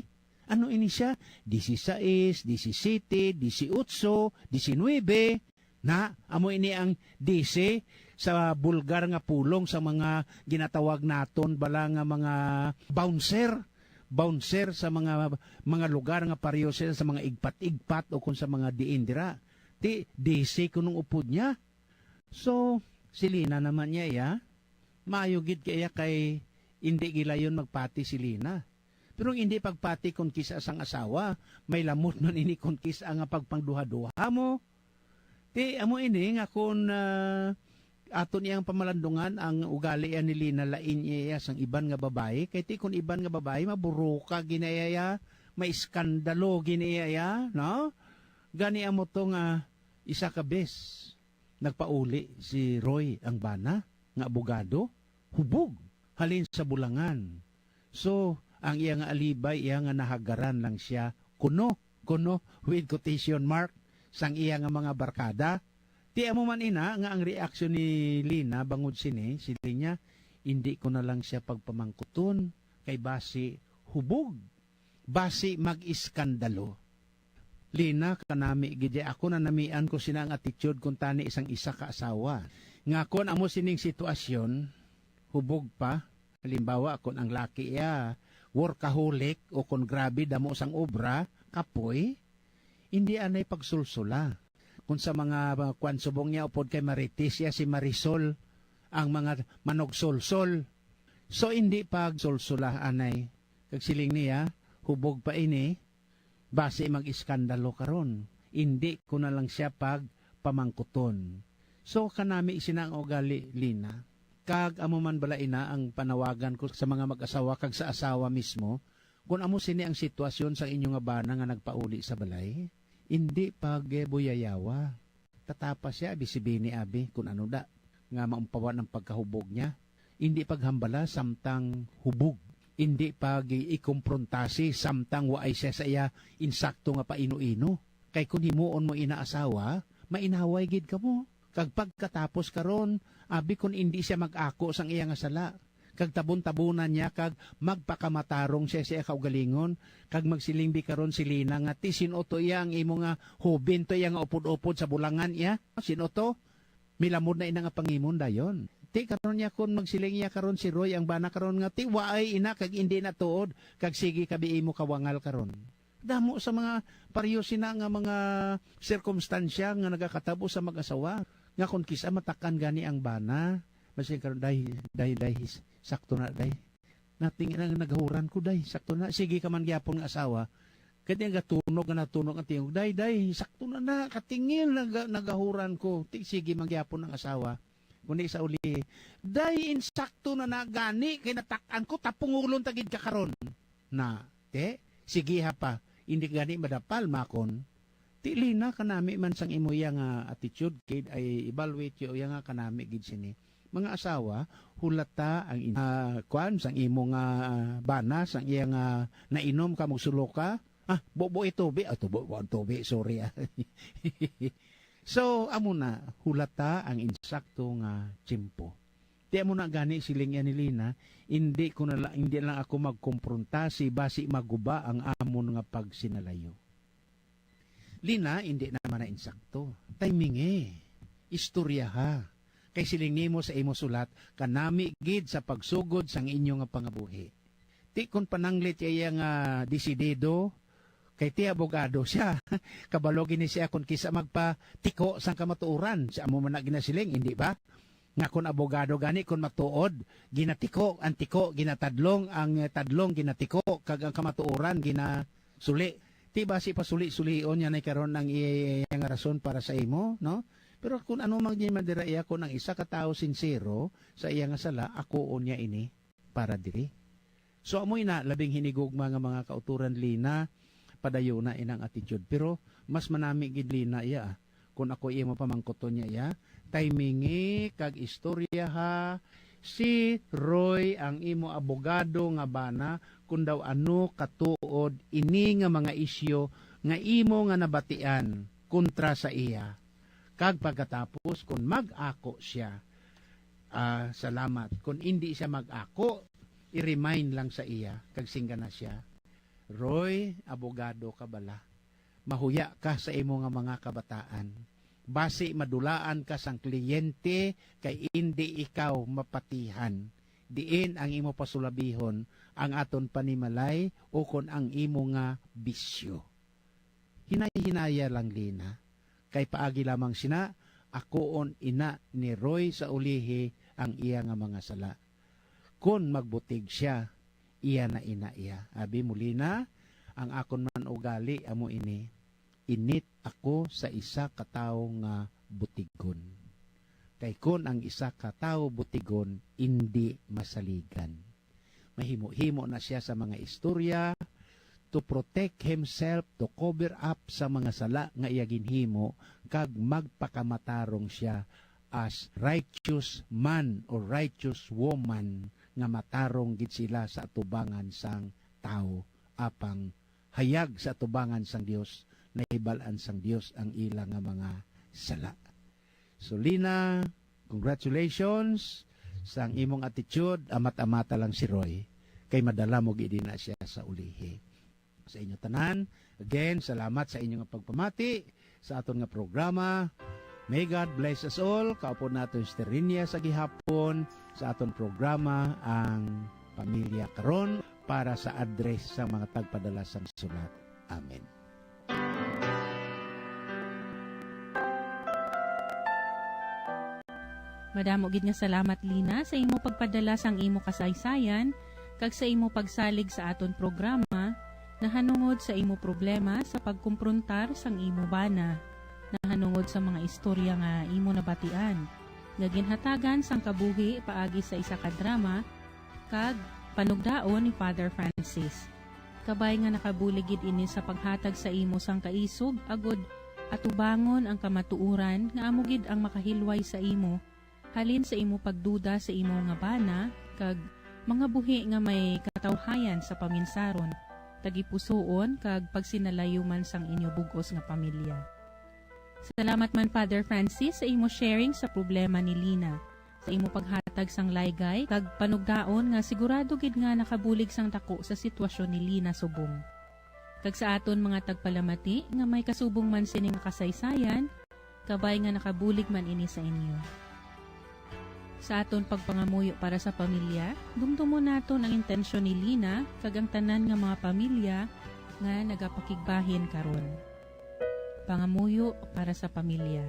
Ano ini siya? Disisais, disisete, disiotso, disinuebe. Na, amo ini ang D C sa bulgar nga pulong sa mga ginatawag naton bala nga mga bouncer. Bouncer sa mga, mga lugar nga pareho sila sa mga igpat-igpat o kung sa mga diin dira. Ti, D C kunong upod niya. So, si Lina naman niya, iya, maayo gid kay iya kay indi gilayon magpati si Lina. Pero ang indi pagpati kon kis-a sang asawa, may lamot man ini kon kis-a nga pagpangduha-duha mo. Ti, amo ini nga kon, ah, aton iyang pamalandungan ang ugali iya ni Lina, lain iya sang iban nga babayi. Kay ti kon iban nga babayi, maburuka gid na iya, may iskandalo gid na iya, no? Gani amo to nga isa ka bes nagpauli si Roy ang bana nga abogado, hubog, halin sa Bulangan. So, ang iya nga alibay, iya nga nahagaran lang siya, kuno, kuno, with quotation mark, sang iya nga mga barkada. Ti amo man ina nga ang reaksyon ni Lina bangod sini, siling niya, "Indi ko na lang siya pagpamangkuton, kay basi hubog, basi mag-iskandalo." Lina, kanami gid ako, nanamian ko sina ang attitude kun tani sang isa ka asawa. Nga kon amo sining sitwasyon, hubog pa. Halimbawa, kon ang laki iya, workaholic, o kon grabe damo sang obra, kapoy, indi anay pagsulsula. Kung sa mga, uh, kwan, subong niya upod kay Marites iya si Marisol, ang mga manugsulsol. So, indi pagsulsula anay. Kag siling niya, "Hubog pa ini, basi mag-iskandalo karon. Indi ko na lang siya pagpamangkuton." So, kanami sina ang ugali, Lina. Kag amo man bala ina ang panawagan ko sa mga mag-asawa kag sa asawa mismo, kun amo sini ang sitwasyon sa inyo nga bana nga nagpauli sa balay, indi pagbuyayawa. Tatapa siya, abi si Bini, abi, kun ano da, nga maumpawan ang pagkahubog niya. Indi paghambala samtang hubog. Indi pag-ikompronta si samtang waay siya sa iya insakto nga paino-ino. Kay kun himuon mo ina asawa, mainaway gid kamo. Kag pagkatapos karon, abi kun indi siya mag-ako sang iya nga sala, kag tabon-tabunan niya kag magpakamatarong siya sa iya kaugalingon, kag magsiling bi karon si Lina nga, "Ti, sin-o to iya ang imo nga hubin to iya nga upod-upod sa bulangan iya? Sin-o to? Milamod na ina nga pangimon dayon." Ti karon niya kon magsiling iya karon si Roy ang bana karon nga, "Ti, waay ina kag indi na tuod, kag sige ka bi imo kawangal karon." Damo sa mga pareho sina nga mga sirkumstansya nga nagakatabo sa mag-asawa, nga kon kis-a matak-an gani ang bana, basin karon, "Day, day, day, sakto na, day. Nating ina nga nagahuran ko, day. Sakto na." Sige ka man gyapon nga asawa, kay di nagatunog nga natunog ang tingog, "Day, day, sakto na na, katingil na ga-, nagahuran ko." Ti sige man gyapon ang asawa. Kundi sa uli, "Day, insakto na na gani, kay natak-an ko, tapungulon ta gid ka karon." Na, te, sige ha pa, indi gani madapal, makon. Ti Lina, kanami man sang imo iya nga attitude, kid ay evaluate yo iya nga kanami gid sini. Mga asawa, hulata ang in-, ah, kwan, sang imo nga, ah, bana, sang iya nga nainom ka, magsulo ka. Ah, bubo itubi. Ah, tubo, bubo ang tubi, sorry, ah. So, amo na, hulata ang insakto nga tiyempo. Ti amo na gani, siling iya ni Lina, "Indi ko na la-, indi lang ako magkompronta si basi maguba ang amon nga pagsinalayo." Lina, indi naman na insakto. Timing eh. Istorya ha. Kay siling nimo sa imo sulat, kanami gid sa pagsugod sang inyo nga pangabuhi. Ti kon pananglit iya nga desidido, kay ti abogado siya. Kabalo gini siya kon kisa magpatiko sang kamatuoran. Sa amo man na ginasiling, hindi ba? Nga kon abogado gani, kon matuod, ginatiko ang tiko, ginatadlong ang, eh, tadlong, ginatiko, kag ang kamatuoran ginasuli. Ti basi pasuli-sulion niya na karon ang iya nga rason para sa imo, no? Pero kung ano man gid man dira iya, kung ang isa ka tawo sinsero sa iya nga sala, akoon niya ini para diri. So, amoy na labing hinigugma nga mga kauturan, Lina, padayon na inang attitude. Pero mas manami gid, Lina, iya, ah. Kung ako imo pamangkuton niya, iya, timingi kag istorya ha, si Roy ang imo abogado nga bana, kung daw ano katuod ini nga mga isyu nga imo nga nabatian kontra sa iya. Kag pagkatapos, kung mag-ako siya, ah, salamat. Kung indi siya mag-ako, i-remind lang sa iya, kag singgana siya, "Roy, abogado ka bala. Mahuya ka sa imo nga mga kabataan. Basi madulaan ka sang kliyente kay indi ikaw mapatihan. Diin ang imo pasulabihon ang aton panimalay ukon ang imo nga bisyo." Hinay-hinaya lang, Lina, kay paagi lamang sina, akoon ina ni Roy sa ulihi ang iya nga mga sala. Kon magbutig siya, iya na ina iya. Abi mo, Lina, ang akon man ugali amo ini, init ako sa isa ka tawo nga butigon. Kay kon ang isa ka tawo butigon, indi masaligan. Mahimo-himo na siya sa mga istorya, to protect himself, to cover up sa mga sala nga iya ginhimo, kag magpakamatarong sia as righteous man or righteous woman, nga matarong gid sila sa atubangan sang tawo, apang hayag sa atubangan sang Dios, nahibal-an sang Dios ang ila nga mga sala. So, Lina, congratulations sang imong attitude. Amat-amata lang si Roy, kay madala mo gid na siya sa ulihi. Sa inyo tanan, again, salamat sa inyo nga pagpamati sa aton nga programa. May God bless us all. Kaupod naton si Terinia sa gihapon sa aton programa, ang Pamilya Karon, para sa address sa mga tagpadala sang sulat. Amen. Madamo gid nga salamat, Lina, sa imo pagpadala sang imo kasaysayan kag sa imo pagsalig sa aton programa nahanungod sa imo problema sa pagkumprontar sang imo bana, nahanungod sa mga istorya nga imo nabatian nga ginhatagan sang kabuhi paagi sa isa ka drama kag panugdaon ni Father Francis. Kabay nga nakabulig gid ini sa paghatag sa imo sang kaisog, agud atubangon ang kamatuoran nga amo gid ang makahilway sa imo halin sa imo pagduda sa imo nga bana kag mga buhi nga may katawhayan sa paminsaron, tagipusoon, kag pagsinalayo man sang inyo bug-os nga pamilya. Salamat man, Father Francis, sa imo sharing sa problema ni Lina, sa imo paghatag sang laygay kag panugdaon nga sigurado gid nga nakabulig sang daku sa sitwasyon ni Lina subong. Kag sa aton mga tagpalamati nga may kasubong man sini nga kasaysayan, kabay nga nakabulig man ini sa inyo. Sa aton pagpangamuyo para sa pamilya, dumdumon naton ang intensyon ni Lina kag ang tanan nga mga pamilya nga nagapakigbahin karon. Pangamuyo para sa pamilya.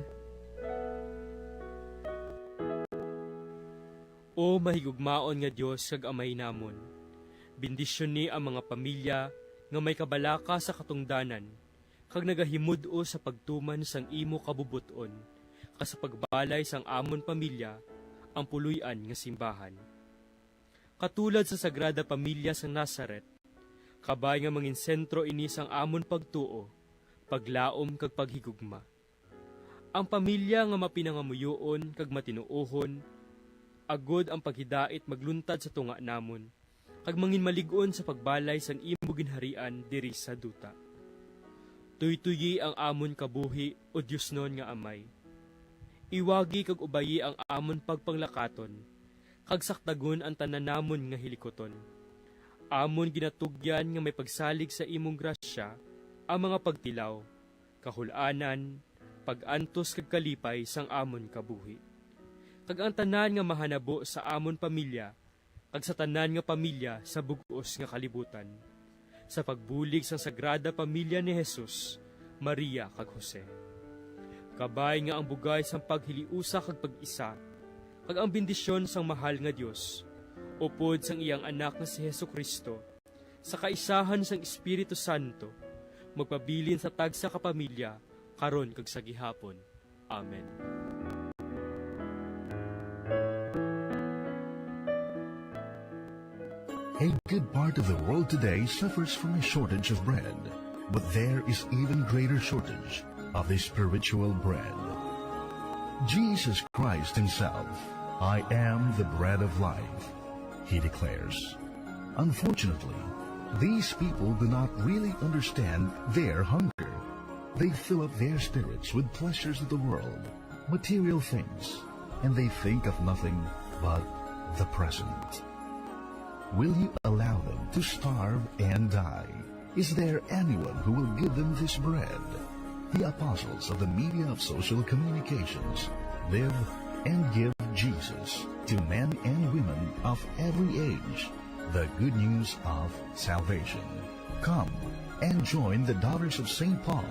O mahigugmaon nga Dios kag Amay namon, bendisyoni ang mga pamilya nga may kabalaka sa katungdanan kag nagahimud-o sa pagtuman sang imo kabubot-on, kag sa pagbalay sang amon pamilya ang puloy-an nga simbahan. Katulad sa Sagrada Pamilya sang Nazaret, kabay nga mangin sentro ini sang amon pagtuo, paglaom, kag paghigugma. Ang pamilya nga mapinangamuyoon kag matinuohon, agod ang paghidait magluntad sa tunga namon, kag manginmalig-on sa pagbalay sang imo ginharian diri sa duta. Tuytoyi ang amon kabuhi, O Diosnon nga Amay. Iwagi kag ubayi ang amon pagpanglakaton, kag sakdagon ang tanan namon nga hilikuton. Amon ginatugyan nga may pagsalig sa imong grasya ang mga pagtilaw, kahul-anan, pag-antos kag kalipay sang amon kabuhi, kag ang tanan nga mahanabo sa amon pamilya kag sa tanan nga pamilya sa bug-os nga kalibutan, sa pagbulig sang Sagrada Pamilya ni Jesus, Maria, kag Jose. Kabay nga ang bugay sang paghiliusa kag pag-isa, kag ang bendisyon sang mahal nga Dios, upod sang iyang Anak nga si Jesu-Cristo, sa kaisahan sang Espiritu Santo, magpabilin sa tagsa ka pamilya, karon kag sa gihapon. Amen. A good part of the world today suffers from a shortage of bread, but there is even greater shortage of the spiritual bread. Jesus Christ himself, "I am the bread of life," he declares. Unfortunately, these people do not really understand their hunger. They fill up their spirits with pleasures of the world, material things, and they think of nothing but the present. Will you allow them to starve and die? Is there anyone who will give them this bread? The apostles of the media of social communications live and give Jesus to men and women of every age, the good news of salvation. Come and join the Daughters of Saint Paul.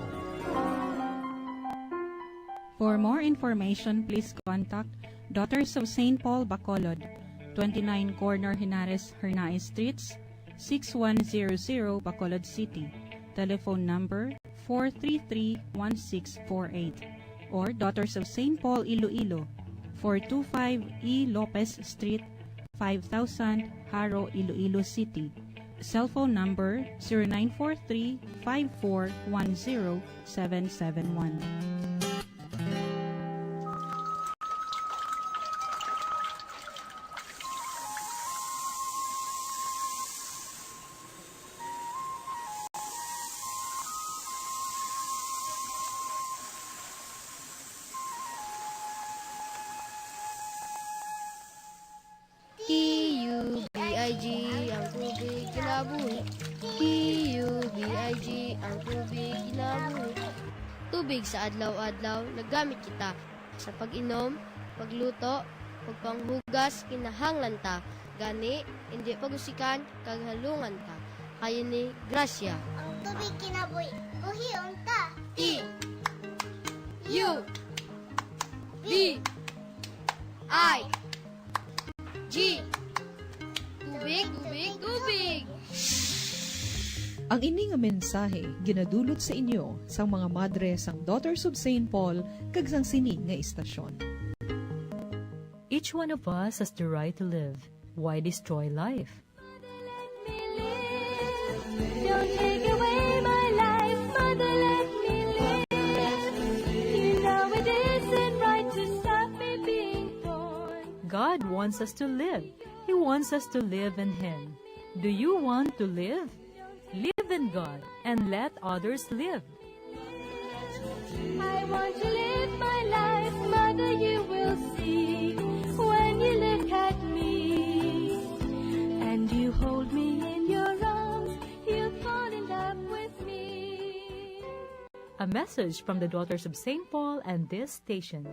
For more information, please contact Daughters of Saint Paul Bacolod, twenty-nine Corner Henares Hernaez Streets, six one zero zero, Bacolod City. Telephone number four three three, one six four eight, or Daughters of Saint Paul Iloilo, four two five E Lopez Street, five thousand, Jaro, Iloilo City. Cellphone number zero nine four three five four one zero seven seven one. T U B I G, ang tubig kinabuhi. T U B I G, ang tubig kinabuhi. Tubig sa adlaw-adlaw nagamit kita sa pag-inom, pagluto, pagpanghugas, kinahanglan ta. Gani, indi pagusikan kag halungan ta. Kay ini grasya. Ang tubig kinabuhi, buhion ta. T U B I G. Tubig, tubig, tubig. Ang ini nga mensahe ginadulot sa inyo sang mga madre sang Daughters of Saint Paul kag sang sini nga istasyon. Each one of us has the right to live. Why destroy life? Mother, let me live. Don't take away my life. Mother, let me live. You know it isn't right to stop me being born. God wants us to live. He wants us to live in Him. Do you want to live? Live in God and let others live. I want to live my life, mother, you will see. When you look at me and you hold me in your arms, you'll fall in love with me. A message from the Daughters of Saint Paul and this station.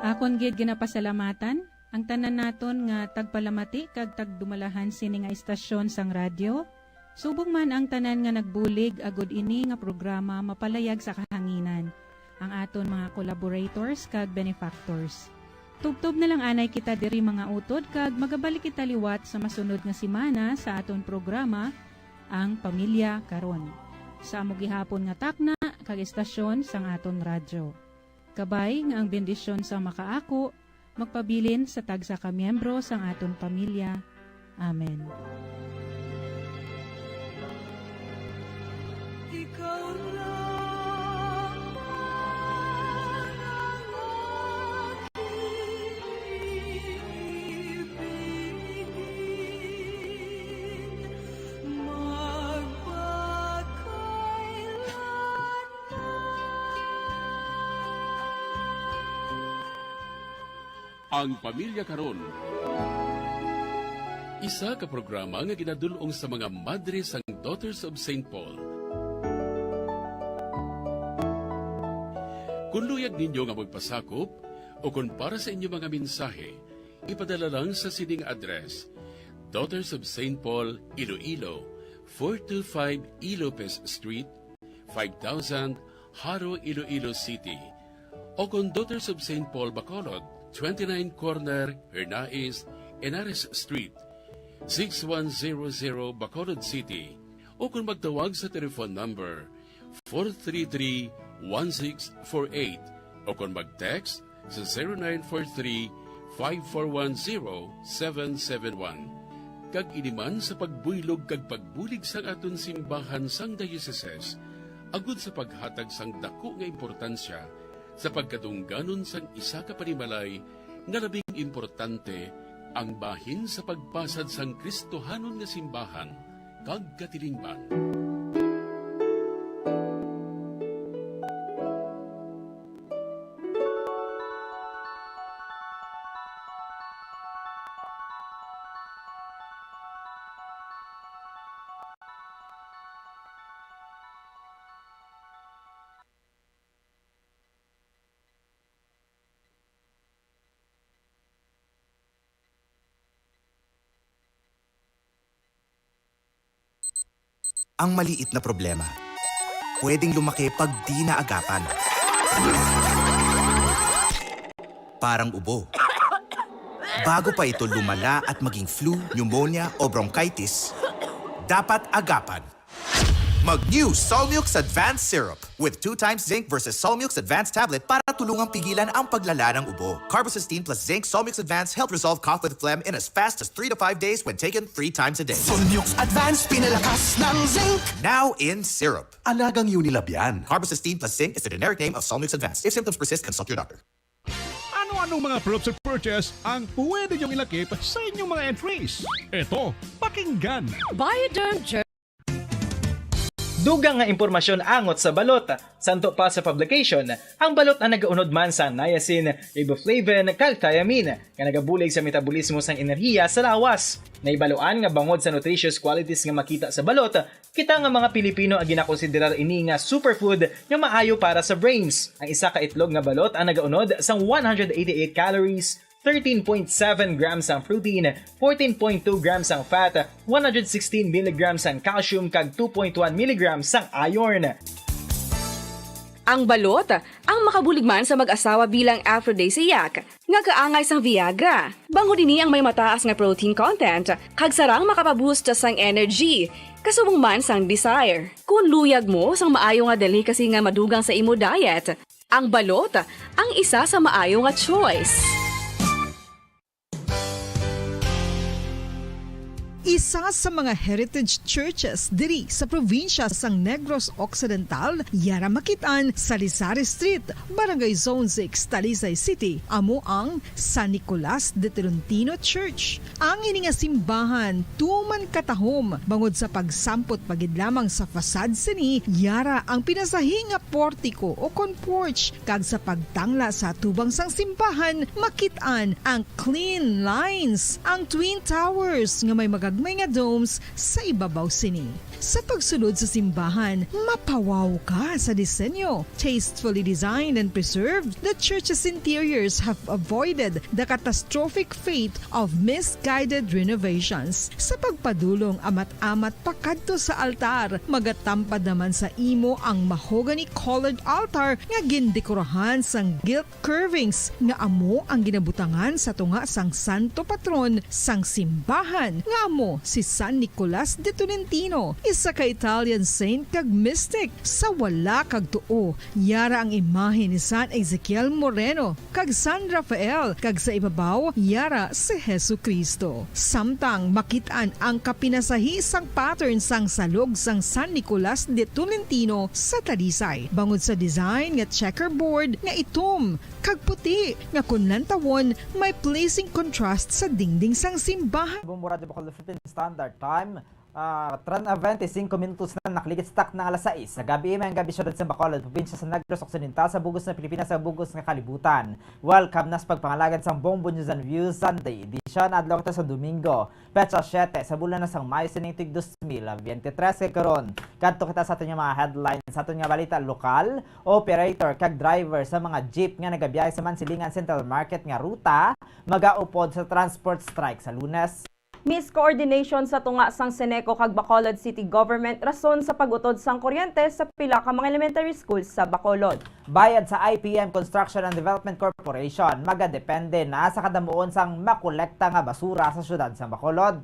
Akon gid ginapasalamatan ang tanan naton nga tagpalamati kag tagdumalahan sini nga istasyon sang radyo, subong man ang tanan nga nagbulig agud ini nga programa mapalayag sa kahanginan, ang aton mga collaborators kag benefactors. Tubtob na lang anay kita diri, mga utod, kag magabalik kita liwat sa masunod nga semana sa aton programa, Ang Pamilya Karon, sa amo gihapon nga takna kag estasyon sang aton radyo. Kabay nga ang bendisyon sa makaako magpabilin sa tagsa ka miyembro sang aton pamilya. Amen. Ikaw lang ang aking ibigin, magpakailanman. Ang Pamilya Karon, isa ka programa nga ginadul-ong sa mga madre sang Daughters of Saint Paul. Kung luyag ninyo nga magpasakop o kung para sa inyo mga mensahe, ipadala lang sa sining address: Daughters of Saint Paul, Iloilo, four two five E Lopez Street, five thousand, Jaro, Iloilo City, o kon Daughters of Saint Paul, Bacolod, twenty-nine corner Hernais Henares Street, six one zero zero, Bacolod City, o kon magtawag sa telephone number four three three, one six four eight, o kon mag-text sa zero nine four three, five four one, zero seven seven one. Kag ini man sa pagbuylog kag pagbulig sang aton simbahan sang dioceses, agud sa paghatag sang daku nga importansya sa pagkadungganon sang isa ka panimalay nga labing importante, ang bahin sa pagpasad sang Kristohanon nga simbahan kag katilingban. Ang maliit na problema pwedeng lumaki pag di naagapan. Parang ubo. Bago pa ito lumala at maging flu, pneumonia, o bronchitis, dapat agapan. Mag-new Solmux Advanced Syrup with two times zinc versus Solmux Advanced Tablet para tulungang pigilan ang paglala ng ubo. Carbocysteine plus zinc Solmux Advanced help resolve cough with phlegm in as fast as three to five days when taken three times a day. Solmux Advanced, pinalakas ng zinc. Now in syrup. Alagang Unilab yan. Carbocysteine plus zinc is the generic name of Solmux Advanced. If symptoms persist, consult your doctor. Ano-anong mga props of purchase ang pwede niyong ilakip sa inyong mga entries? Ito, pakinggan. Bioderm Gel. Dugang nga impormasyon angot sa balot. Santo pa sa publication, ang balot ang nagaunod man sa niacin, riboflavin, kag thiamine, nga nagabulig sa metabolismo sang enerhiya sa lawas. Naibaluan nga bangod sa nutritious qualities nga makita sa balot, kita nga mga Pilipino ang ginakonsiderar ini nga superfood nga maayo para sa brains. Ang isa ka itlog nga balot ang nagaunod sang one hundred eighty-eight calories, thirteen point seven grams ang protein, fourteen point two grams ang fat, one hundred sixteen milligrams ang calcium, kag two point one milligrams ang iron. Ang balot ang makabulig man sa mag-asawa bilang aphrodisiac nga kaangay sang Viagra. Bangod ini ang may mataas nga protein content kag sarang makapaboost sang energy, kasubong man sang desire. Kung luyag mo sang maayo nga delicacy nga madugang sa imo diet, ang balot ang isa sa maayo nga choice. Isa sa mga heritage churches diri sa probinsya sang Negros Occidental, yara makit-an sa Lisari Street, Barangay Zone six, Talisay City, amo ang San Nicolas de Tolentino Church. Ang ini nga simbahan tuman katahom bangod sa pagsampot pa gid lamang sa facade sini, yara ang pinasahi nga portiko o kon porch, kag sa pagtangla sa atubang sang simbahan makit-an ang clean lines, ang twin towers nga may magagmay nga domes sa ibabaw sini. Sa pagsulod sa simbahan, mapawaw ka sa disenyo. Tastefully designed and preserved, the church's interiors have avoided the catastrophic fate of misguided renovations. Sa pagpadulong amat-amat pakadto sa altar, magatampad naman sa imo ang mahogany-colored altar nga gindekorahan sang gilt curvings nga amo ang ginabutangan sa tunga sang santo patron sang simbahan, nga amo si San Nicolas de Tolentino, isa ka Italian saint kag mystic. Sa wala kag tuo, yara ang imahe ni San Ezekiel Moreno kag San Rafael, kag sa ibabaw yara si Jesu-Cristo. Samtang makit-an ang kapinasahi sang pattern sang salog sang San Nicolas de Tolentino sa Talisay, bangod sa design nga checkerboard nga itom kag puti, nga kon lantawon may pleasing contrast sa dingding sang simbahan. Bumura di ba Philippine Standard Time? Ah, trenta veinticinco minutos na, nakligit sa takna nga alas sais sa gabi. May ang gabi, siyudad sa Bacolod, probinsya sa Negros Occidental, sa bug-os nga Pilipinas, sa bug-os nga kalibutan. Welcome na sa pagpangalagad sang Bombo News and Views Sunday Edition. Adlaw kita sa Domingo, petsa siete sa bulan na sang Mayo sining tuig dos mil veintitrés. Kay karon, kadto kita sa aton nga mga headlines, sa aton nga balita lokal. Operator kag driver sa mga jeep nga nagabiyahe sa Mansilingan Central Market nga ruta magaupod sa transport strike sa Lunes. Miscoordination sa tunga sang Ceneco kag Bacolod City Government rason sa pag-utod sang kuryente sa pila ka mga elementary schools sa Bacolod. Bayad sa I P M Construction and Development Corporation magadepende na sa kadamuon sang makolekta nga basura sa siyudad sa Bacolod.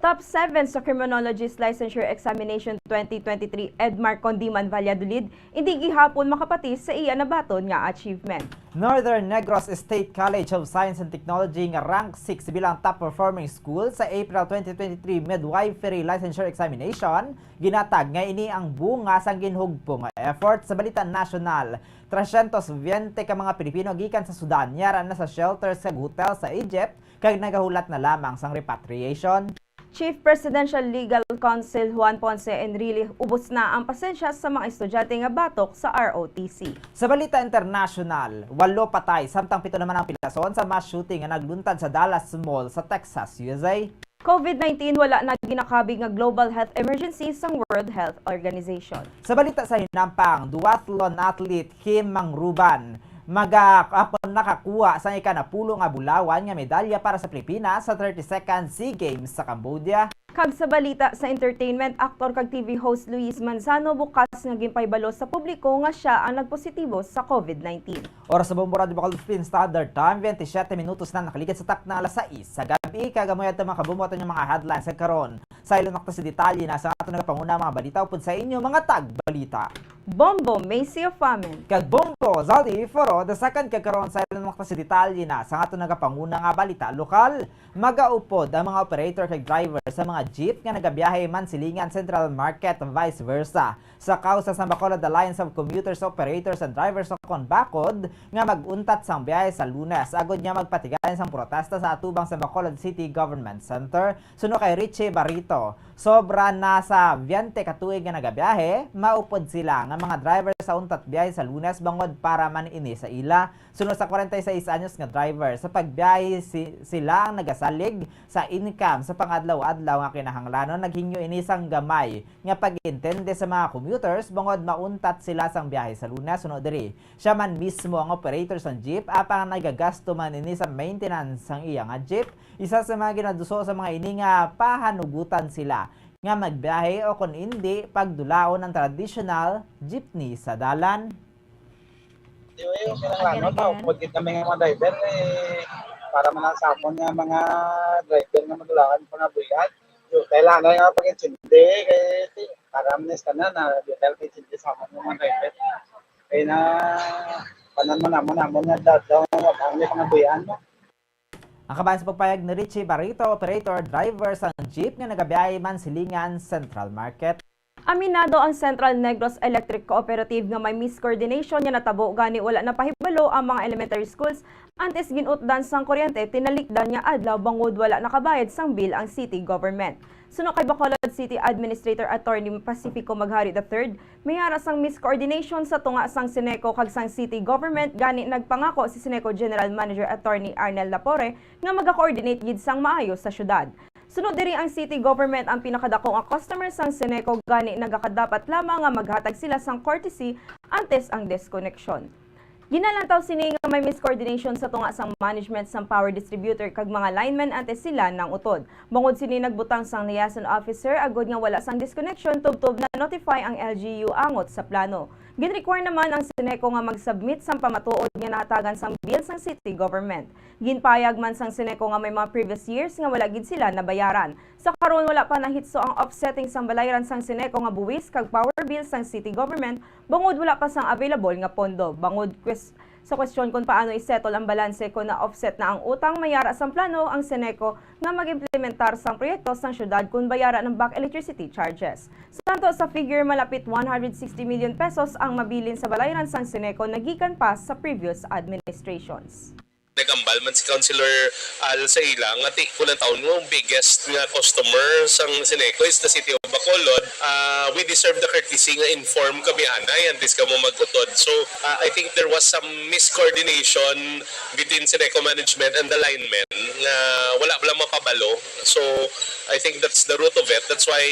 Top seven sa Criminologist Licensure Examination twenty twenty-three, Edmar Condiman Valladolid, indi gihapon makapati sa iya nabaton nga achievement. Northern Negros State College of Science and Technology nga rank six bilang top performing school sa April twenty twenty-three Midwifery Licensure Examination, ginatag nga ini ang bunga sang ginhugpo nga effort. Sa balita nasyonal, trescientos veinte ka mga Pilipino gikan sa Sudan yara na sa shelters kag hotel sa Egypt kag nagahulat na lamang sang repatriation. Chief Presidential Legal Counsel Juan Ponce Enrile ubos na ang pasensya sa mga estudyante nga batok sa R O T C. Sa balita international, walo patay samtang pito naman ang pilason sa mass shooting nga nagluntad sa Dallas Mall sa Texas, U S A. COVID nineteen wala na ginakabig nga global health emergency sang World Health Organization. Sa balita sa hinampang, duathlon athlete Kim Mangruban maga-, ako nakakuha sang ikanapulo nga bulawan nga medalya para sa Pilipinas sa thirty-second SEA Games sa Cambodia. Kag sa balita sa entertainment, aktor kag T V host Luis Manzano bukas nga ginpahibalo sa publiko nga sia ang nagpositibo sa COVID nineteen. Oras sa Bombo Radyo Bacolod Philippine Standard Time, twenty-seven minutos na nakaligad sa takna alas sais sa gabi, kag amo yadto, mga kabombo, aton nga mga headlines sa karon. Sa ilunok ta sa detalye na sa aton nagapanguna mga balita upod sa inyo, mga tagbalita. Bombo Macy Ofamen. Kag Bombo Zaldi Foro the second, kag karon sa ilunok ta sa detalye na sa aton nagapanguna nga balita lokal. Magaupod ang mga operator kag driver sa mga jeep nga nagabiyahe man silingan Central Market, vice versa. Sa kausa sang Bacolod Alliance of Commuters, Operators and Drivers, o kon BACOD, nga mag-untat sang biyahe sa Lunes agod nga magpatigayon sang protesta sa atubang sa Bacolod City Government Center, suno kay Richie Barito, sobra na sa twenty ka tuig nga nagabiyahe, maupod sila nga mga driver sa untat biyahe sa Lunes bangod para man ini sa ila. Suno sa kwarenta y seis anyos nga driver, sa pagbiyahe si, sila ang nagasalig sa income sa pangadlaw-adlaw nga kinahanglanon. Naghingyo ini sang gamay nga pag-intindi sa mga commuters bangod mauntat sila sang biyahe sa Lunes. Suno diri, sia man mismo ang operator sang jeep, apang nagagasto man ini sa maintenance sang iya nga jeep. Isa sa mga ginaduso sa mga ini nga pahanugutan sila nga magbiyahe o kon indi, pagdulaon ang traditional jeepney sa dalan. Di ba yung kinahanglan, no? Again, again. Maupod gid kami nga mga driver, eh, para man sa amon nga mga driver nga madulakan pangabuhian. Yung kailangan nga pag-intindi, kay para man sa tanan na, di tayo pag-intindi sa amon nga mga driver. Kaya na, panan man amon, amon nga dadlaw, wala kami pangabuhian, no? Ang kabahin sa pagpayag ni Richie Barito, operator, driver sang jeep nga nagabiyahe man silingan Central Market. Aminado ang Central Negros Electric Cooperative nga may miscoordination nga natabo, gani wala napahibalo ang mga elementary schools antes gin-utdan sang kuryente tinalikdan nga adlaw bangod wala nakabayad sang bill ang city government. Suno kay Bacolod City Administrator Attorney Pacifico Maghari the third, may ara sang miscoordination sa tunga sang Ceneco kag sang city government, gani nagpangako si Ceneco General Manager Attorney Arnel Lapore nga maga-coordinate gid sang maayo sa syudad. Suno diri, ang city government ang pinakadako nga customer sang Ceneco, gani nagakadapat lamang nga maghatag sila sang courtesy antes ang disconnection. Ginalantaw sini nga may miscoordination sa tunga sang management sang power distributor kag mga linemen antes sila nang-utod. Bangod sini, nagbutang sang liaison officer agod nga wala sang disconnection tubtob na-notify ang L G U angot sa plano. Gin-require naman ang Ceneco nga mag-submit sang pamatuod nga nahatagan sang bill sang city government. Ginpayag man sang Ceneco nga may mga previous years nga wala gid sila nabayaran. Sa karon, wala pa nahitso ang offsetting sang balayran sang Ceneco nga buwis kag power bill sang city government, bangod wala pa sang available nga pondo. Bangod kwes-, sa kwestiyon kon paano i-settle ang balanse kon na-offset na ang utang, may ara sang plano ang Ceneco nga mag-implementar sang proyekto sang syudad kon bayaran ang back electricity charges. Sa tanto sa figure, malapit one hundred sixty million pesos ang mabilin sa balayran sang Ceneco nagikan pa sa previous administrations. Nag-ambal man si Councilor Al sa ila nga ti-, kulang taon nga ang biggest nga customer sang Ceneco is the city of Bacolod. Ah, we deserve the courtesy nga inform kami anay antes kamo mag-utod. So, ah, I think there was some miscoordination between Ceneco management and the linemen nga wala lang mapabalo. So, I think that's the root of it. That's why,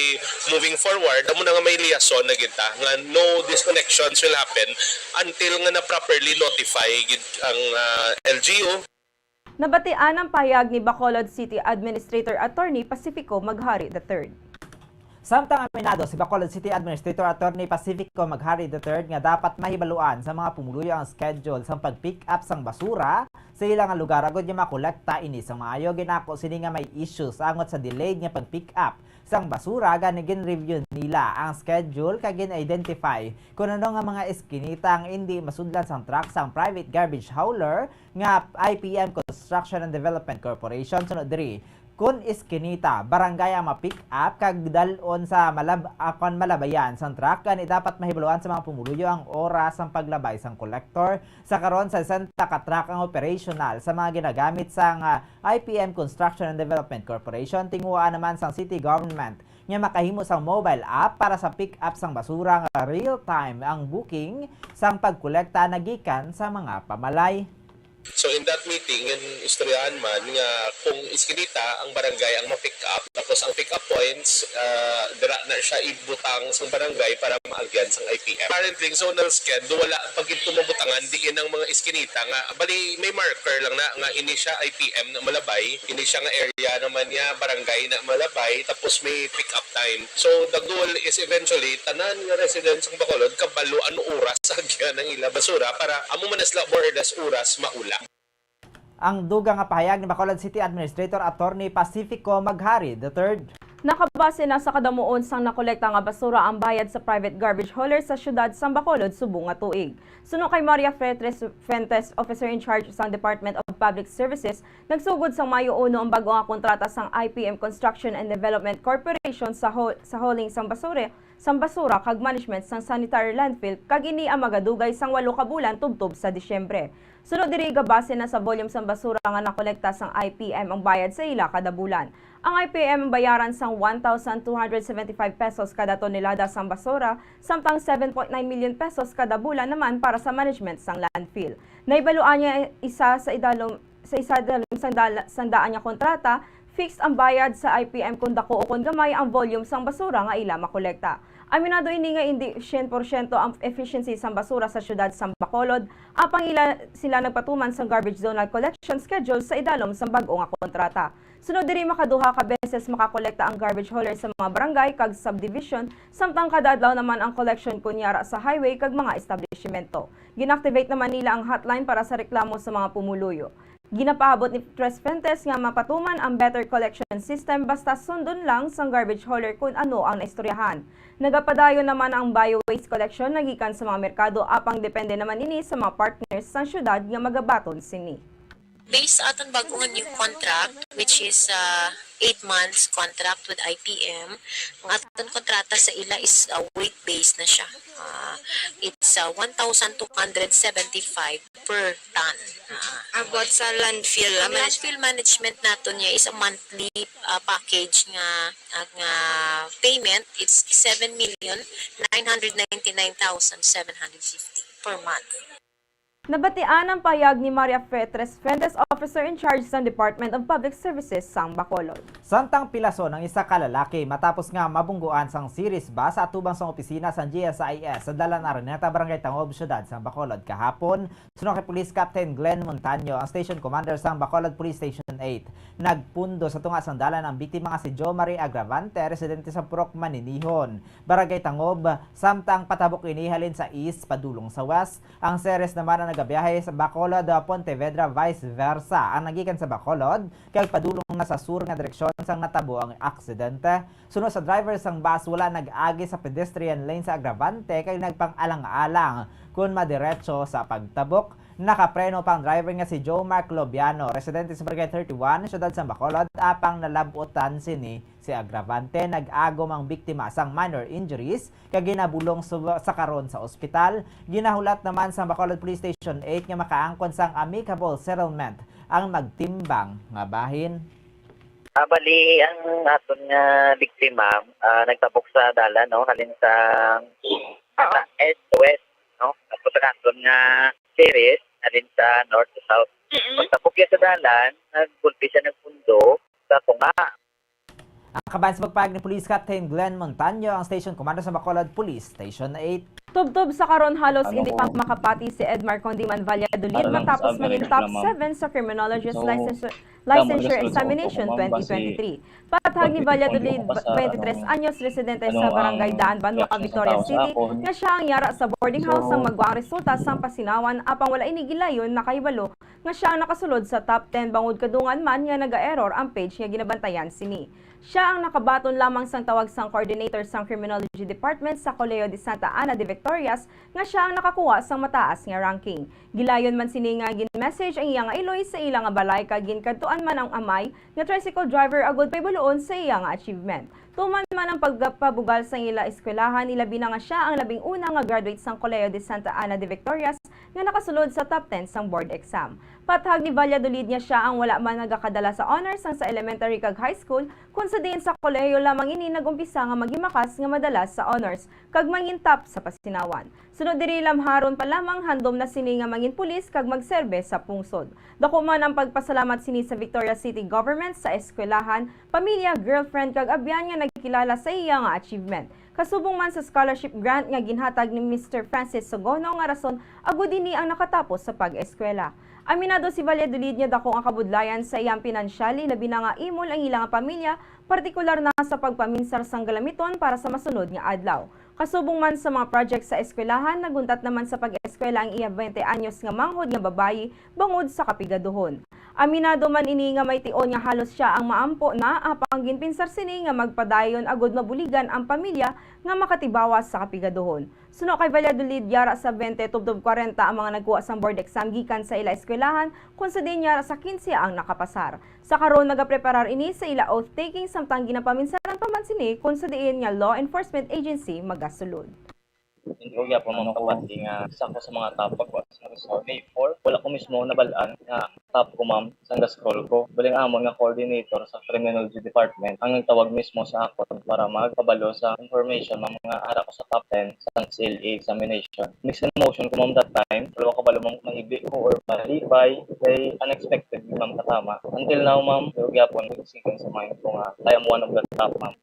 moving forward, amo na nga may liaison na gid ta nga no disconnections will happen until nga na properly notify gid ang, ah, L G U. Nabatian ang pahayag ni Bacolod City Administrator Attorney Pacifico Maghari the third. Samtang aminado si Bacolod City Administrator Attorney Pacifico Maghari the third nga dapat mahibaluan sa mga pumuluyo ang schedule sang pag-pick up sang basura sa ila nga lugar agud nga makolekta ini sang maayo, ginako sini nga may issues angot sa delayed nga pag-pick up sang basura, gani gin-review nila ang schedule kag gin-identify kung ano nga mga eskinita ang indi masudlan sang truck sang private garbage hauler nga I P M Construction and Development Corporation. Sunod diri, kun eskinita, barangay ang ma-pick up kag dal-on sa malab-, ah, kon malabayan sang truck, gani dapat mahibaluan sa mga pumuluyo ang oras sang paglabay sang collector. Sa karon, sesenta ka truck ang operational sa mga ginagamit sang, ah, I P M Construction and Development Corporation. Tinguha naman sang city government nga makahimo sang mobile app para sa pick up sang basura nga real-time ang booking sang pagkolekta nagikan sa mga pamalay. So in that meeting, yung istoryahan man nga kung iskinita ang barangay ang ma-pick up, tapos ang pick up points, ah, dira na siya ibutang sa barangay para maagyan sang I P M. Apparently, ang zonal schedule, wala pa gid mabutangan diin ang mga iskinita nga, bali, may marker lang na nga ini siya I P M na Malabay, ini siya nga area naman niya, barangay na Malabay, tapos may pick up time. So the goal is eventually tanan nga residents sa Bacolod kabalo ano oras sa agyan ang ila basura para amo man na sila more or less oras maula. Ang dugang nga pahayag ni Bacolod City Administrator Attorney Pacifico Maghari the third. Nakabase na sa kadamuon sang nakolekta nga basura ang bayad sa private garbage hauler sa siyudad sang Bacolod subong nga tuig. Suno kay Maria Fretres Fuentes, Officer in Charge sang Department of Public Services, nagsugod sang Mayo uno ang bag-o nga kontrata sang I P M Construction and Development Corporation sa ho- sa hauling sang basura, sang basura kag management sang sanitary landfill, kag ini ang magadugay sang walo ka bulan tubtob sa Disyembre. Suno diri, gabase na sa volume sang basura nga nakolekta sang I P M ang bayad sa ila kada bulan. Ang I P M ang bayaran sang one thousand two hundred seventy-five pesos kada tonelada sang basura, samtang seven point nine million pesos kada bulan naman para sa management sang landfill. Nahibaluan niya isa sa idalom sa isa dalom sang dala- sang daan nga kontrata, fixed ang bayad sa I P M kung dako o kung gamay ang volume sang basura nga ila makolekta. Aminado ini nga indi syen porsyento ang efficiency sang basura sa siyudad sang Bacolod, apang ila sila nagpatuman sang garbage zonal collection schedule sa idalom sang bag-o nga kontrata. Sunod diri, makaduha ka beses makakolekta ang garbage hauler sa mga barangay kag subdivision, samtang kada adlaw naman ang collection kon yara sa highway kag mga establishmento. Gin-activate naman nila ang hotline para sa reklamo sa mga pumuluyo. Ginapaabot ni Tres Fuentes nga mapatuman ang better collection system basta sundon lang sang garbage hauler kon ano ang naistoryahan. Nagapadayon naman ang bio waste collection nagikan sa mga merkado, apang depende naman ini sa mga partners sang syudad nga magabaton sini. Based aton bag-o nga new contract, which is uh, eight months contract with I P M, ang aton kontrata sa ila is uh, weight-based na siya. Uh, it's uh, one thousand two hundred seventy-five per ton. Uh, About sa landfill, ang ah, manage- landfill management nato niya is a monthly uh, package nga uh, nga payment. It's seven million nine hundred ninety-nine thousand seven hundred fifty per month. Nabatian ang pahayag ni Maria Fe Tres Fuentes, Officer in Charge sang Department of Public Services sang Bacolod. Samtang pilason ang isa ka lalaki matapos nga mabungguan sang series bus atubang sang opisina sang G S I S sa Dalan Araneta, Barangay Tangob, Siyudad sang Bacolod kahapon, suno kay Police Captain Glenn Montaño, ang Station Commander sang Bacolod Police Station eight. Nagpundo sa tunga sang dalan ang biktima nga si Jo Marie Agravante, residente sa Purok Maninihon, Barangay Tangob, samtang patabok ini halin sa east padulong sa west. Ang series naman ang nagabiyahe sa Bacolod, Pontevedra, vice versa. Ang nagikan sa Bacolod kag padulong na sa sur nga direksyon sang natabo ang aksidente. Suno sa driver sang bus, wala nag-agi sa pedestrian lane sa Agravante kag nagpang-alang-alang kon madiretso sa pagtabok. Nakapreno pa ang driver nga si Joe Mark Lobiano, residente sa Barangay thirty-one, siyudad sang Bacolod, apang nalab-utan sini si Agravante. Nag-agom ang biktima sang minor injuries kag ginabulong sa, sa karon sa ospital. Ginahulat naman sang Bacolod Police Station eight nga makaangkon sang amicable settlement ang magtimbang nga bahin. Ah, bali, ang aton nga biktima ah, nagtabok sa dalan, no, halin sa sa east to west, no, tapos ang aton nga series halin sa north to south. Pagtabok niya sa dalan, nagkulpi siya ng pundo sa tunga. Ang kabahin sa pagpahayag ni Police Captain Glenn Montaño, ang station commander sa Bacolod Police Station eight. Tubtob sa karon, halos hindi pa makapati si Edmar Condiman Valladolid matapos maging top seven sa Criminologist Licensure, Licensure Examination twenty twenty-three. Patag ni Valladolid, twenty-three anyos, residente sa Barangay Daan Banwa, Victoria City, nga siya ang yara sa boarding house sang magwa ang resulta sang pasinawan, apang wala ini gilayon nakahibalo nga siya ang nakasulod sa top ten, bangod kadungan man nga naga-error ang page nga ginabantayan sini. Siya ang nakabaton lamang sang tawag sang coordinator sang Criminology Department sa Colegio de Santa Ana de Victorias nga siya ang nakakuha sang mataas nga ranking. Gilayon man sini nga gin-message ang iya nga iloy sa ila nga balay kag ginkadtuan man ang amay nga tricycle driver agud pahibaluon sa iya nga achievement. Tuman man ang pagpabugal sang ila eskwelahan, ilabi na nga sia ang labing una nga graduate sang Colegio de Santa Ana de Victorias nga nakasulod sa top ten sang board exam. Pathag ni Valladolid nga sia ang wala man nagakadala sa honors sang sa elementary kag high school, kun sa diin sa kolehiyo lamang ini nag-umpisa nga maghimakas nga madala sa honors kag mangin top sa pasinawan. Sunod diri, lamharon pa lamang handom na sini nga mangin pulis kag magserbe sa pungsod. Dako man ang pagpasalamat sini sa Victoria City Government, sa eskwelahan, pamilya, girlfriend kag abyan nga nagkilala sa iya nga achievement. Kasubong man sa scholarship grant nga ginhatag ni Mister Francis Sogono nga rason agud ini ang nakatapos sa pag-eskwela. Aminado si Valladolid nga dako ang kabudlayan sa iyang pinansyal, ilabi na nga imol ang ila nga pamilya, partikular na sa pagpaminsar sang galamiton para sa masunod nga adlaw. Kasubong man sa mga project sa eskwelahan, naguntat naman sa pag-eskwela ang iya twenty anyos nga manghod nga babayi bangod sa kapigaduhon. Aminado man ini nga may tion nga halos sia ang maampo na, apang ginpinsar sini nga magpadayon agud mabuligan ang pamilya nga makatibawas sa kapigaduhon. Suno kay Valladolid, yara sa twenty tubtob kwarenta ang mga nagkuha sang board exam gikan sa ila eskwelahan, kun sa diin yara sa quince ang nakapasar. Sa karon, nagapreparar ini sa ila oath-taking, samtang ginapaminsaran pa man sini kun sa diin nga law enforcement agency magasulod. Hindi ko gyapon, ma'am, kapati nga isa ko sa mga top pagkuha sa result. May four, wala ko mismo nabal-an nga top ko, ma'am, sang ga-scroll ko. Bali, ang amon nga coordinator sa criminology department ang nagtawag mismo sa akon para magpabalo sa information nga mga ara ko sa top ten sa S L A examination. Mixed emotion ko, ma'am, that time. Wala ko kabalo, ma'am, mahibi ko or malipay. Kay unexpected, ma'am, katama. Until now, ma'am, pero gyapon, nag-sink in sa mind ko nga I am one of the top, ma'am.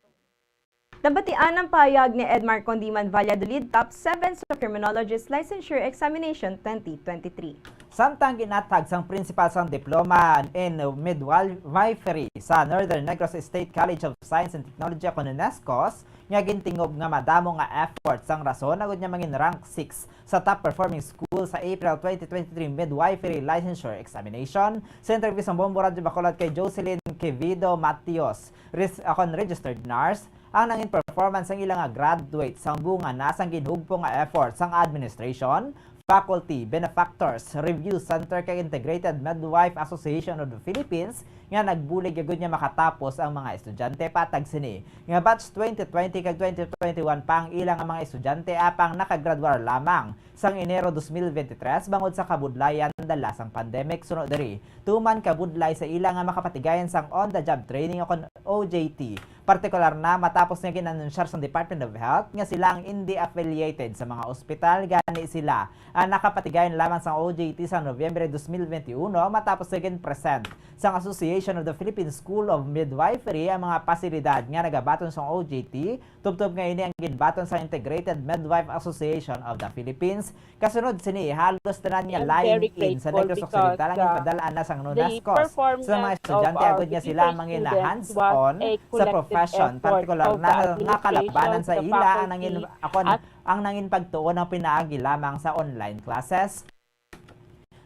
Nabatian ang pahayag ni Edmar Condiman Valladolid, top seven sa Criminologist Licensure Examination twenty twenty-three. Samtang ginathag sang principal sang Diploma in Midwifery sa Northern Negros State College of Science and Technology, kon NESCOS, nga gintingob nga madamo nga effort sang rason agud nga mangin rank six sa top performing school sa April twenty twenty-three Midwifery Licensure Examination. Sa interview sang Bombo Radyo Bacolod kay Jocelyn Quevedo Matios, res-, akon registered nurse, ang nangin performance sang ila nga graduate sang bunga na sang ginhugpo nga effort sang administration, faculty, benefactors, review center kag Integrated Midwife Association of the Philippines nga nagbulig agud nga makatapos ang mga estudyante. Patag sini nga batch twenty twenty kag twenty twenty-one pa ang ila nga mga estudyante, apang nakagraduar lamang sang Enero dos mil veintitrés bangod sa kabudlayan dala sang pandemic. Suno diri, tuman kabudlay sa ila nga makapatigayon sang on-the-job training o kon O J T. Partikular na matapos nga gin-anunsyar sang Department of Health nga sila ang indi affiliated sa mga ospital, gani sila ang nakapatigayon lamang sang O J T sa Nobyembre dos mil veintiuno matapos nga gin-present sang Association of the Philippine School of Midwifery ang mga pasilidad nga nagabaton sang O J T, tubtob nga ini ang ginbaton sang Integrated Midwife Association of the Philippines. Kasunod sini, halos tanan nga line-in sa Negros Occidental ang ginpadal-an na sang NESCOS sa mga estudyante agud nga sila mangina hands-on sa profession, partikular na nga kalakbanan sa ila ang nangin akon ang nangin pagtuon ang pinaagi lamang sa online classes.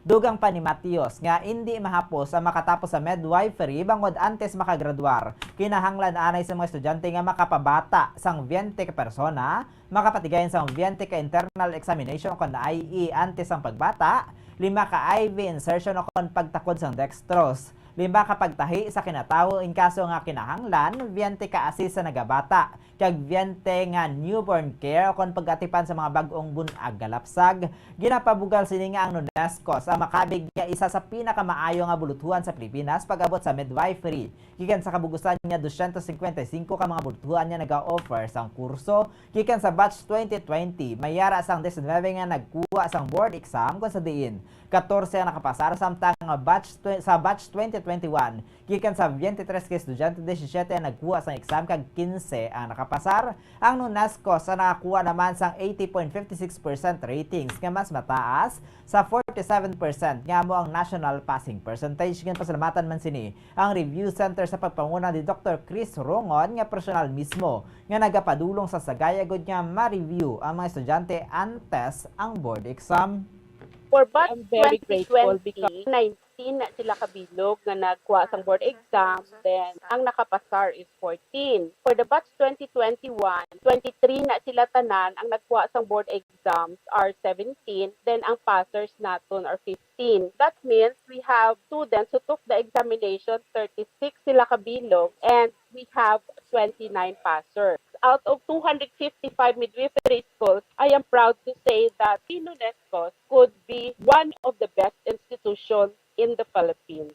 Dugang pa ni Matios nga indi mahapos ang makatapos sa midwifery bangod antes makagraduar. Kinahanglan anay sa mga estudyante nga makapabata sang twenty ka persona, makapatigayon sang twenty ka internal examination o kon I E antes sang pagbata, lima ka I V insertion o kon pagtakod sang dextrose, lima ka pagtahi sa kinatawo in kaso nga kinahanglan, twenty ka assist sa nagabata, kag twenty nga newborn care o kon pag-atipan sa mga bag-ong bun-ag nga lapsag. Ginapabugal sini nga ang NESCOS ang makabig nga isa sa pinakamaayo nga buluthuan sa Pilipinas pag-abot sa midwifery. Gikan sa kabug-usan nga dosyentos singkwenta y singko ka mga buluthuan nga naga-offer sang kurso, gikan sa batch twenty twenty, may yara sang diecinuebe nga nagkuha sang board exam, kon sa diin katorse ang nakapasar, samtang nga batch tw-, sa batch twenty twenty-one, gikan sa twenty-tres ka estudyante, disisiyete ang nagkuha sang exam kag kinse ang nakapasar. Ang NESCOS nakakuha naman sang eighty point fifty six percent ratings, nga mas mataas sa forty-seven percent nga amo ang national passing percentage. Ginpasalamatan man sini ang Review Center sa pagpanguna ni Doktor Chris Rongon, nga personal mismo nga nagapadulong sa sagaya gud nga ma-review ang mga estudyante antes ang board exam. For batch twenty twenty, nine seventeen na sila kabilog nga nagkuha sang board exam, then ang nakapasar is fourteen. For the batch twenty twenty-one, twenty-three na sila tanan ang nagkuha sang board exams are seventeen, then ang passers naton are fifteen. That means we have students who took the examination, thirty-six sila kabilog, and we have twenty-nine passers. Out of two hundred fifty-five midwifery schools, I am proud to say that Pinonescos could be one of the best institutions in the Philippines.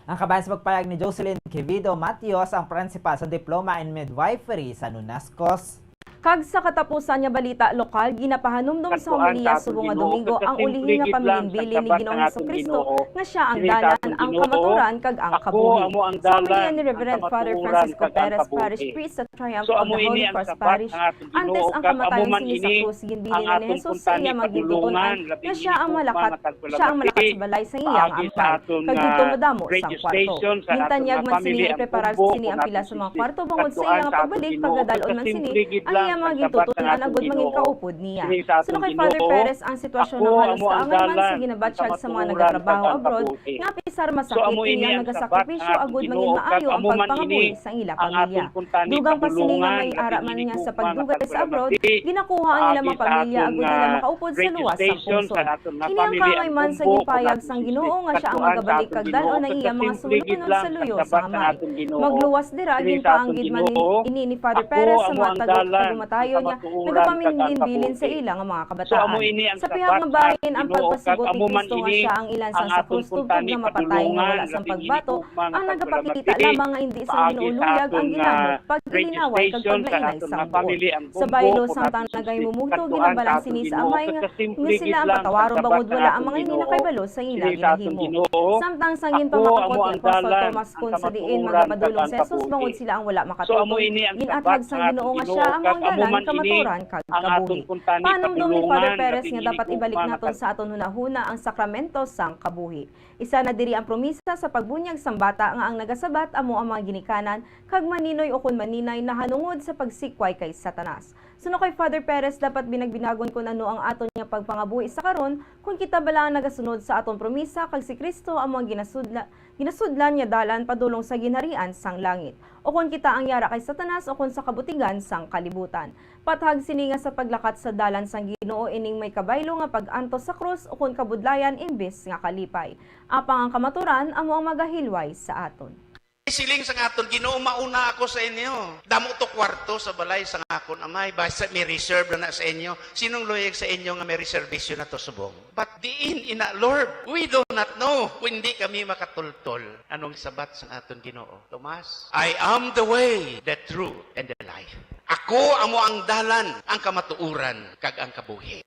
Ang kabahin sa pagpayag ni Jocelyn Quevedo Matios, ang principal sa Diploma in Midwifery sa Nunascos. Kag sa katapusan nga balita lokal, ginapahanumdom sa homilya subong nga Domingo ang ulihi nga pamilinbilin ni Ginoong Jesu-Cristo nga sia ang dalan, ang kamaturan, kag ang kabuhi. Sa homilya ni Reverend Father Francisco Perez, Parish Priest sa Triumph of the Holy Cross Parish, antes ang kamatayon sini sa krus, ginbilin na ni Jesus sa iya mga gintuton-an nga sia ang malakat, sia ang malakat sa balay sa iya nga amay, kag didto madamo sang kwarto. Gintanyag man sini nga ipreparar sini ang pila sa mga kwarto bangod sa iya nga pagbalik, pagdadal-on man sini ang iya mga gintuton-an agud mangin kaupod niya. Suno kay Father Perez, ang sitwasyon nga halos kaangay man sa ginabatyag sa mga nagatrabaho abroad, nga apisar masakit, ini ang nagasakripisyo agud mangin maayo ang pagpangabuhi sang ila pamilya. Dugang pa sini nga may ara man niya sa pagdugay sa abroad, ginakuha ang ila mga pamilya agud ila makaupod sa luwas sang pungsod. Ini ang kaangay man sa ginpayag sang Ginoo nga sia ang magabalik kag dal-on ang iya mga sumusunod sa luyo sang Amay. Magluwas dira, ginpaanggid man ni, ini ni Father Perez sa mga tago-, tagumatayon nga nagapamilinbilin sa ila nga mga kabataan. Sa pihak nga bahin, ang pagpasigot ni Cristo nga sia ang ilansan sa krus tubtob nga mapatay nga wala sang pagbato, ang nagapakita lamang nga indi sang Ginoo luyag ang ginamo, pag-ilinaway kag paglainay sang buot. Sa baylo, samtang nagahimumugto, ginabalaan sini sa Amay nga, nga sila ang patawaron bangod wala ang mga hindi nakahibalo sa ila ginahimo. Samtang sang ginpamangkot ni Apostol Thomas kon sa diin magapadulong si Jesus bangod sila ang wala makatutoy, gin-athag sang Ginoo nga sia amo ang dalan, kamaturan, kag kabuhi. Panumdom ni Father Perez nga dapat ibalik naton sa aton hunahuna ang sakramento sang kabuhi. Isa na diri ang promisa sa pagbunyag sang bata nga ang nagasabat amo ang mga ginikanan kag maninoy ukon maninay nahanungod sa pagsikway kay Satanas. Suno kay Father Perez, dapat binagbinagon kon ano ang aton nga pagpangabuhi sa karon, kon kita bala ang nagasunod sa aton promisa kag si Cristo amo ang ginasudla-, ginasudlan nga dalan padulong sa ginharian sang langit, o kon kita ang yara kay Satanas o kon sa kabutigan sang kalibutan. Pathag sini nga sa paglakat sa dalan sang Ginoo ining may kabaylo nga pag-antos sa krus o kon kabudlayan imbis nga kalipay. Apang ang kamaturan amo ang magahilway sa aton. Siling sang aton Ginoo, mauna ako sa inyo. Damo to kwarto sa balay sang akon Amay, basta may reserve na, na sa inyo. Sinong luyag sa inyo nga may reservation na to subong? But diin ina, Lord? We do not know kung hindi kami makatultol. Anong sabat sang aton Ginoo? Tomas, "I am the way, the truth, and the life." Ako amo ang dalan, ang kamatuoran, kag ang kabuhi.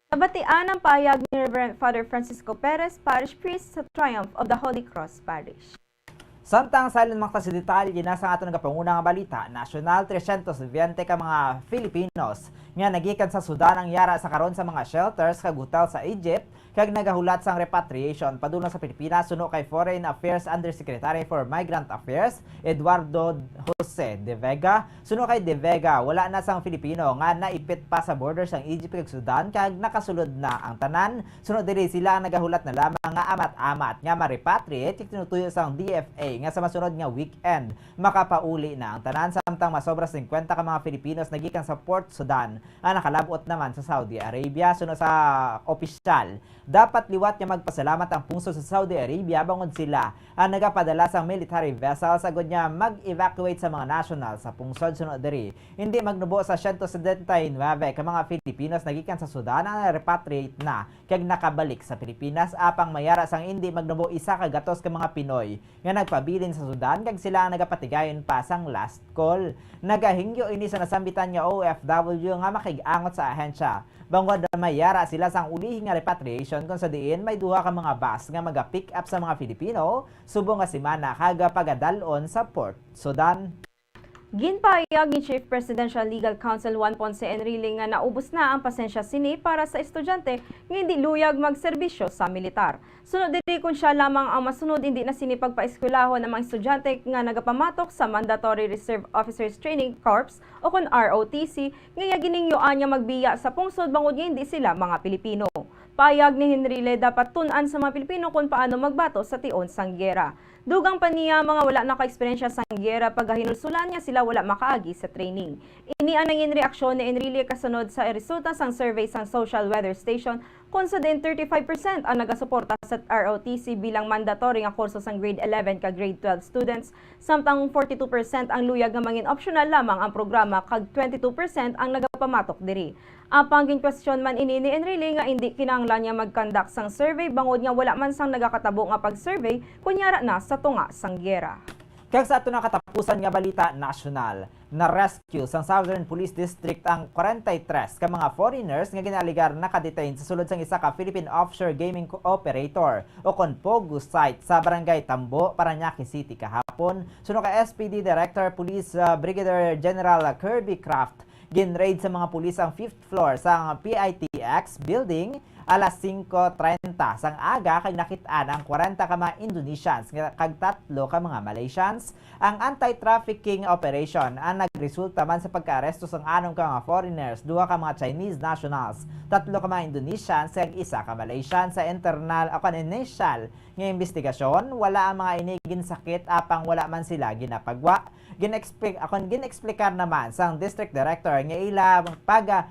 Nabatian ang pahayag ni Reverend Father Francisco Perez, Parish Priest sa Triumph of the Holy Cross Parish. Samtang sa ilang mga detalye na sa aton nagapanguna nga balita, nasyonal, tresyentos bente ka mga Filipinos nga nagikan sa Sudan ang yara sa karon sa mga shelters kag hotel sa Egypt kag nagahulat sang repatriation padulong sa Pilipinas, suno kay Foreign Affairs Undersecretary for Migrant Affairs, Eduardo Jose de Vega. Suno kay De Vega, wala na sang Filipino nga naipit pa sa border sang Egypt kag Sudan kag nakasulod na ang tanan. Suno diri, sila ang nagahulat na lamang nga amat-amat nga ma-repatriate kag tinutuyo sang D F A nga sa masunod nga weekend makapauli na ang tanan, samtang masobra singkwenta ka mga Filipinos nagikan sa Port Sudan ang nakalab-ot naman sa Saudi Arabia. Suno sa opisyal, dapat liwat nga magpasalamat ang pungsod sa Saudi Arabia bangod sila ang nagapadala sang military vessels agud nga mag-evacuate sa mga national sa pungsod. Suno diri, hindi magnubo sa siyento setenta y nuebe ka mga Filipinos nagikan sa Sudan ang repatriate na kag nakabalik sa Pilipinas, apang may ara sang hindi magnubo isa ka gatos ka mga Pinoy nga nagpabilin sa Sudan kag sila ang nagapatigayon pa sang last call. Nagahingyo ini sa nasambitan nga O F W nga makig-angot sa ahensya bangod may yara sila sang ulihi nga repatriation, kon sa diin may duha ka mga bus nga maga-pick up sa mga Filipino subong nga semana kag pagadal-on sa Port Sudan. Ginpahayag ni Chief Presidential Legal Counsel Juan Ponce Enrile nga naubos na ang pasensya sini para sa estudyante nga hindi luyag magserbisyo sa militar. Suno diri, kon sia lamang ang masunod, hindi na sini pagpaeskwelahon ang mga estudyante nga nagapamatok sa Mandatory Reserve Officers Training Corps o kon R O T C nga iya ginhingyoan nga magbiya sa pungsod bangod nga hindi sila mga Pilipino. Payag ni Henrile, dapat tun-an sa mga Pilipino kung paano magbato sa tion sang giyera. Dugang pa niya, mga wala nakaeksperyensya sang giyera pagahinulsulan nga sila wala makaagi sa training. Ini ang nangin reaksyon ni Enrile kasunod sa resulta sang survey sang Social Weather Station, kung sa diin thirty-five percent ang nagasuporta sa R O T C bilang mandatory nga kurso sang grade eleven kag grade twelve students, samtang forty-two percent ang luyag nga mangin optional lamang ang programa kag twenty-two percent ang nagapamatok diri. Apang ginkwestiyon man ini ni Enrile nga indi kinahanglan nga mag-conduct sang survey bangod nga wala man sang nagakatabo nga pag-survey kun yara na sa tunga sang giyera. Kag sa ato na katapusan nga balita nasyonal, na-rescue sang Southern Police District ang kwarenta y tres ka mga foreigners nga ginaaligar nakadetain sa sulod sang isa ka Philippine offshore gaming co-, operator o kon POGO site sa Barangay Tambo, Parañaque City kahapon. Suno kay S P D Director Police, ah, Brigadier General Kirby Craft, ginraid sa mga pulis ang fifth floor sang P I T X building alas singko trenta sang aga kag nakit-an ang kwarenta ka mga Indonesians nga, kag tatlo ka mga Malaysians. Ang anti-trafficking operation ang nagresulta man sa pagkaaresto sang anom ka mga foreigners, duha ka mga Chinese nationals, tatlo ka mga Indonesians, kag isa ka Malaysian. Sa internal o kon initial nga imbestigasyon, wala ang mga ini ginsakit, apang wala man sila ginapagwa. Gin-expli-, akon, gin-explicar naman sang district director nga ila pag, ah,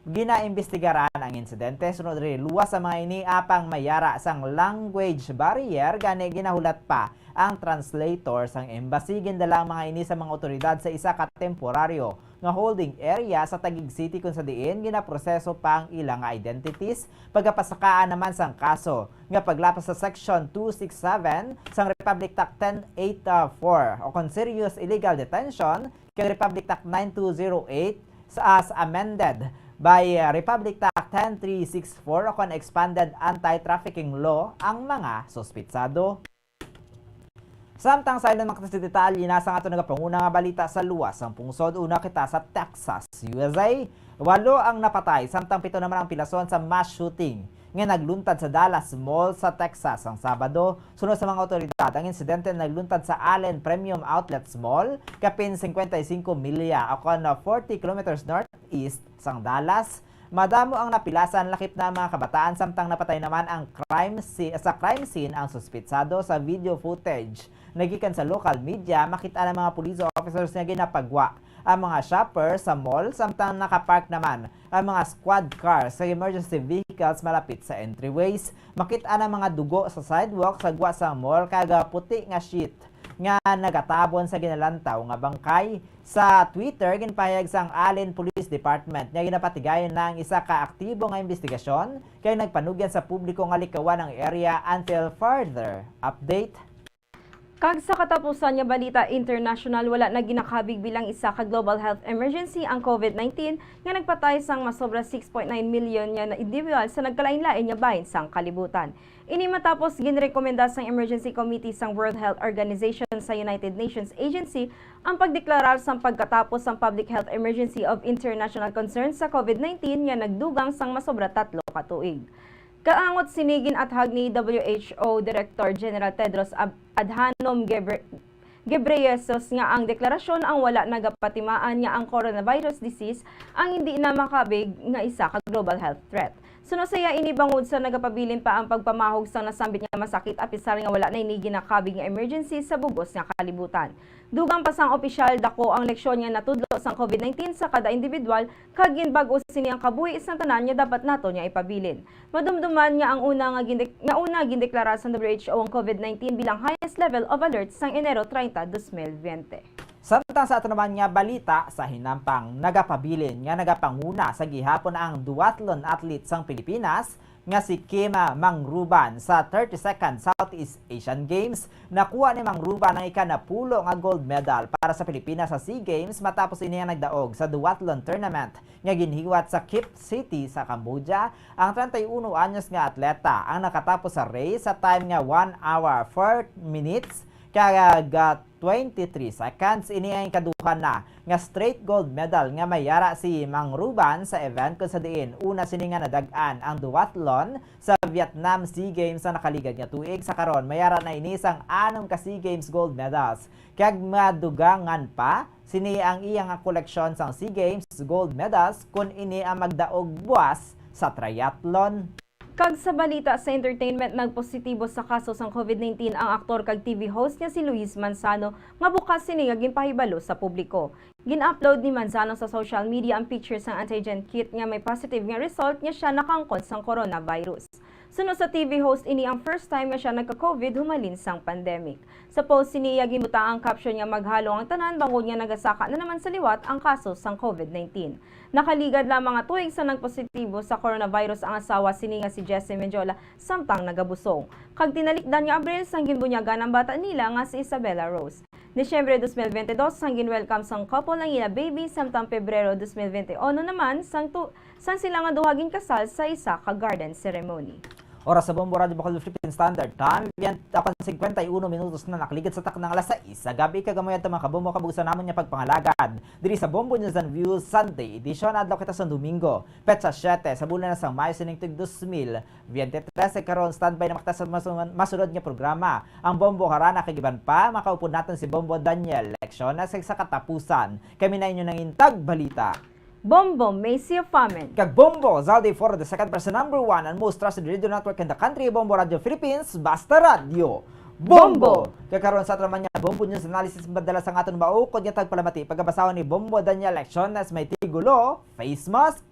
ginaimbestigaran ang insidente. Sunod diri, luwas sa mga ini apang may yara sang language barrier, gani ginahulat pa ang translator sang embassy. Gindala ang mga ini sa mga awtoridad sa isa ka temporaryo nga holding area sa Taguig City, kung sa diin ginaproseso pa ang ila nga identities. Pagapasakaan naman sang kaso nga paglapas sa Section two six seven sang Republic Act ten eight four o kon serious illegal detention kag Republic Act nine two zero eight sa, as amended by, uh, Republic Act ten three six four o kon expanded anti-trafficking law ang mga suspitsado. Samtang sa ilang makita sa detalye na sang ato nagapanguna nga balita sa luwas sang pungsod, una kita sa Texas, U S A. Walo ang napatay, samtang pito naman ang pilason sa mass shooting nga nagluntad sa Dallas Mall sa Texas ang Sabado. Sunod sa mga awtoridad, ang insidente nagluntad sa Allen Premium Outlets Mall, kapin cincuenta y cinco milya o kon forty kilometers northeast sang Dallas. Madamo ang napilasan, lakip na ang mga kabataan, samtang napatay naman ang crime si-, sa crime scene ang suspitsado. Sa video footage nagikan sa local media, makita ang mga police officers nga ginapagwa ang mga shopper sa mall, samtang nakapark naman ang mga squad cars sa emergency vehicles malapit sa entryways. Makita ang mga dugo sa sidewalk sa gwa sa mall, kag, ah, puti nga sheet nga nagatabon sa ginalantaw nga bangkay. Sa Twitter, ginpahayag sang Allen Police Department nga ginapatigayon na ang isa ka aktibo nga imbestigasyon, kay nagpanugyan sa publiko nga likawan ang area until further update. Kag sa katapusan nga balita international, wala na ginakabig bilang isa ka global health emergency ang COVID nineteen, nga nagpatay sang masobra six point nine million nga individual sa nagkalain-lain nga bahin sang kalibutan. Ini matapos ginrekomenda sang Emergency Committee sang World Health Organization sa United Nations Agency ang pagdeklarar sang pagkatapos sang Public Health Emergency of International Concern sa COVID nineteen nga nagdugang sang masobra tatlo ka tuig. Kaangot sini, gin-athag ni W H O Director General Tedros Ab-, Adhanom Gebre-, Ghebreyesus nga ang deklarasyon ang wala nagapatimaan nga ang coronavirus disease ang hindi na makabig nga isa ka global health threat. Suno sa iya, ini bangod sa nagapabilin pa ang pagpamahog sang nasambit nga masakit, apisar nga wala na ini ginakabig nga emergency sa bug-os nga kalibutan. Dugang pa sang opisyal, dako ang leksyon nga natudlo sang COVID nineteen sa kada individual, kag ginbag-o sini ang kabuhi sang tanan nga dapat naton nga ipabilin. Madumduman nga ang una nga gindek-, nga una gindeklara sang W H O ang COVID nineteen bilang highest level of alert sang Enero treinta, dos mil biyente. Samtang sa ato naman nga balita sa hinampang, nagapabilin nga nagapanguna sa gihapon ang duathlon athlete sang Pilipinas nga si Kim Mangruban sa thirty-second Southeast Asian Games. Nakuha ni Mangruban ang ikanapulo nga gold medal para sa Pilipinas sa SEA Games matapos ini ang nagdaog sa duathlon tournament nga ginhiwat sa Kip City sa Cambodia. Ang treinta y uno anyos nga atleta ang nakatapos sa race sa time nga one hour, four minutes, kag, ah, twenty-three seconds. Ini ang ikaduha na nga straight gold medal nga may yara si Mangruban sa event, kung sa diin una sini nga nadag-an ang duathlon sa Vietnam SEA Games sa nakaligad nga tuig. Sa karon, may yara na ini sang anom ka SEA Games gold medals, kag madugangan pa sini ang iya nga koleksyon sang SEA Games gold medals kon ini ang magdaog buwas sa triathlon. Kag sa balita sa entertainment, nagpositibo sa kaso sang COVID nineteen ang aktor kag T V host nga si Luis Manzano, nga bukas sini nga ginpahibalo sa publiko. Gin-upload ni Manzano sa social media ang picture sang antigen kit nga may positive nga result nga siya nakaangkon sang coronavirus. Suno sa T V host, ini ang first time nga siya nagka-COVID humalin sang pandemic. Sa post sini, iya ginbutang ang caption nga maghalo ang tanan bangod nga nagasaka na naman sa liwat ang kaso sang COVID nineteen. Nakaligad lamang nga tuig sa nagpositibo sa coronavirus ang asawa sini nga si Jesse Mendiola samtang nagabusong, kag tinalikdan nga Abril sang ginbunyagan ang bata nila nga si Isabella Rose. Disyembre dos mil bente dos sang gin-welcome sang couple ang ila baby, samtang Pebrero dos mil bente uno naman sang tu-, sang sila nga duha ginkasal sa isa ka garden ceremony. Oras sa Bombo Radyo Bacolod Philippine Standard Time, biyente, apan, cincuenta y uno minutos na nakaligid sa takna nga alas sais sa gab-i, kag amo yadto, mga kabombo, kabuusan namon nga pagpangalagad diri sa Bombo News and Views Sunday Edition. Adlaw kita sa Domingo, petsa siete sa bulan na sang Mayo sining tuig dos mil biyente tres. Karon, standby na makita sa masu-, masunod nga programa, ang Bombo Harana kag iban pa. Makaupod naton si Bombo Daniel Lecciones sa katapusan. Kami na inyo nangintag balita. Bombo Macy Famen. Kag Bombo Zaldi for the second person number one and most trusted radio network in the country, Bombo Radio Philippines, basta radyo. Bombo! Bombo! Kag karon sa aton man nga Bombo News Analysis, madala sa aton maukod nga tagpalamati, pagabasahon ni Bombo Daniel Lecciones, may tigulo, Face Mask.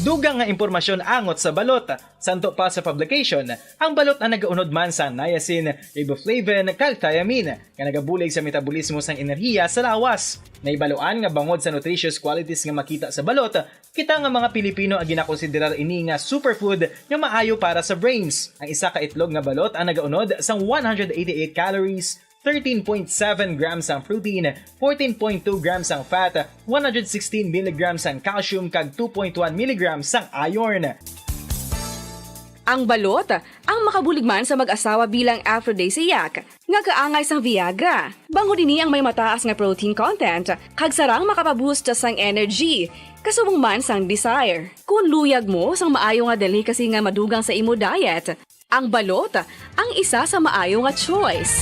Dugang nga impormasyon angot sa balot. Santo pa sa publication, ang balot ang nagaunod man sa niacin, riboflavin, kag thiamine, nga nagabulig sa metabolismo sang enerhiya sa lawas. Nahibaluan nga bangod sa nutritious qualities nga makita sa balot, kita nga mga Pilipino ang ginakonsiderar ini nga superfood nga maayo para sa brains. Ang isa ka itlog nga balot ang nagaunod sang one hundred eighty-eight calories, thirteen point seven grams ang protein, fourteen point two grams ang fat, one hundred sixteen milligrams ang calcium, kag two point one milligrams ang iron. Ang balot ang makabulig man sa mag-asawa bilang aphrodisiac, nga kaangay sang Viagra. Bangod ini ang may mataas nga protein content, kag sarang makapaboost sang energy, kasubong man sang desire. Kung luyag mo sang maayo nga delicacy nga madugang sa imo diet, ang balot ang isa sa maayo nga choice.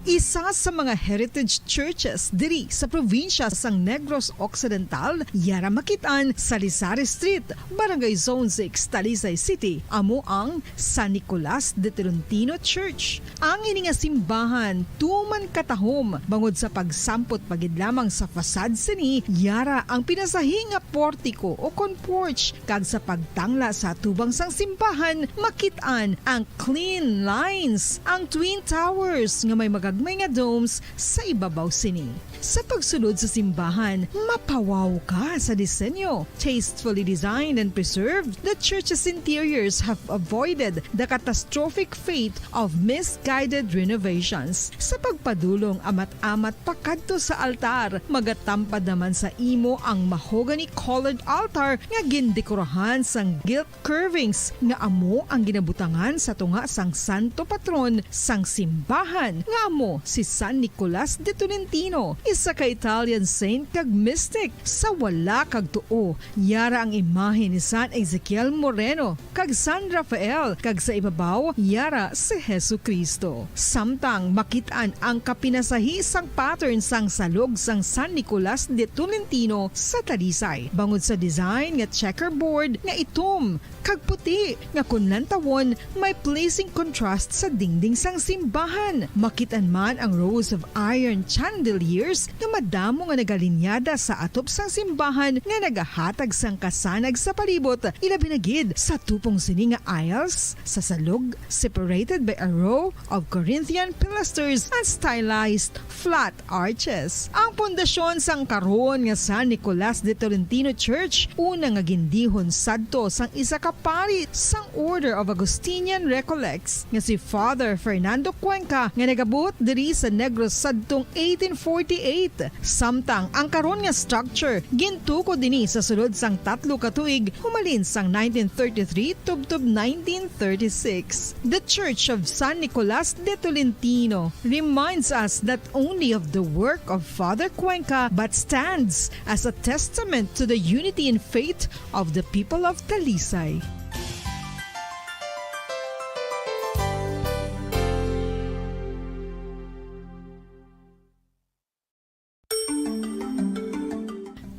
Isa sa mga heritage churches diri sa probinsya sang Negros Occidental, yara makit-an sa Lisari Street, Barangay Zone six, Talisay City, amo ang San Nicolas de Tolentino Church. Ang ini nga simbahan tuman katahom bangod sa pagsampot pa gid lamang sa facade sini, yara ang pinasahi nga portiko o kon porch, kag sa pagtangla sa atubang sang simbahan, makit-an ang clean lines, ang twin towers nga may magagmay nga domes sa ibabaw sini. Sa pagsulod sa simbahan, mapawaw ka sa disenyo. Tastefully designed and preserved, the church's interiors have avoided the catastrophic fate of misguided renovations. Sa pagpadulong amat-amat pakadto sa altar, magatampad naman sa imo ang mahogany-colored altar nga gindekorahan sang gilt curvings nga amo ang ginabutangan sa tunga sang santo patron sang simbahan, nga amo si San Nicolas de Tolentino, isa ka Italian saint kag mystic. Sa wala kag tuo, yara ang imahe ni San Ezekiel Moreno kag San Rafael, kag sa ibabaw, yara si Jesu-Cristo. Samtang makit-an ang kapinasahi sang pattern sang salog sang San Nicolas de Tolentino sa Talisay, bangod sa design nga checkerboard nga itom kag puti, nga kon lantawon, may pleasing contrast sa dingding sang simbahan. Makit-an man ang rows of iron chandeliers nga madamo nga nagalinyada sa atop sang simbahan nga nagahatag sang kasanag sa palibot, ilabi na gid sa tupong sini nga aisles sa salog, separated by a row of Corinthian pilasters and stylized flat arches. Ang pundasyon sang karon nga San Nicolas de Tolentino Church, una nga gindihon sadto sang isa ka pari sang Order of Augustinian Recollects nga si Father Fernando Cuenca, nga nagabuot diri sa Negros sadtong eighteen forty-eight. Samtang ang karon nga structure gintukod dinhi sa sulod sang tatlo ka tuig, humalin sang nineteen thirty-three tubtob nineteen thirty-six. The Church of San Nicolas de Tolentino reminds us not only of the work of Father Cuenca, but stands as a testament to the unity in faith of the people of Talisay.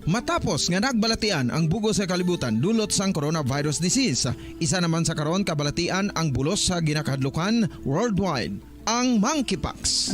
Matapos nga nagbalatian ang bug-os nga kalibutan dulot sang coronavirus disease, isa naman sa karon kabalatian ang bulos sa ginakahadlukan worldwide, ang monkeypox.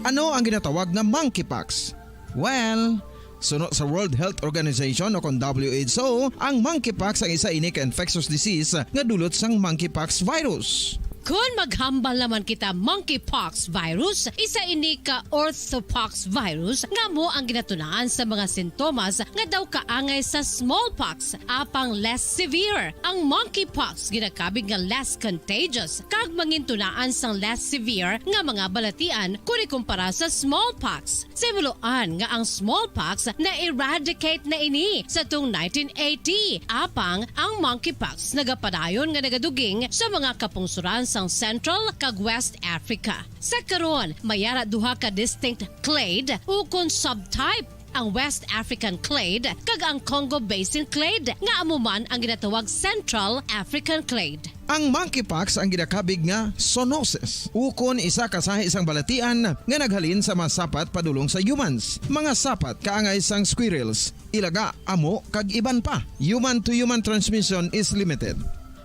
Ano ang ginatawag nga monkeypox? Well, suno sa World Health Organization o kon W H O, ang monkeypox ang isa ini ka infectious disease nga dulot sang monkeypox virus. Kon maghambal naman kita monkeypox virus, isa ini ka orthopox virus nga amo ang ginatunaan sa mga sintomas nga daw kaangay sa smallpox, apang less severe. Ang monkeypox ginakabig nga less contagious kag mangintunaan sang less severe nga mga balatian kon ikumpara sa smallpox. Simuloan nga ang smallpox na-eradicate na ini sa tung nineteen eighty, apang ang monkeypox nagapadayon nga nagaduging sa mga kapungsoran sang Central kag West Africa. Sa karon, may ara duha ka distinct clade ukon subtype, ang West African clade kag ang Congo Basin clade, nga amo man ang ginatawag Central African clade. Ang monkeypox ang ginakabig nga zoonosis, ukon isa ka sahi sang balatian nga naghalin sa mga sapat padulong sa humans. Mga sapat kaangay sang squirrels, ilaga, amo, kag iban pa. Human-to-human transmission is limited.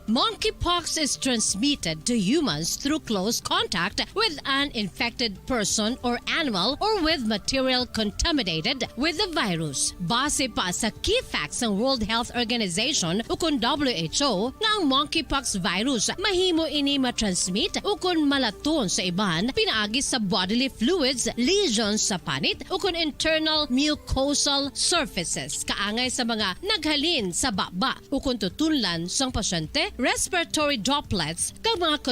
Monkeypox is transmitted to humans through close contact with an infected person or animal or with material contaminated with the virus. Base pa sa key facts sang World Health Organization ukon W H O nga ang monkeypox virus mahimo ini matransmit ukon malaton sa iban pinaagi sa bodily fluids, lesions sa panit ukon internal mucosal surfaces kaangay sa mga naghalin sa baba ukon tutunlan sang pasyente, respiratory droplets, kag mga